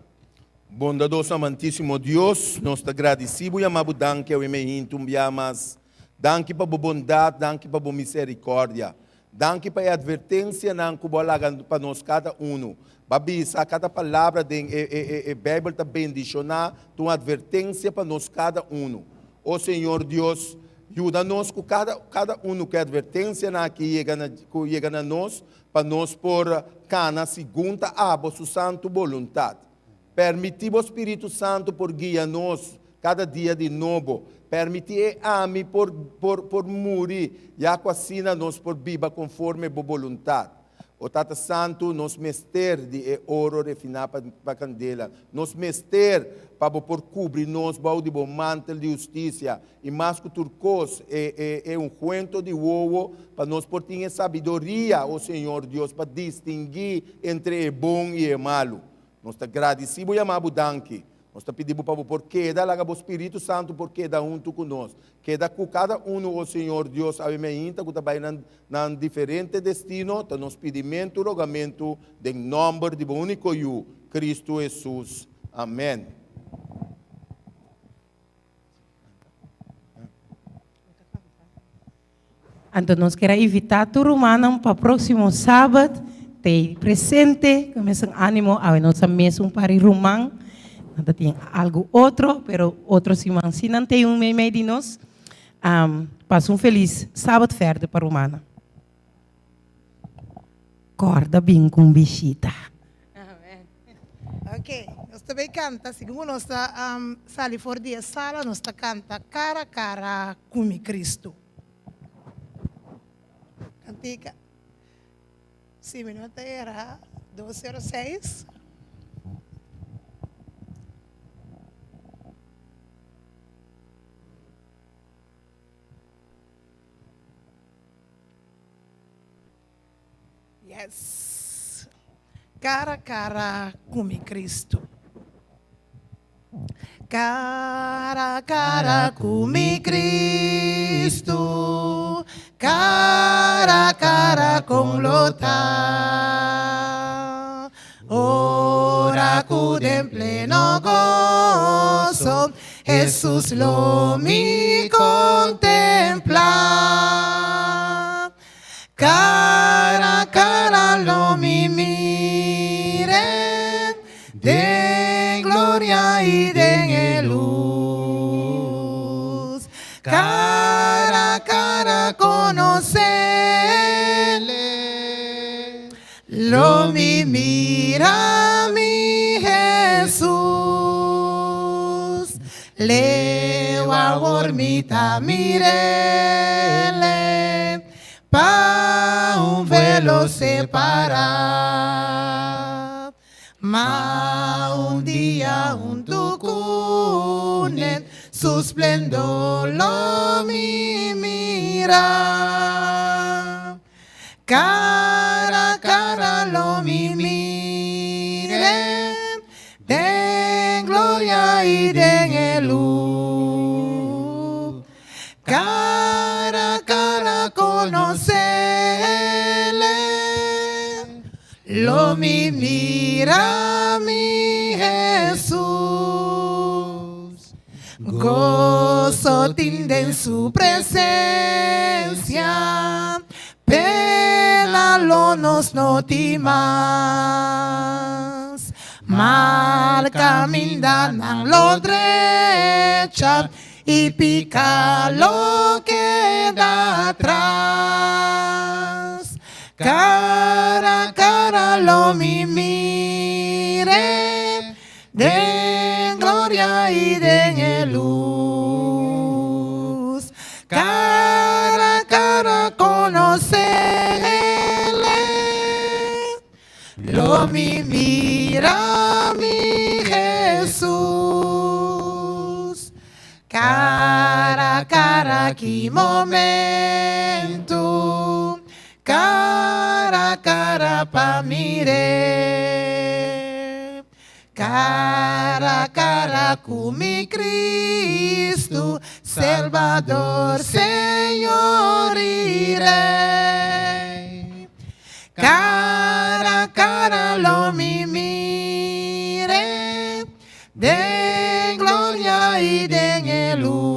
Bondadoso amantísimo Dios, nos ta gradisí bo yama bo danki awe meinti un bia mas. Danki pa bo bondat, danki pa bo miserikòrdia. Danki pa e atvertensianan ku bo a laga pa nos kada unu. Bo a bisa kada palabra den e e e Beibel ta bendishoná, ta un atvertensia pa nos kada unu. O Señor Dios, yuda nos ku kada kada unu ku e atvertensianan aki yega na ku yega na nos, pa nos por kana segun ta abo su santu boluntat. Permití bo Spiritu Santu por guia nos kada dia di nobo. Permití e ami por por por muri, ya ku asina nos por biba konforme bo boluntat. O Tata Santu, nos mester di e oro refiná pa pa kandela. Nos mester pa bo por kubri nos bou di bo mantel di hustisia. I mas ku tur kos, e, e, e unguento di wowo, pa nos por tin e sabidoria, o Señor Dios, pa distinguí entre e bon i e malu. Nos ta gradisí bo yamá bo danki. Nos ta pidi bo pa bo por keda, laga bo Spiritu Santu por keda huntu ku nos. Keda ku kada unu, o Señor Dios, awe meinta ku ta bai nan, nan diferente destino, ta nos pidimentu, rogamentu, den nòmber di bo úniko Yu, Kristu Hesus. Amèn. Anto nos kier a invitá tur rumannan pa próksimo sabat tei presente ku mesun ánimo. Awe nos ta mesun par di ruman, nan ta tin algu otro, pero otro siman si nan tei un meimei di nos. Pasa un felis sabat fèrder pa rumannan. Kòrda bin ku un bishita. Ok, nos ta bay canta, segun cu nos ta sali for di e sala, nos ta canta Cara a Cara cu mi Cristo. Cantica, si mi no ta era, 206. Yes. Cara a cara cu mi Cristo. Cara a cara cu mi Cristo. Cara a cara con lo ta. Ora cu den pleno gozo Jesus lo mi contempla. Cara a cara lo mi mire den gloria y den e luz. Cara a cara conocele lo mi mira mi Jesus. Leu awor mi ta mirele Pa un velo separá. Ma un dia huntu kuné su splendor lo mi mira. Cara a cara lo mi mire den gloria i den e luz. Cara a cara conocele, lo mi mira mi Jesús. Gozo tin den su presencia, pena lo nos no tin mas. Mal camindanan lo drecha, I piká lo keda atras. Kara kara lo mi mire den gloria i den e lus. Kara kara konosele. Lo mi mira mi Hesus, cara a cara. Na ki momento cara cara pa mir'é, Cara cara cu mi Cristo, Salvador, Señor y Rey. Cara cara lo mi mir'é, den gloria y den e luz.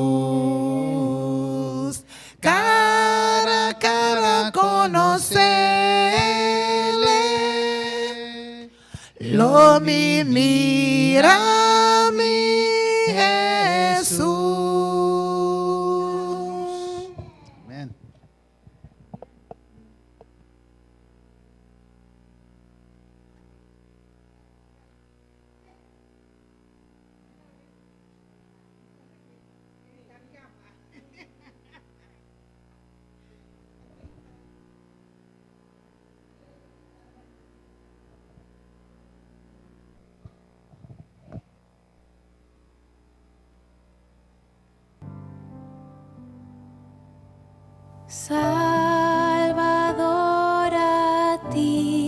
Cara cara conocele, lo mi mira mi Jesus. Amen. Salvador a ti.